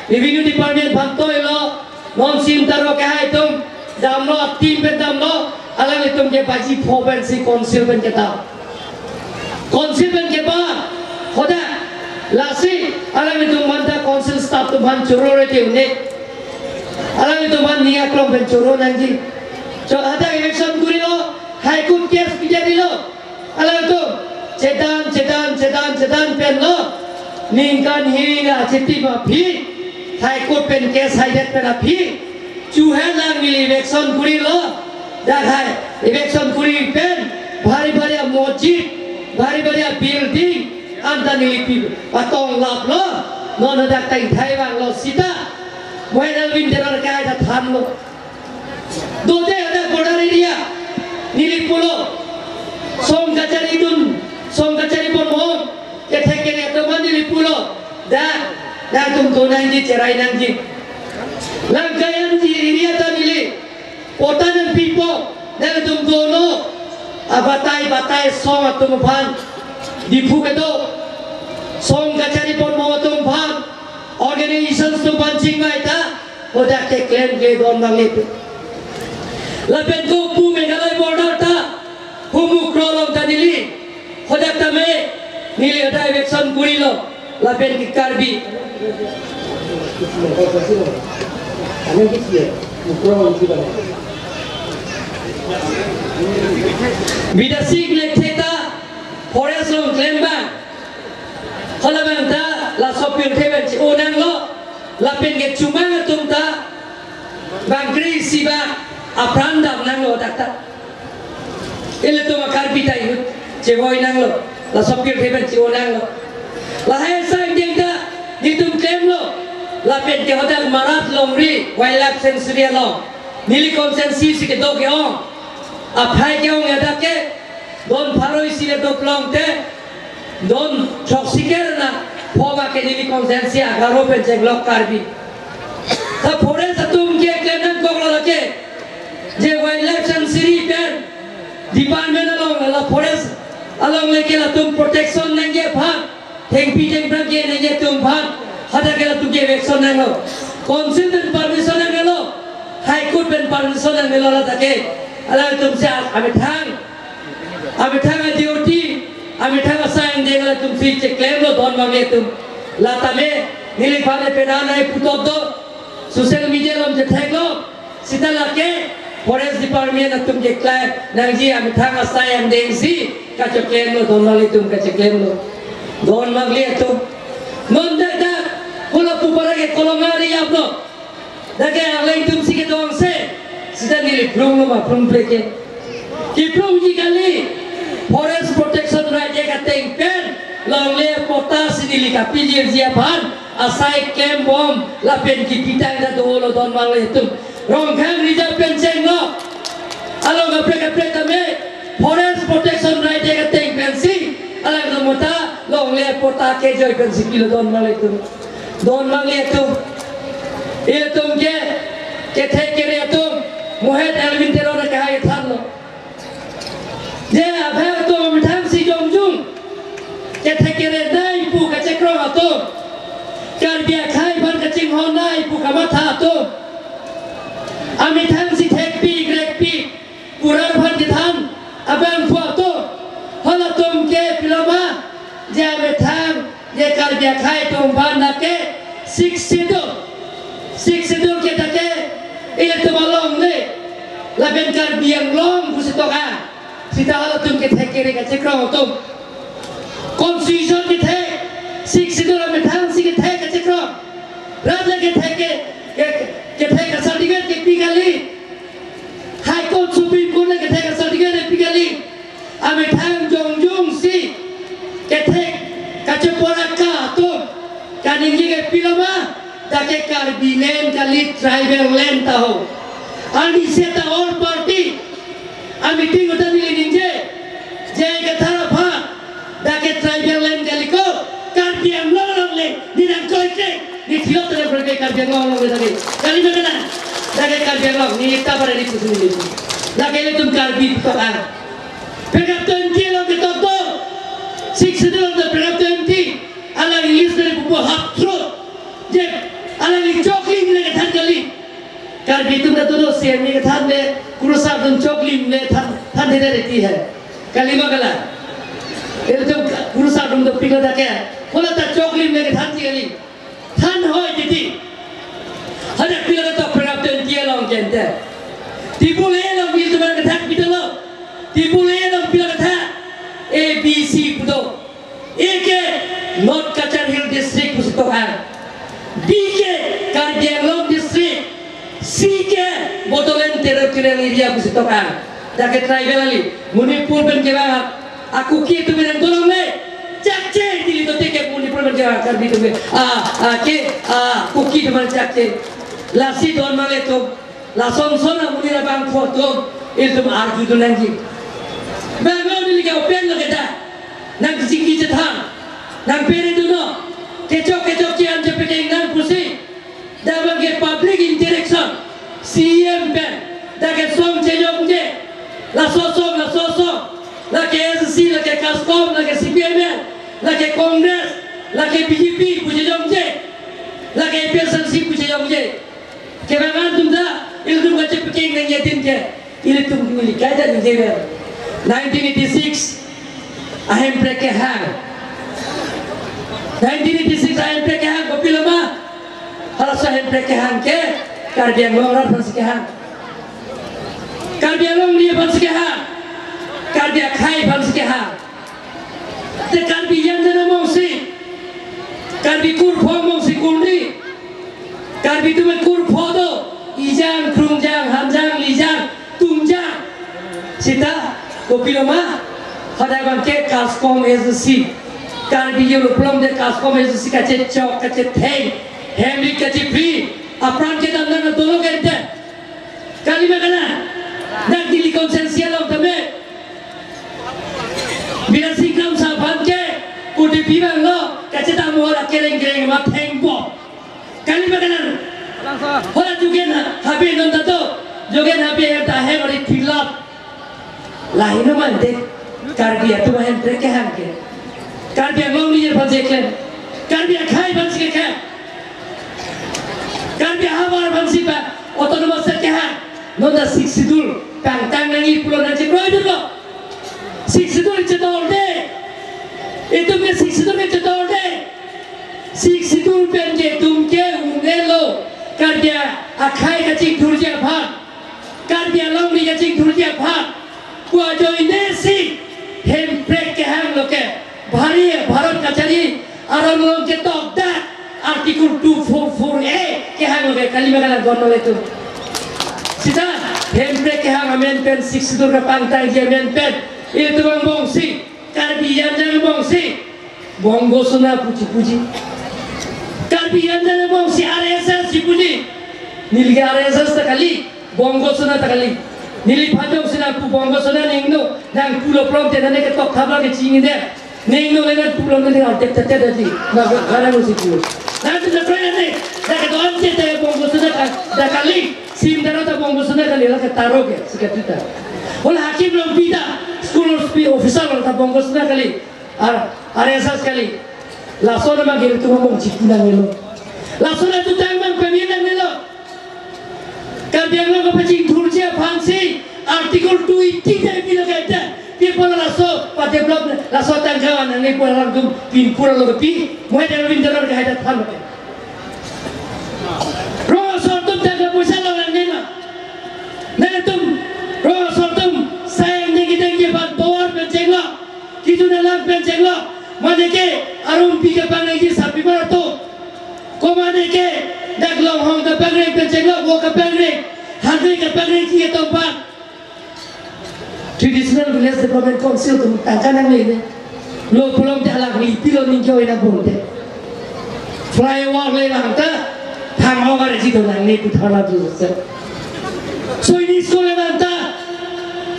Revenue Department aphan toilo, non sim taro ke hai tum, damlo, atim pen damlo, alanglitum ke baji pho pensi council pen kedam. Council pen keba, hoda, lasi, alanglitum aphan ta council staff atum aphan choro re te unik. Alanglitum aphan ning aklong pen choro nangji. Cho hadak election kurilo, High Court case pijadilo. Alanglitum, chedan, chedan, chedan, chedan pen lo. Ningkan hini na chiti ma aphi, High Court pen case haidet pen aphi, chuhe lang neli eviction kurilo. Dak hai, eviction kuri pen, bhari bhari mosjid, bhari bhari building, anta neli pi patong laplo, non hadak ta ingthai vanglo sita, Mohen Alvin Teron ke hai ta thanlo. Dote hadak border area, neli pulo, song kachari dun, song kachari pon hom, kethek kere atum aphan neli pulo, dak, nangtum do nangji, cherai nangji. Langkayan ji area ta neli, Pota nangpipo, nangtum dono, abatai batai song atum aphan, Diphu kedo, song kachari pon mo atum aphan, organizations atum aphan chingvai ta, hodak ke claim ke don nangle pu. Lapen ko pu Meghalaya border ta, humuk krolong ta neli, hodak tame, neli hadak eviction kurilo, lapen ke Karbi. Bidasik lek theta, forest along klem bang. Hala bang ta, laso pirthe pen chi-o nanglo, lapen ke chumang atum ta, bang kri si bang, apran dam nanglo dak ta. Ilitum a-Karbi ta inut chevoi nanglo, laso pirthe pen chi-o nanglo. Lahai asai angdeng ta, netum klemlo, lapen ke hodak Marat Longri Wildlife Sanctuary along, neli constituency si kedo ke-ong, aphai ke-ong hadak ke, don pharo isi le doplong te, don throksi kere na, pho ba ke neli constituency agarho pen chenglok Karbi. Ta forest atum ke klem nangkoklo lake, je Wildlife Sanctuary pen department along, la forest along leke latum protection nangji aphan, thengpi thengphrang ke nangji atum aphan, hadak ke latum ke eviction nanglo. Council pen permission nangnelo, High Court pen permission nangnelo, ladak ke alangtum si amethang, amethang a-duty, amethang asai angdeng alangtum si cheklemlo don mangle atum. La tame, neliphan pena nai putot do, social media along chetheklo, sita lake, forest department atum ke klem nangji, amethang asai angdeng si kacheklemlo, don mangle atum kacheklemlo. Don mangle atum. Non dak dak, hula pupara ke kolongari aplo. Dak ke alangtum si kedong se, sita neli plunglo ma plungple ke. Kiplungji kali, Forest Protection Right Act ateng pen, longle pota si neli kapijirji aphan, asai klembom, lapen kipitang ta dolo don mangle atum. Rongkhang Reserve pen chenglo. Along kaprek kaprek tame, Forest Protection Right Act ateng pensi, alang namota, longle pota kejoi pensi pilo don mangle atum. Don mangle atum. Ilitum ke, kethek kere atum, Mohen Alvin Teron ke hai thanlo. Je abang atum amethang si jongjung. Kethek kere nai pu kachekrong atum. Karbi akhei aphan kachinghon nai pu kamatha atum. Amethang si thekpi, krekpi, kurar aphan kethan, abang pu atum. Halatum ke pilo ma, je amethang, je Karbi akhei atum aphan dak ke, Sixth Schedule. Sixth Schedule ke dak ke, ilitum along le, lapen Karbi Anglong pusi toka. Sita halatum kethek kere kachekrong atum. Constitution kethek, Sixth Schedule amethang si kethek kachekrong. Rat le kethek ke, ke, kethek ka-certificate kepi kali. High Court, Supreme Court le kethek ka-certificate kepi kali. Amethang jongjong si kethek kachepora ka atum kaningje ke pilo ma, dak ke Karbi land kali, tribal land ta ho. Arnisi ta all party a-meeting utan neli ningje, J I Kathar aphan, dak ke tribal land kali ko, Karbi Anglong along le, ne nangkroikre, ne thilot le kroikre Karbi Anglong along le dak ke. Kali ma kalang, dak ke Karbi Anglong, ne ta pada ne pusi ne. Dak ke ilitum Karbi tok an. Paragraph twenty along ketok do. Sixth Schedule along paragraph twenty. Alangli list dari pupo half truth. Je, alangli choklim le kethan kali. Karbi atum ta dodo C M A kethan le, kurusar atum choklim le than, than de de reti hai. Kali ma kalang. Ilitum kurusar atum dopiklo dak ke. Hala ta choklim le kethan ti kali. Than hoi titi. Hadak pilo ketok paragraph twenty along kente. Table A along ilitum aphan kethak pitelo. Table A along pilo kethak. A, B, C pu do. A ke North Cachar Hill District pusi tok an. B ke Karbi Anglong District. C ke Bodoland Territorial Area pusi tok an. Dak ke tribal kali. Manipur pen kevang a-Kuki atum nangdolong le. Chakche, neli to teke Manipur pen kevang Karbi atum ke. A, a, ke, a, Kuki atum chakche. Lasi don male to. Lason son amonit abangphu atum ilitum arjudun nangji. Bang neli ke open lo keta. Nangchingki chethan. Nangpere dunnon. Kechok kechok chian chepekeng nang pusi. Dak abang ke public interaction. C E M pen. Dak ke song chejongje. Laso song, laso song. Lake S C, lake KASCOM, lake C P I M L, lake Congress, lake B J P pu chejongje. Lake A P H L C pu chejongje. Kevang atum ta, ilitum kachepekeng nangji adim ke. Ilitum neli kaita ningjever. Nineteen eighty-six ahemprek kehang. Nineteen eighty-six ahemprek kehang, kopilo ma? Halaso ahemprek kehang ke Karbi Anglong arat aphansi kehang. Karbi Anglong Ri aphansi kehang. Karbi akhei aphansi kehang. Te Karbi Anglong angbongsi, Karbi kurpho angbongsi kurni. Karbi atum kurpho do, Ijang, Krungjang, Hanjang, Lijang, Tungjang. Seta, kopilo ma? Hadak abang ke KASCOM S C. Karbi Anglong pulote KASCOM S C kachechok, kachetheng, hemri kachepri, apran kedam nang dolo kente. Kali ma kalang, dak Delhi constituency along tame. Biren Singh Kramsa aphan ke, kudi pi bang lo, kachetang mohor akereng kereng ma thengpo. Kali ma kalang. Hala Jogen Habe non ta do, Jogen Habe hem ta hem ari thilap. Lahei no mante, Karbi atum ahemprek kehang ke. Karbi Anglong Ri aphansi keklem. Karbi akhei aphansi keklem. Karbi ahavar aphansi pa autonomous state kehang. Non ta Sixth Schedule pangtang nangji pulo nangchekroi dunlo. Sixth Schedule chetorde. Itum ke Sixth Schedule ke chetorde. Sixth Schedule pen ke itum ke un-elo. Karbi akhei kachingthurji aphan. Karbi Anglong Ri kachingthurji aphan pu ajoine si hemprek kehang lo ke. Bhari Bharat kachari aron along ketok dak Article two four four A kehang lo ke, kali ma kalang, don male to. Seta hemprek kehang amen pen, Sixth Schedule kapangtangji amen pen, ilitum angbongsi, Karbi Anglong angbongsi Bongo Sona pu chipuji. Karbi Anglong angbongsi R S S chipuji. Neli ke R S S ta kali, Bongo Sona ta kali. Neliphan jongsi nangpu Bongo Sona ningno, nangpulo pulote nane ketok thap abang ke chinine. Ningno le nangpulo nang ardek tete daji. Na gara musi pu. Nangtum na kroikre ne. Dak kedo-an tete Bongo Sona ka, dak kali. Sim dara ta Bongo Sona kali, la ke taro ke, secretary ta. Hala Hakim Longpi ta, school officer ta Bongo Sona kali. Ar, R S S kali. Laso nama giri tuma mong chipu nangnelo. Laso na tu tang mang pemi nangnelo. Karbi Anglong kapachingthurji aphansi Article two eighty te pilo kaita. Pi pura laso pa develop laso tangka nangne pura lam tum pin pura lo pi. Mo hai develop in develop hai ta than. Rong asor atum tangka poisa lo nangne ma. Nangtum rong asor atum sayang dengki dengki aphan tovar pen chenglo. Kijun alam pen chenglo, mane ke arumpi kepangri ji sarpi marato. Ko mane ke dak longhong kepangri pen chenglo, vo kepangri, hangri kepangri ji ketong pan. Traditional Village Development Council atum tangka nangle ne. Lo pulote halangli pilo ning kyo ina bonte. Flyover le vangta, thang ogar ji do nangne pu tharla tu se. Soini school le vangta,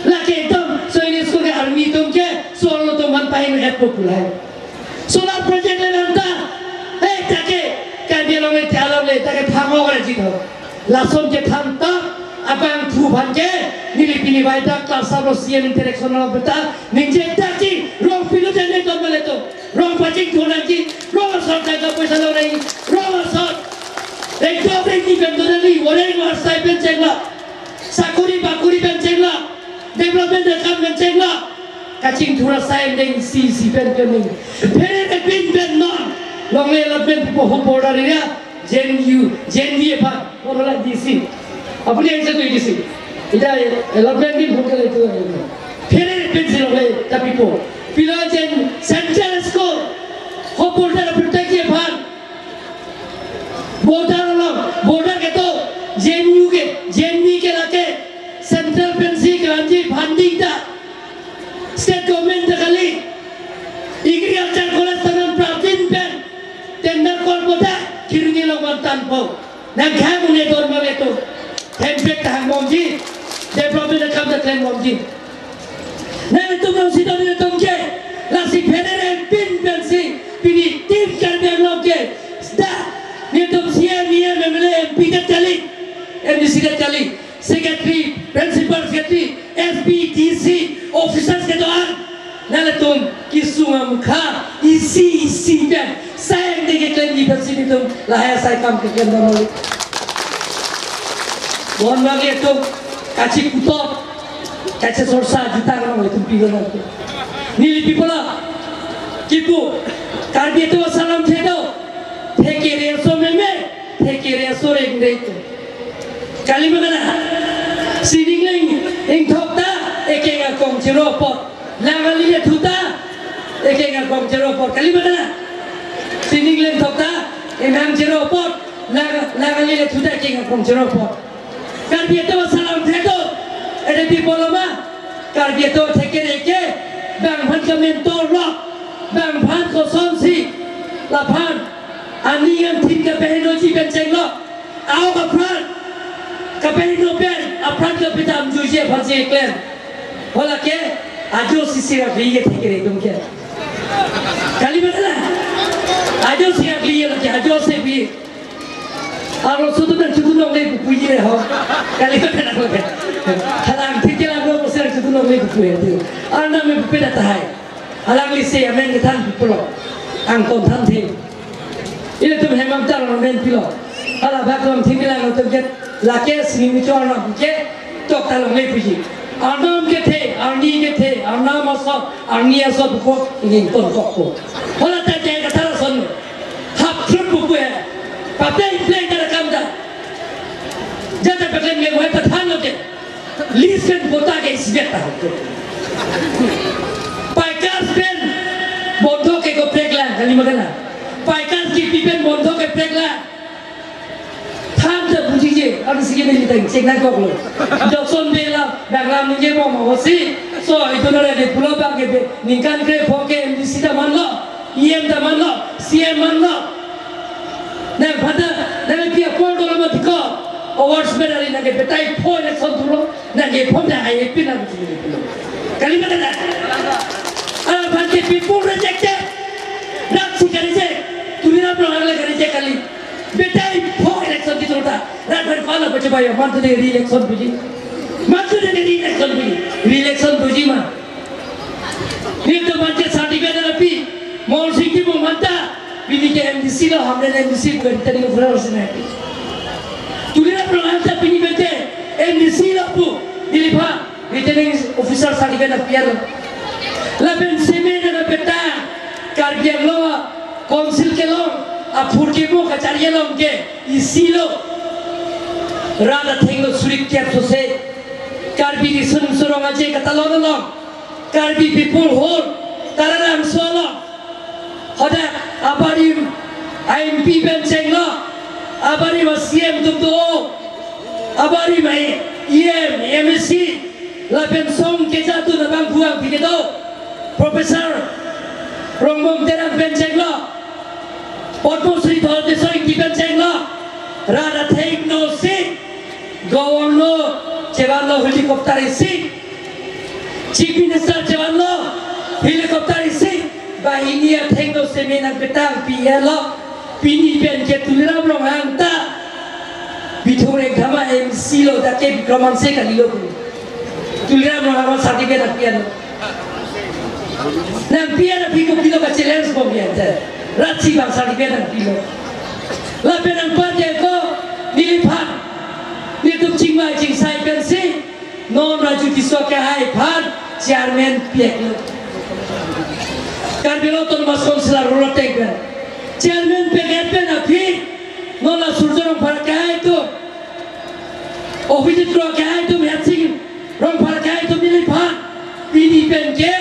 lake ekdom, Soini school ke army atum ke, solo atum man pahin et po pulai. Solar project le vangta, eh, take, Karbi Anglong le, te along le, take thang ogar ji do. Lason ke than ta, abang thu aphan ke, neli pini bai ta, class up lo C M interaction lo beta, ningje ta ki, rong pilu jane ton male to, rong pachingthur nangji, rong asor ta ka paisa lo nai, rong asor. Ekdom rengki pen to neli, wareng war sai pen chenglo, sakuri bakuri pen chenglo, development akam pen chenglo, kachingthur asai deng si si pen pen ning. Phere pin pen non, longle allotment po ho border area, J N U, J N V aphan, or like D C. Apuni aisa tu D C. Ida allotment din bhumka le tu. Phere pin si longle tapi po. Pila jen central school. Ho border protect aphan. Border along, border ke to, J N U ke, J N V ke lake, central pensi ke lanji funding ta. State government ta kali, Agriculture College ta non prapin pen, tender kol bota, kirni lo mantan po. Nang khang une don ma beto. Hempek ta hang bomji, development akam ta klem bomji. Nang itum nang sidon itum ke, lasi phere pin pensi, pini tim Karbi Anglong ke, sda, nitum C M, E M, M L A, M P det kali, M D C det kali. Secretary, principal secretary, S P, D C, officers kedo-an. Nanglitum kesung amukha, isi isi pen, sayang de keklemji pensi nelitum, lahai asai kam keklem dam nangli. Bon bagi itum, kachi putot, kachi sorsa jutang nanglitum pilo nangtum. Neli pi pulo, kipu, Karbi atum asalam thedo, thekere aso meme, thekere aso rengre to. Kali ma kana? Sining leng ingthok ta, ekeng akong chero apot. Lang ali le thu ta, ekeng akong chero apot. Kali ma kana? Sining leng thok ta, emang chero apot. Lang, lang ali le thu ta, ekeng akong chero apot. Karbi atum asalam thedo, ede pi pulo ma? Karbi atum thekere ke, bang aphan kamentor lo, bang aphan kosonsi, laphan, aning angthin kapahenoji pen chenglo. Aok apran, kapaheno pen, apran kapetamjuji aphansi klem. Hala ke, ajo si sirap liye thekere atum ke. Kali ma kana? Ajo sirap liye lake, ajo si bi. Arloso atum nang chudun longle pu puji ho. Kali ma kana lake. Halang thik ke lang lo, arloso nang chudun longle pu puji. Arnam me pupe da tahai. Alangli si amen kethan pi pulo. Angton thanthe. Ilitum hem amtar amen pilo. Hala bak lam thik lang atum ke lake sini mi chor na ke tok ta longle puji. Arnam kethe, arni kethe, arnam asot, arni asot ko ingin ton kok ko. Hala ta jai kathar ason. Hap trup buku ya. Papleng pleng ta kam ta. Jata papleng le wai pathan lo ke. Listen kota ke isbet ta. Paikas pen bondho ke ko prekla, kali ma kana? Paikas kipi pen bondho ke prekla. Than ta bujije, arnisi ke neli tang chek nangkoklo. Jokson bela, banglam ningje mo mo si. So, itum nara de pulo bang ke be, ningkan krepho ke M D C ta manlo, E M ta manlo, C M manlo. Nang pada, nang pi apor dolo ma tiko. Awards medal nang ke betai pho election thulo, nang ke pho ta ai pi nang thulo. Kali ma kana? Ala bhante people rejected. Rat si ka reject. Tuliram Ronghang le ka reject kali. Betai pho election thulo ta. Rat bhante pala bache bayo. Mantu de re-election puji. Mantu de re-election puji. Re-election puji ma. Nelitum aphan ke certificate nangpi, Mohon Sing Timung aphan ta, pini ke M D C lo, Hamren M D C, bukan kita di Governor Sinapi. Tuliram Ronghang ta pini pen ke M D C lo pu, neli aphan, returning officer certificate nangpi lo. Lapen seme nangpeta, Karbi Anglong Council kelong, aphurkimo kacharli along ke, isi lo. Rat atheng lo suri kep sose, Karbi riso nimso rong aje katalon along. Karbi people whole, Taralangso along. Hadak abarim a-M P pen chenglo, abarim a-C M atum do, abarim a-E M, M A C, Lapen song keja atum abang buang pikedo. Professor Rongbong Terang pen chenglo. Padma Shri Dhoranteshwar Engti pen chenglo. Rat athengno si. Governor chevanlo helicopter isi. Chief Minister chevanlo helicopter isi. Banghini athengno semen nangpetang pi-et lo. Pini pen ke Tuliram Ronghang ta Bithung Rengthama M C lo, jake Bikram Hanse kalilo. Tuliram Ronghang certificate nangpi-et lo. Nangpi-et aphi kopilo ka-challenge bom ya te. Rat si bang certificate nangpilo. Lapen nangpajirko neliphan. Netum chingvai chingsai pensi non Raju Tisso akehai aphan chairman pi-et lo. Karbi Anglong Autonomous Council arlo ateng pen chairman pi-et pen aphi non la Surjya Rongphar akehai atum, Abhijit Kro akehai atum, Hersing Rongphar akehai atum neliphan pini pen ke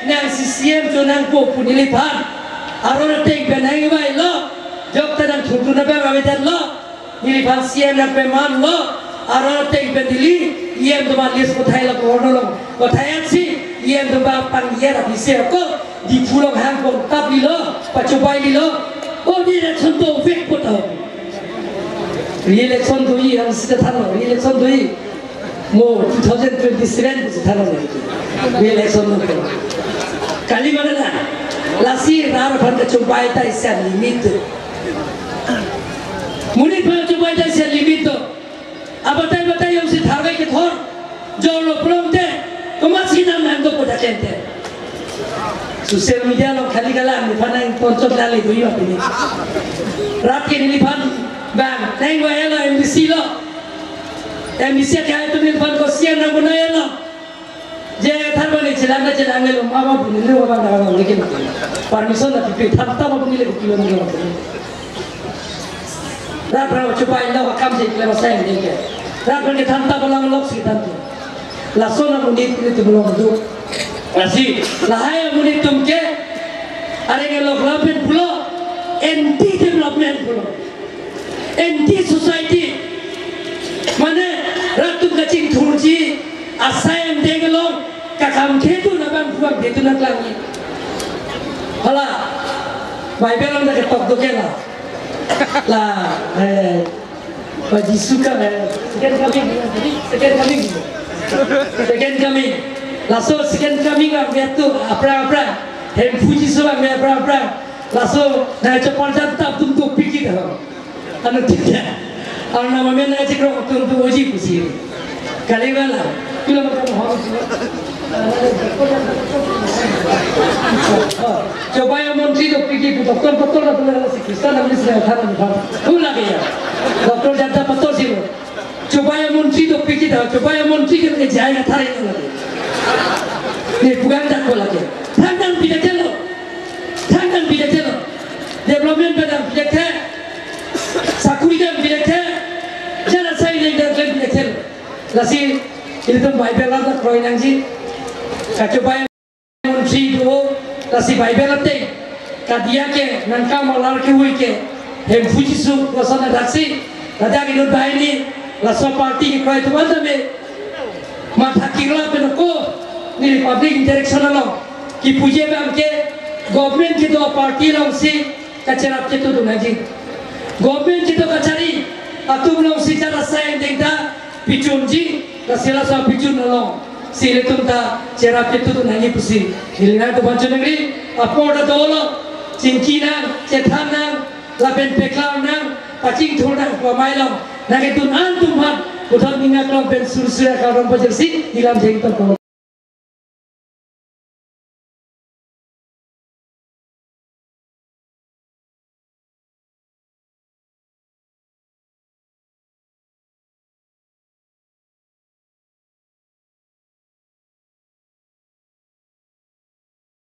nangsi C M chonangpo pu neliphan arlo ateng pen nangvailo. Jok ta nangthurthu nang abang avedetlo. Neliphan C M nangpemanlo, arlo ateng pen Delhi E M atum a-list kothailo, Governor along kothai-etsi E M atum aphan pi-et aphi si ako Diphu along hangpon taplilo, pachopaililo. O, re-election dovek pu ta. Re-election doji, ang sita thanlo, re-election doji. Mo two thousand twenty-seven pusi thanlo. Re-election dovek. Kali mana na? Lasi rat aphan kachopai ta isi limit do. Monit aphan kachopai ta isi limit do. Abatai batai jongsi tharve kethor jorlo pulote, komatsi nam nangdo pu ta klem te. Social media along khali kalang neliphan nangponchot lale doji ma pini. Rat ke neliphan bang nangvai-etlo, M D C lo. M D C akehai atum neliphan ko C M nangbonai-etlo. Je tharve ne chelang na chelang lelo, mama pu neli mama na nang leke na. Permission na pipe, than ta ma pu neli ke kilo neli. Rat aphan chopailo akam je klem asai neli ke. Rat aphan kethan ta balang lok si thantu. Lason amonit nelitum along do. Lasi lahai amonit atum ke areng kelok lapen pulo, anti development pulo, anti society. Mane rat atum kachingthurji asai angdeng along kakham khetu nang abang buang khetu nangklangji. Hala Bible along ta ketok do ke la. La, eh, Ba Jisu ka, eh, second coming, second coming, second coming. Laso second coming abang atum aphrang aphrang, Hemphu Jisu abang aphrang aphrang. Laso nangchepon jat ta atum dopik ik ha. Anuttin ya. Arnam amen nangchekrok atum do-oji pusi. Kali mana? Kilo macam hal. Oh, chopai amontri dopik ik pu, doctor, doctor na pula si Kristan amin si than na phan. Hu lagi ya. Doctor Janta Patel si lo. Chopai amontri dopik ik ta, chopai amontri ke ke jai na thari na lagi. Ne pugan tak ko lagi. Thangnat pidetlo. Thangnat pidetlo. Development pen dam pidet. Sakuri dam pidet. Jan asai angdeng dam pidet. Lasi ilitum Bible along ta kroi nangji. Kachopai amontri do, lasi Bible ateng kadiya ke nangkam alar kehui ke Hemphu Jisu lason adak si, ladak inut banghini laso party kekroi atum an tame matha kikla pen ko neli public interaction along kipuji abang ke government kedo aparty alongsi kacherap chetudun nangji. Government kedo kachari atum alongsi jan asai angdeng ta pichunji, lasi laso apichun along si ilitum ta cherap chetudun nangji pusi neli nangtum aphan choningri. Apor ta dolo, chingki nang, chethan nang, lapen peklang nang, pachingthur nang pu amei along nangkedun an atum aphan puthot ning aklong pen sursur akardom pajirsi neli lam thengtong ko.